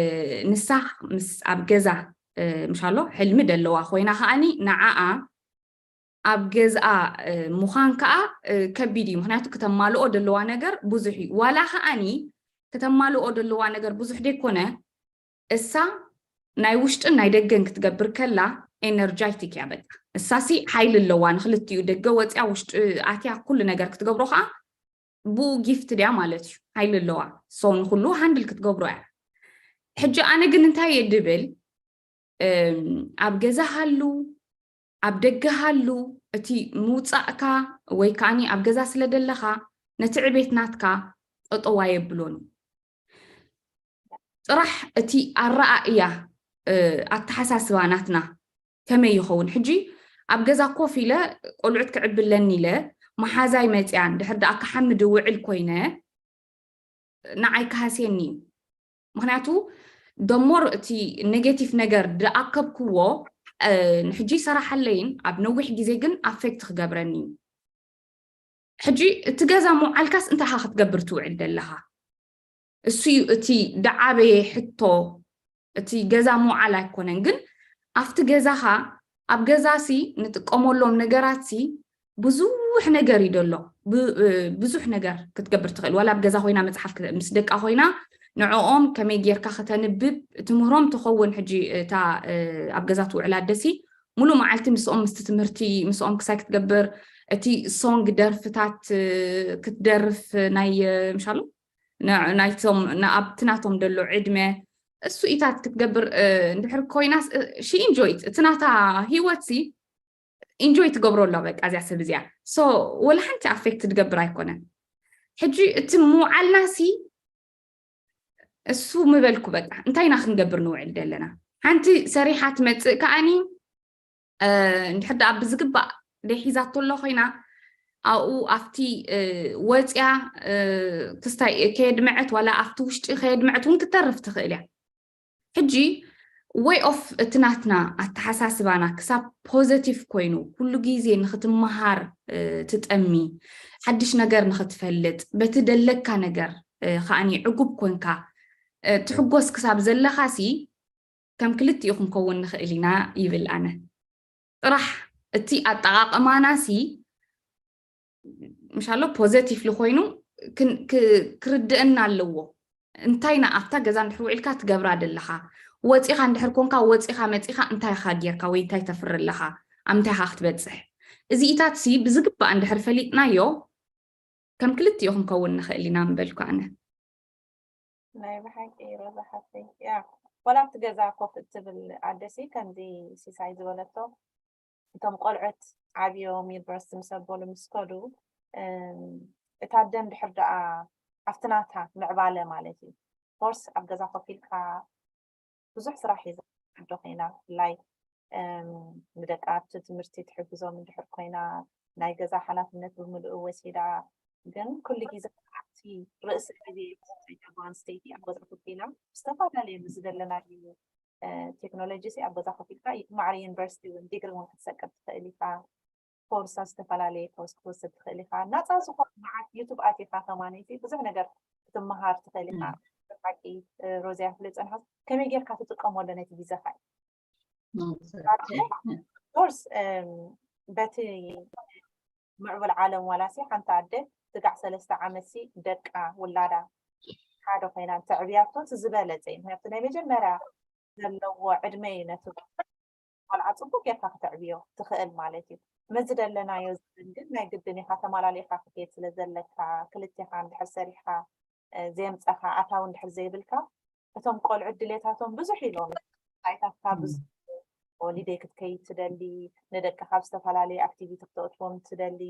ንሳ ምስ ኣብ ገዛ እ፣ ምሻሎ ሕልሚ ደለዋ ኮይና ከዓኒ ንዓኣ ኣብ ገዝኣ እ፣ ምዃን ከዓ እ፣ ከቢድ እዩ ምክንያቱ ከተማልኦ ደለዋ ነገር ብዙሕ እዩ ዋላ ከዓኒ ከተማልኦ ደለዋ ነገር ብዙሕ ደይኮነ እሳ ናይ ውሽጥን ናይ ደገን ክትገብር ከላ ኤነርጃይቲክ እያ በቃ እሳሲ ሓይሊ ኣለዋ ንክልቲኡ ደገ ወፅያ ውሽጢ ኣትያ ኩሉ ነገር ክትገብሮ ከዓ ብኡ ጊፍት ድያ ማለት እዩ ሓይሊ ኣለዋ ሰው ንኩሉ ሃንድል ክትገብሮ እያ ሕጂ ኣነ ግን እንታይ እየ ድብል እም፣ ኣብ ገዛ ሃሉ ኣብ ደገ ሃሉ እቲ ምውፃእካ ወይ ከዓኒ ኣብ ገዛ ስለ ደለኻ ነቲ ዕቤት ናትካ ጠጠው ኣየብሎን እዩ ጥራሕ እቲ ኣረኣእያ እ፣ ኣተሓሳስባ ናትና ከመይ ይኸውን ሕጂ ኣብ ገዛ ኮፍ ኢለ ቆልዑት ክዕብለኒ ኢለ መሓዛይ መፅያ ድሕር ደኣ ክሓምድ ውዕል ኮይነ ንዓይ ክሃስየኒ እዩ ምክንያቱ ደሞር እቲ ኔጌቲቭ ነገር ድኣከብክዎ እ፣ ንሕጂ ይሰራሓለይን ኣብ ነዊሕ ግዜ ግን ኣፌክት ክገብረኒ እዩ። ሕጂ እቲ ገዛ ምውዓልካስ እንታይ ኢኻ ክትገብር ትውዕል ዘለኻ? እሱ እዩ እቲ ደዓበየ ሕቶ። እቲ ገዛ ምውዓል ኣይኮነን፣ ግን ኣብቲ ገዛኻ፣ ኣብ ገዛሲ ንጥቀመሎም ነገራትሲ ብዙሕ ነገር እዩ ደሎ። ብ-፣ እ፣ ብዙሕ ነገር ክትገብር ትኽእል። ዋላ ኣብ ገዛ ኮይና መጽሓፍ ክ-፣ ምስ ደቃ ኮይና ንዕኦም ከመይ ጌርካ ከተንብብ ትምህሮም ትኸውን። ሕጂ እታ፣ እ፣ ኣብ ገዛ ትውዕል ኣደሲ ሙሉእ መዓልቲ ምስኦም፣ ምስቲ ትምህርቲ ምስኦም ክሳይ ክትገብር፣ እቲ ሶንግ ደርፍታት፣ እ፣ ክትደርፍ ናይ፣ እ፣ ምሻሉ ን-፣ ናይቶም ን-፣ ኣብቲ ናቶም ደሎ ዕድመ እሱ ኢታት ክትገብር፣ እ፣ እንድሕር ኮይናስ፣ እ፣ ሺ ኢንጆይት፣ እቲ ናታ ህይወትሲ ኢንጆይ ትገብሮ ኣሎ። በቃ እዚኣ ሰብ እዚኣ ሶ ወላ ሓንቲ ኣፌክት ትገብር ኣይኮነን። ሕጂ እቲ ምውዓልናሲ እሱ ምበልኩ፣ በቃ እንታይ ኢና ክንገብር ንውዕል ዘለና? ሓንቲ ሰሪሓ ትመጽእ ከኣኒ፣ እ፣ እንድሕር ደኣ ብዝግባእ ደይ ሒዛቶ ኣሎ ኮይና፣ ኣብኡ ኣብቲ፣ እ፣ ወጽያ፣ እ፣ ክስታይ ከየድመዐት ዋላ ኣብቲ ውሽጢ ከየድመዐት እውን ክተርፍ ትኽእል እያ። ሕጂ ወይ ኦፍ እቲ ናትና ኣተሓሳስባና ክሳብ ፖዘቲቭ ኮይኑ ኩሉ ግዜ ንክትመሃር፣ እ፣ ትጠሚ፣ ሓድሽ ነገር ንክትፈልጥ፣ በቲ ደለካ ነገር፣ እ፣ ከኣኒ ዕጉብ ኮንካ፣ እ፣ ትሕጎስ ክሳብ ዘለኻሲ ከም ክልቲኡ ክንከውን ንኽእል ኢና ይብል ኣነ። ጥራሕ እቲ ኣጠቓቕማናሲ ምሻሎ ፖዘቲቭሊ ኮይኑ ክን-፣ ክ-፣ ክርድአና ኣለዎ። እንታይ ኢና ኣብታ ገዛ እንድሕር ውዒልካ ትገብራ ደለኻ? ወጺኻ እንድሕር ኮንካ፣ ወጺኻ መጺኻ እንታይ ኢኻ ጌርካ ወይ እንታይ ተፍሪ ኣለኻ? ኣብ ምንታይ ኢኻ ክትበጽሕ? እዚኢታትሲ ብዝግባእ እንድሕር ፈሊጥናዮ፣ ከም ክልቲኡ ክንከውን ንኽእል ኢና ምበልኩ ኣነ። ናይ ብሓቂ ሮዛ ሓፍተይ፣ ያ፣ ዋላ ኣብቲ ገዛ ኮፍ እትብል ኣደሲ ከምዚ ሲሳይ ዝበለቶ፣ እቶም ቆልዑት ዓብዮም ዩኒቨርሲቲ ምስ ኣበሉ ምስ ከዱ፣ እም፣ እታ ኣደ እንድሕር ደኣ ኣብቲ ናታ ምዕባለ ማለት እዩ። ኮርስ ኣብ ገዛ ኮፍ ኢልካ ብዙሕ ስራሕ ሒዛ ኣዶ ኮይና፣ ብፍላይ፣ እም፣ ንደቃ ኣብቲ ትምህርቲ ትሕግዞም እንድሕር ኮይና፣ ናይ ገዛ ሓላፍነት ብምልኡ ወሲዳ፣ ግን ኩሉ ግዜ ኣብቲ ርእሲ ግዜ ጓል ኣንስተይቲ ኣብ ገዛ ኮፍ ኢላ ዝተፈላለየ ምስ ዘለናዮ፣ እ፣ ቴክኖሎጂ ሲ ኣብ ገዛ ኮፍ ኢልካ ማዕረ ዩኒቨርሲቲ እውን ዲግሪ እውን ክትሰቅል ትኽእል ኢኻ። ኮርሳ ዝተፈላለየ ኮርስ ክትወስድ ትኽእል ኢኻ። ናፃ ዝኾነ መዓት ዩቱብ ኣቲኻ ከማን ሲ ብዙሕ ነገር ክትመሃር ትኽእል ኢኻ። እም። ብሓቂ፣ እ፣ ሮዝያ ክብል ዝጸንሐ ከመይ ጌርካ ትጥቀመሉ ነቲ ግዜኻ እዩ። ኦኬ። ኮርስ፣ እም፣ በቲ ምዕቡል ዓለም ዋላሲ ሓንቲ ኣደ ስጋዕ ሰለስተ ዓመት ሲ ደቃ ውላዳ ሓደ ኮይና እንተዕብያቶ እቲ ዝበለጸ እዩ። ምክንያቱ ናይ መጀመርያ ዘለዎ ዕድመ እዩ ነቲ ቆልዓ ጽቡቅ ጌርካ ክተዕብዮ ትኽእል ማለት እዩ። ምስዚ ዘለናዮ ዘመን ግን ናይ ግድን ኢኻ ተማላሊእካ ክትሄድ ስለ ዘለካ፣ ክልቴኻ እንድሕር ሰሪሕካ፣ እ፣ ዘየምጻኻ ኣታዊ እንድሕር ዘይብልካ፣ እቶም ቆልዑ ድሌታቶም ብዙሕ ኢሎም፣ ኣይታትካ ብዙሕ፣ ሆሊደይ ክትከይድ ትደሊ፣ ንደቅኻ ኣብ ዝተፈላለዩ ኣክቲቪቲ ክተእትዎም ትደሊ፣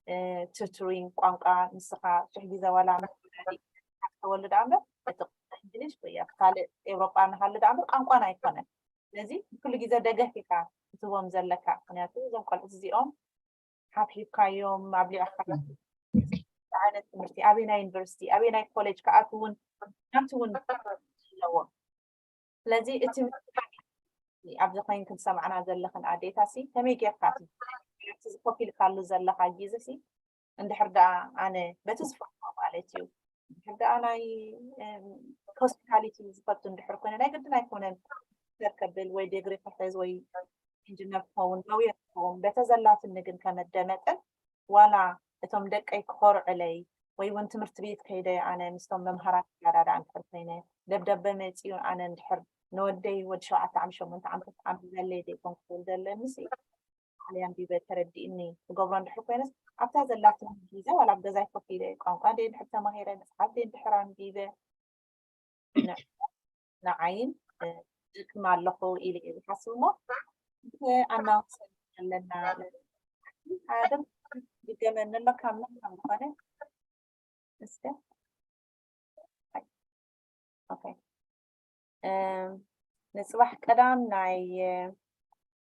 እ፣ ቱቱሪንግ ቋንቋ ንስኻ ሽሕ ግዜ ዋላ ምስ ወላዲ ክትወሉ ደኣ እምበር፣ እቲ እንግሊሽ ወይ ኣብ ካልእ ኤውሮጳ እናሃለ ደኣ እምበር ቋንቋን ኣይኮነን። ስለዚ ኩሉ ግዜ ደገፍ ኢኻ ክትህቦም ዘለካ። ምክንያቱ እዞም ቆልዑት እዚኦም ሓብሒብካዮም፣ ኣብሊዕካ፣ እንታይ ዓይነት ትምህርቲ፣ ኣበየናይ ዩኒቨርሲቲ፣ ኣበየናይ ኮሌጅ ክኣትው እውን፣ ናቱ እውን ኣለዎ። ስለዚ እቲ ኣብዚ ኮይንክን ዝሰማዕና ዘለኽን ኣዴታሲ ከመይ ጌርካ እቲ፣ እቲ ዝኮፍ ኢልካሉ ዘለኻ ግዜሲ እንድሕር ደኣ ኣነ በቲ ዝፈትዎ ማለት እዩ። እንድሕር ደኣ ናይ፣ እም፣ ሆስፒታሊቲ ዝፈቱ እንድሕር ኮይነ ናይ ግድን ኣይኮነን ዶክተር ከብል ወይ ዲግሪ ክሕዝ ወይ ኢንጂነር ክኸውን፣ ሎየር ክኸውን፣ በተ ዘላትኒ ግን ከመደመጥን ዋላ እቶም ደቀይ ክኾርዕለይ ወይ እውን ትምህርቲ ቤት ከይደ ኣነ ምስቶም መምሃራን ክረዳዳእ እንድሕር ኮይነ፣ ደብዳበ መጺኡ ኣነ እንድሕር ንወደይ ወዲ ሸውዓተ ዓመት ሸሞንተ ዓመት ኣንብበለይ ዘይኮንኩ ክብል ዘለኒ ሲ ባዕለይ ኣንቢበ ተረዲእኒ ክገብሮ እንድሕር ኮይነስ ኣብታ ዘላትኒ ግዜ ዋላ ኣብ ገዛይ ኮፍ ኢለ ቋንቋ ደይ እንድሕር ተማሂረ መጽሓፍ ደይ እንድሕር ኣንቢበ ን-፣ ንዓይን፣ እ፣ እጥቅም ኣለኹ ኢለ እየ ዝሓስብ እሞ፣ እቲ ኣናውንስ ኣለና። ኣደም ድገመኒ ኣሎ፣ ካብ መን ከም ዝኾነ። እስከ። ኦኬ። እም፣ ንጽባሕ ቀዳም ናይ፣ እ፣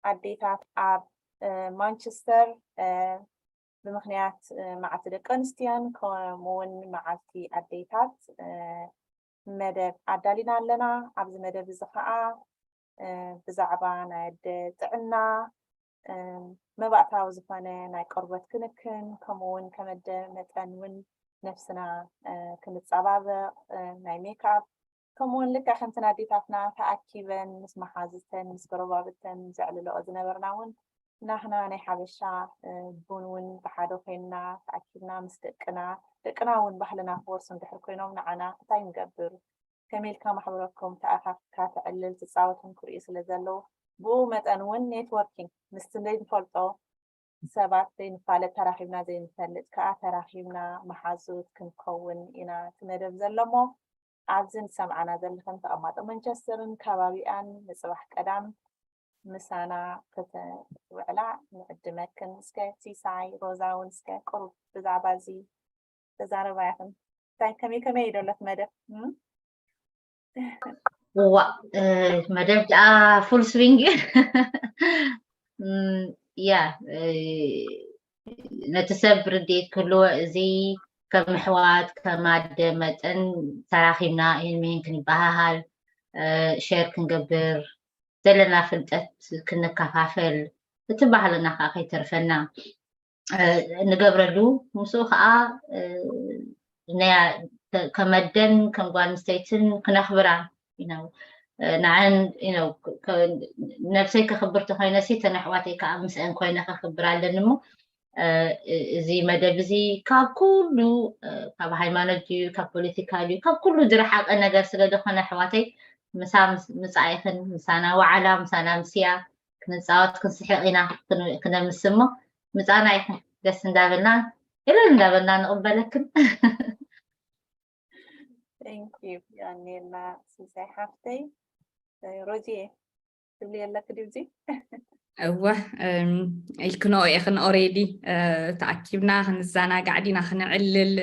ኣዴታት ኣብ፣ እ፣ ማንቸስተር፣ እ፣ ብምኽንያት፣ እ፣ መዓልቲ ደቂ ኣንስትዮን ከምኡ እውን መዓልቲ ኣዴታት፣ እ፣ መደብ ኣዳሊና ኣለና። ኣብዚ መደብ እዚ ኸኣ ብዛዕባ ናይ ኣደ ጥዕና፣ መባእታዊ ዝኾነ ናይ ቆርበት ክንክን፣ ከምኡ እውን ከም ኣደ መጠን እውን ነብስና ክንፀባበቕ፣ ናይ ሜክኣፕ፣ ከምኡ እውን ልክዕ ከምቲ ኣዴታትና ተኣኪበን ምስ መሓዝተን ምስ ጎረባብተን ዘዕልለኦ ዝነበርና እውን ናህና ናይ ሓበሻ ቡን እውን ብሓደ ኮይንና ተኣኪብና ምስ ደቅና፣ ደቅና እውን ባህልና ክወርሱ እንድሕር ኮይኖም ንዓና እንታይ ንገብር? ከመይ ኢልካ ማሕበረኮም ተኣካኪብካ ተዕልል ትፃወቱን ክርእዩ ስለ ዘለዉ፣ ብኡ መጠን እውን ኔትወርኪንግ ምስቲ ዘይንፈልጦ ሰባት ዘይንፋለጥ ተራኺብና ዘይንፈልጥ ከዓ ተራኺብና መሓዙት ክንከውን ኢና እቲ መደብ ዘሎ እሞ ኣብዚ ንሰምዓና ዘለኽን ተቐማጦ መንቸስተርን ከባቢኣን ንፅባሕ ቀዳም ምሳና ክትውዕላ ንዕድመክን። እስከ ሲሳይ ሮዛ እውን እስከ ቁሩብ ብዛዕባ እዚ ተዛረባ ኢኽን። እንታይ ከመይ ከመይ እዩ ደሎ እቲ መደብ? እዋ መደብ ደኣ ፉል ስዊንግ ያ ነቲ ሰብ ርድኢት ክህልዎ እዚ ከም ኣሕዋት ከም ኣደ መጠን ተራኺብና ይህን ምሂን ክንበሃሃል ሸር ክንገብር ዘለና ፍልጠት ክንከፋፈል እቲ ባህልና ከዓ ከይተርፈና ንገብረሉ ምስኡ ከዓ ከም ኣደን ከም ጓል ኣንስተይትን ክነኽብራ ንዓን ነብሰይ ከኽብር ተኮይነ ሲ ተን ኣሕዋተይ ከዓ ምስአን ኮይነ ከኽብር ኣለኒ እሞ እዚ መደብ እዚ ካብ ኩሉ ካብ ሃይማኖት ድዩ ካብ ፖለቲካ ድዩ ካብ ኩሉ ዝረሓቀ ነገር ስለ ዝኾነ ኣሕዋተይ ምሳ ምፃኢኽን ምሳና ዋዕላ ምሳና ምስያ ክንፃወት ክንስሕቕ ኢና ክነምስ እሞ ምፃና ኢኹም ደስ እንዳበልና እልል እንዳበልና ንቕበለክን። Thank you ያኔና ሲሳይ ሓፍተይ። ሮዚየ ትብሊ የለክ ድዩ እዚ? እወ ኢልክንኦ ኢኽን ኦሬዲ ተኣኪብና ክንዘናጋዕ ዲና ክነዕልል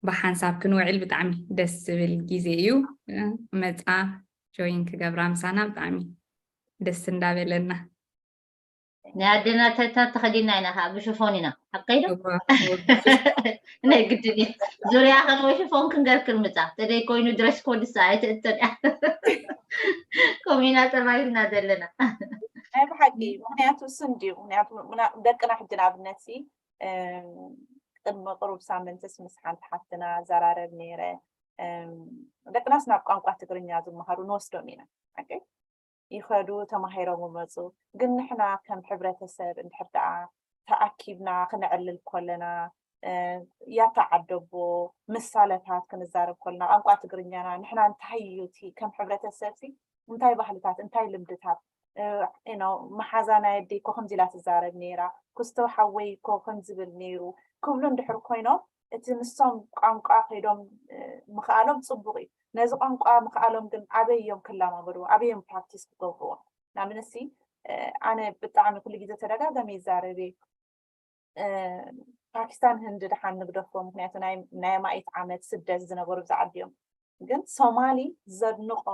ብሓንሳብ ክንውዕል ብጣዕሚ ደስ ዝብል ግዜ እዩ። መፃ ጆይን ክገብራ ምሳና ብጣዕሚ ደስ እንዳበለና። ናይ ኣደና ተታ ተኸዲና ኢና ከዓ ብሽፎን ኢና ሓቀይ ዶ ናይ ግድን እዩ። ዙርያ ከን ወይ ሽፎን ክንገርክን ምፃ ተደይ ኮይኑ ድረስ ኮድ ሳ ኣይትእተን እያ። ኮሚና ተባሂልና ዘለና ናይ ብሓቂ ምክንያቱ ስም ድዩ ምክንያቱ ደቅና ሕጂ ንኣብነት ሲ ቅድሚ ቅሩብ ሳምንትስ ምስ ሓንቲ ሓፍትና ዘራረብ ነይረ። ደቅናስ ናብ ቋንቋ ትግርኛ ዝመሃሩ ንወስዶም ኢና ሓቀይ ይኸዱ ተማሂሮም ይመፁ። ግን ንሕና ከም ሕብረተሰብ እንድሕር ደኣ ተኣኪብና ክነዕልል ከለና ያታ ዓደቦ ምሳለታት ክንዛረብ ከለና ቋንቋ ትግርኛና ንሕና እንታይ እዩ እቲ ከም ሕብረተሰብ ሲ እንታይ ባህልታት እንታይ ልምድታት you know መሓዛ ናይ ኣደይ እኮ ከምዚ ኢላ ትዛረብ ነይራ ክስቶ ሓወይ እኮ ከምዚ ብል ነይሩ ክብሉ እንድሕር ኮይኖም እቲ ንሶም ቋንቋ ከይዶም ምኽኣሎም ፅቡቕ እዩ። ነዚ ቋንቋ ምኽኣሎም ግን ኣበይ እዮም ክለማመድዎ? ኣበይ እዮም ፕራክቲስ ክገብርዎ? ንኣብነት ሲ ኣነ ብጣዕሚ ኩሉ ግዜ ተደጋጋሚ ይዛረብ እየ። ፓኪስታን ህንዲ ደሓን ንግደፎ፣ ምክንያቱ ናይ ኣማኢት ዓመት ስደት ዝነበሩ ብዛ ዓዲ እዮም። ግን ሶማሊ ዘድንቖ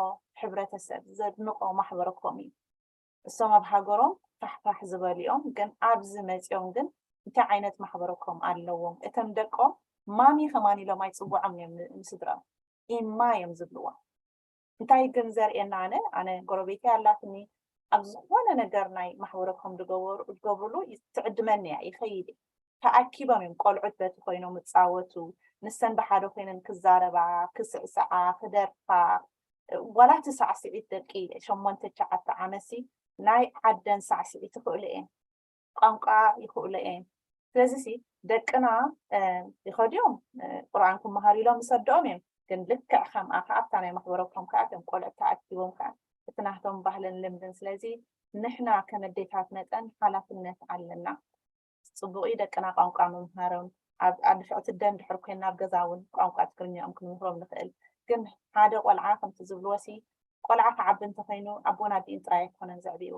ሕብረተሰብ፣ ዘድንቖ ማሕበረኮም እዩ። እሶም ኣብ ሃገሮም ፋሕፋሕ ዝበሉ እዮም፣ ግን ኣብዚ መፂኦም ግን እንታይ ዓይነት ማሕበረኮም ኣለዎም? እቶም ደቆም ማሚ ከማን ኢሎም ኣይፅውዖም እዮም ንስድራም፣ ኢማ እዮም ዝብልዎም። እንታይ ግን ዘርእየና ኣነ ኣነ ጎረቤተይ ኣላትኒ ኣብ ዝኾነ ነገር ናይ ማሕበረኮም ዝገብርሉ ትዕድመኒ እያ ይኸይድ እየ። ተኣኪቦም እዮም ቆልዑት በቲ ኮይኖም ይፃወቱ፣ ንሰን ብሓደ ኮይነን ክዛረባ፣ ክስዕስዓ፣ ክደርፋ፣ ዋላ እቲ ሳዕስዒት ደቂ ሸሞንተ ትሽዓተ ዓመትሲ ናይ ዓደን ሳዕስዒት ይኽእሉ እየን፣ ቋንቋ ይኽእሉ እየን። ስለዚ ሲ ደቅና ይኸዱ እዮም ቁርኣን ክመሃሩ ኢሎም ይሰድኦም እዮም፣ ግን ልክዕ ከምኣ ከዓ ኣብታ ናይ ማሕበረኮም ከዓ እቶም ቆልዑት ተኣኪቦም ከዓ እቲ ናቶም ባህልን ልምድን ስለዚ ንሕና ከም ኣዴታት መጠን ሓላፍነት ኣለና። ፅቡቕ እዩ ደቅና ቋንቋ ምምሃሮም ኣብ ኣድፍዕቲ ኣደ እንድሕር ኮይና ኣብ ገዛ እውን ቋንቋ ትግርኛኦም ክንምህሮም ንኽእል። ግን ሓደ ቆልዓ ከምቲ ዝብልዎ ሲ ቆልዓ ክዓቢ እንተኮይኑ ኣቦን ኣዲኡን ጥራይ ኣይኮነን ዘዕብይዎ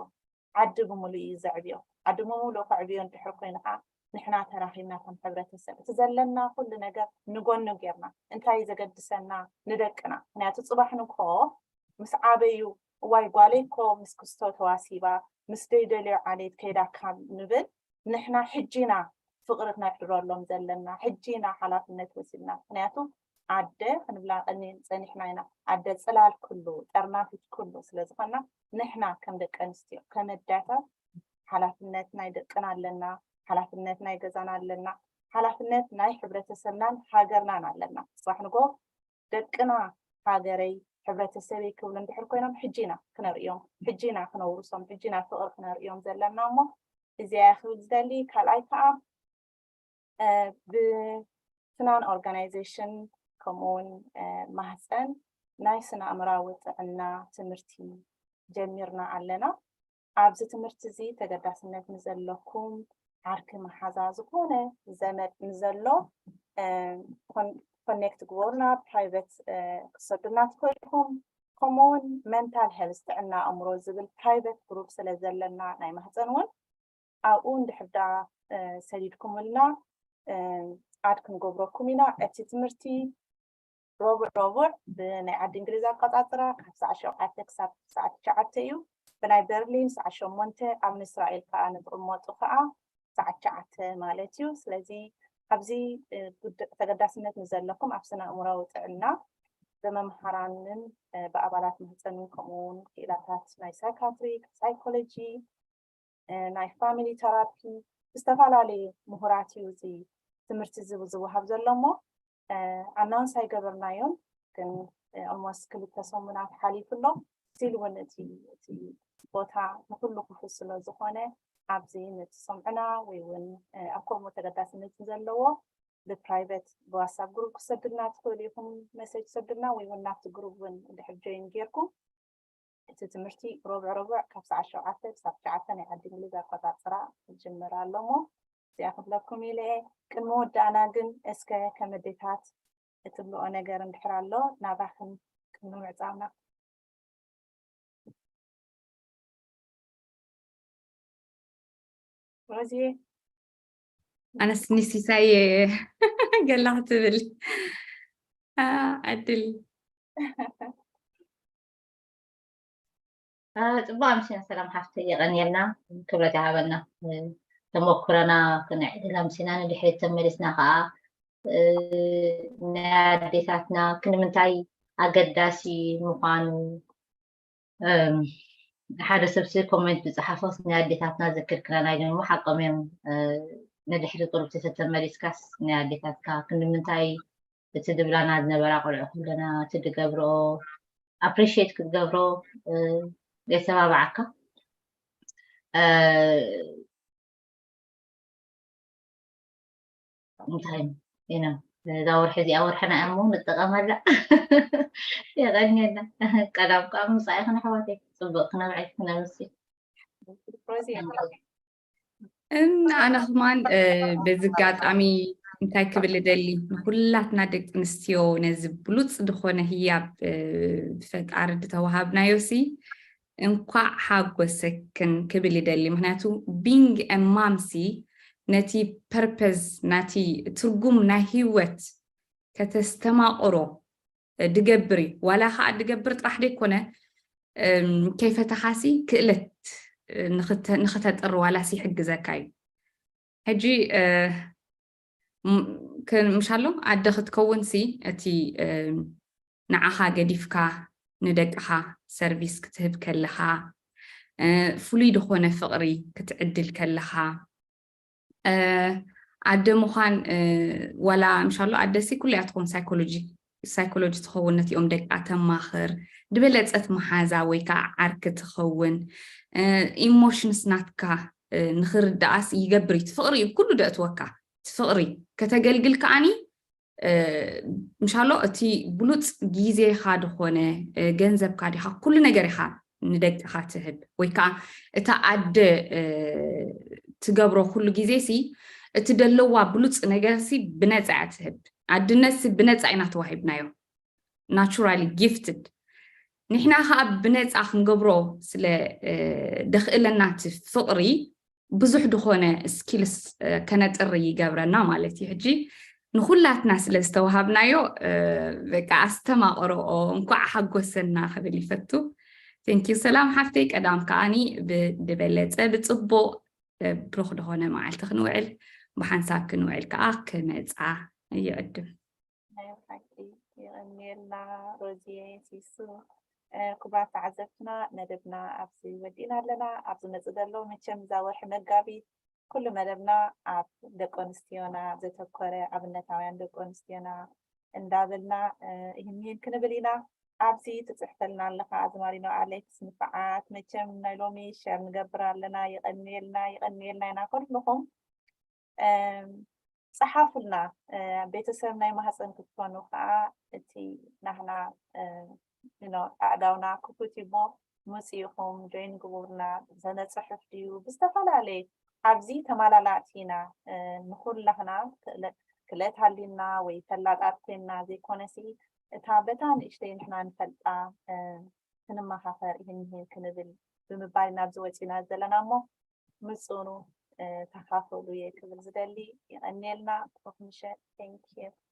ዓዲ ብምሉእ እዩ ዘዕብዮ። ዓዲ ብምሉእ ከዕብዮ እንድሕር ኮይኑ ከዓ ንሕና ተራኺብና ከም ሕብረተሰብ እቲ ዘለና ኩሉ ነገር ንጎኑ ጌርና እንታይ እዩ ዘገድሰና ንደቅና ምክንያቱ ፅባሕ ንግሆ ምስ ዓበዩ እዋይ ጓለይ እኮ ምስ ክስቶ ተዋሲባ ምስ ደይደልዮ ዓሌት ከይዳ ካብ ንብል ንሕና ሕጂ ኢና ፍቕሪ ክነሕድረሎም ዘለና ሕጂ ኢና ሓላፍነት ወሲድና ምክንያቱ ኣደ ክንብላ ቀኒ- ጸኒሕና ኢና። ኣደ ጽላል ኩሉ፣ ጠርናፊት ኩሉ ስለ ዝኾና፣ ንሕና ከም ደቂ ኣንስትዮ፣ ከም ኣዴታት ሓላፍነት ናይ ደቅና ኣለና፣ ሓላፍነት ናይ ገዛና ኣለና፣ ሓላፍነት ናይ ሕብረተሰብናን ሃገርናን ኣለና። ጽባሕ ንጎ ደቅና ሃገረይ፣ ሕብረተሰበይ ክብሉ እንድሕር ኮይኖም፣ ሕጂ ኢና ክነርእዮም፣ ሕጂ ኢና ክነውርሶም፣ ሕጂ ኢና ፍቕሪ ክነርእዮም ዘለና። እሞ እዚኣ ክብል ዝደሊ። ካልኣይ ከዓ ብፍናን ኦርጋናይዜሽን ከምኡውን ማህፀን ናይ ስነ ኣእምራዊ ጥዕና ትምህርቲ ጀሚርና ኣለና። ኣብዚ ትምህርቲ እዚ ተገዳስነት ንዘለኩም፣ ዓርኪ መሓዛ ዝኾነ ዘመድ ንዘሎ ኮኔክት ግበሩና። ፕራይቨት ክሰዱና ትኽእሉ ኢኹም። ከምኡውን መንታል ሄልስ፣ ጥዕና ኣእምሮ ዝብል ፕራይቨት ግሩፕ ስለ ዘለና ናይ ማህፀን እውን ኣብኡ እንድሕር ዳ ሰዲድኩምልና ኣድ ክንገብረኩም ኢና። እቲ ትምህርቲ ረቡዕ ረቡዕ ብናይ ዓዲ እንግሊዝ ኣቆፃፅራ ካብ ሰዓት ሸውዓተ ክሳብ ሰዓት ትሽዓተ እዩ። ብናይ በርሊን ሰዓት ሸሞንተ፣ ኣብ ንእስራኤል ከዓ ንትቕመጡ ከዓ ሰዓት ትሽዓተ ማለት እዩ። ስለዚ ኣብዚ ተገዳስነት ንዘለኩም ኣብ ስነ ኣእምራዊ ጥዕና ብመምሃራንን ብኣባላት ማህፀንን ከምኡውን ክኢላታት ናይ ሳይካትሪ፣ ሳይኮሎጂ፣ ናይ ፋሚሊ ተራፒ ብዝተፈላለዩ ምሁራት እዩ እዚ ትምህርቲ እዚ ዝወሃብ ዘሎ። እሞ ኣናውንስ ኣይገበርናዮን፣ ግን ኦልሞስት ክልተ ሰሙናት ሓሊፉ ኣሎ። ስቲል እውን እቲ እቲ ቦታ ንኩሉ ክፉት ስለ ዝኾነ ኣብዚ ንትሰምዑና ወይ እውን ኣብ ከምኡ ተገዳስነት ዘለዎ ብፕራይቨት ብዋትሳፕ ግሩፕ ክሰዱልና ትኽእሉ ኢኹም። መሰጅ ሰዱልና ወይ እውን ናብቲ ግሩፕ እውን እንድሕር ጆይን ጌርኩም እቲ ትምህርቲ ረቡዕ ረቡዕ ካብ ሰዓት ሸውዓተ ክሳብ ትሽዓተ ናይ ዓዲ እንግሊዝ ኣቆፃፅራ ይጅምር ኣሎ። እሞ እዚኣ ክብለኩም ኢለ እየ። ቅድሚ ወዳእና ግን እስከ ከም ኣዴታት እትብልኦ ነገር እንድሕር ኣሎ ናባኽን ቅድሚ ምዕፃውና። ሮዝየ። ኣነስ ንሲሳይ ገላ ክትብል። አ፣ ዕድል። አ፣ ጽቡቕ ኣምሲና ሰላም ሓፍተይ፣ የቐንየልና፣ ክብረት ይሃበልና። እ፣ ተመኩሮና ክንዕድል ኣምሲና ንድሕሪት ተመሊስና ከኣ፣ እ፣ ናይ ኣዴታትና ክንምንታይ ኣገዳሲ ምዃኑ፣ እም፣ ሓደ ሰብሲ ኮሜንት ዝጸሓፎስ ናይ ኣዴታትና ዘክርክና ናይ ደሞ ሓቆም እዮም። እ፣ ንድሕሪ ቁርብቲ ተተመሊስካስ ናይ ኣዴታትካ ክንምንታይ እቲ ድብላና ዝነበራ ቆልዑ ከለና እቲ ድገብርኦ ኣፕሪሺየት ክትገብሮ፣ እ፣ የተባብዓካ። እ፣ እንታይ ኢና እዛ ወርሒ እዚኣ ወርሕና እያ እሞ ንጠቐመላ። የቐንየና። ቀዳም ከዓ ምሳይ ኢኽን ኣሕዋተይ። ጽቡቕ ክነብዕል ክነምሲ። ሮዚ፣ እም፣ ኣነ ከማን፣ እ፣ በዚ ኣጋጣሚ እንታይ ክብል እደሊ፣ ንኹላትና ደቂ ኣንስትዮ ነዚ ብሉጽ ዝኾነ ህያብ፣ እ፣ ብፈጣሪ ዝተዋሃብናዮ ሲ እንኳዕ ሓጎሰክን ክብል ይደሊ። ምክንያቱ ቢንግ ማም ሲ ነቲ ፐርፐዝ፣ ናቲ ትርጉም ናይ ህይወት ከተስተማቕሮ ድገብር እዩ። ዋላ ከዓ ድገብር ጥራሕ ደይኮነ፣ እም፣ ከይፈተኻሲ ክእለት፣ እ፣ ንኽተ-፣ ንኽተጥሪ ዋላሲ ይሕግዘካ እዩ። ሕጂ፣ እ፣ ም-፣ ከ-፣ ምሻሎ ኣደ ክትከውንሲ እቲ፣ እ፣ ንዓኻ ገዲፍካ ንደቅኻ ሰርቪስ ክትህብ ከለኻ፣ እ፣ ፍሉይ ዝኾነ ፍቕሪ ክትዕድል ከለኻ፣ እ፣ ኣደ ምዃን፣ እ፣ ዋላ ምሻሎ ኣደሲ ኩሉ እያ ትኸውን፣ ሳይኮሎጂ፣ ሳይኮሎጂ ትኸውን፣ ነቲኦም ደቃ ተማኽር፣ ዝበለጸት መሓዛ ወይ ከዓ ዓርኪ ትኸውን፣ እ፣ ኢሞሽንስ ናትካ፣ እ፣ ንኽርድኣስ ይገብር እዩ። እቲ ፍቕሪ እዩ ኩሉ ደእትወካ። እቲ ፍቕሪ ከተገልግል ከዓኒ፣ እ፣ ምሻሎ እቲ ብሉጽ ግዜኻ ድኾነ፣ እ፣ ገንዘብካ ዲኻ፣ ኩሉ ነገር ኢኻ ንደቅኻ ትህብ፣ ወይ ከዓ እታ ኣደ፣ እ፣ ትገብሮ ኩሉ ግዜ ሲ፣ እቲ ደለዋ ብሉጽ ነገር ሲ ብነጻ እያ ትህብ። ኣድነት ሲ ብነጻ ኢና ተዋሂብናዮ። ናቹራሊ ጊፍትድ። ንሕና ከዓ ብነጻ ክንገብሮ ስለ፣ እ፣ ደኽእለና እቲ ፍቕሪ፣ ብዙሕ ድኾነ ስኪልስ፣ እ፣ ከነጥሪ ይገብረና ማለት እዩ። ሕጂ ንኹላትና ስለ ዝተዋሃብናዮ፣ እ፣ በቃ ኣስተማቕረኦ፣ እንኳዕ ሓጎሰና ክብል ይፈቱ። ቴንክ ዩ ሰላም ሓፍተይ፣ ቀዳም ከዓኒ ብ-፣ ብበለጸ ብጽቡቕ፣ እ፣ ብሩኽ ድኾነ መዓልቲ ክንውዕል፣ ብሓንሳብ ክንውዕል ከዓ ክመጻ ይዕድም። ናይ ብሓቂ የቐንየልና ሮዚየ፣ ሲሱ። ክቡራት ተዓዘብትና፣ መደብና ኣብዚ ወዲእና ኣለና። ኣብ ዝመፅእ ዘሎ መቸም እዛ ወርሒ መጋቢት ኩሉ መደብና ኣብ ደቂ ኣንስትዮና ዘተኮረ፣ ኣብነታውያን ደቂ ኣንስትዮና እንዳበልና ይህን ይህን ክንብል ኢና። ኣብዚ ትፅሕፈልና ኣለኻ ኣዝማሪኖ ኣሌክስ ንፋዓት። መቸም ናይ ሎሚ ሸር ንገብር ኣለና። ይቐንየልና፣ ይቐንየልና ኢና ኩልኹም። ጸሓፉልና። ቤተሰብ ናይ ማህፀን ክትኮኑ ከዓ እቲ ናህና ኣእዳውና ክፉት እሞ ምፅኢኹም ጆይን ግቡርና። ዘነ ፅሑፍ ድዩ ብዝተፈላለየ ኣብዚ ተመላላእቲ ኢና። ንኩላህና ክእለት ሃሊና ወይ ፈላጣት ኮይንና ዘይኮነሲ እታ በታ ንእሽተይ ንሕና ንፈልጣ ክንመኻኸር ይህን ይህን ክንብል ብምባል ኢና ኣብዚ ወፂና ዘለና እሞ ምፁኑ ተኻፈሉ እየ ክብል ዝደሊ። ይቐንየልና። ብሩኽ ምሸት። Thank you።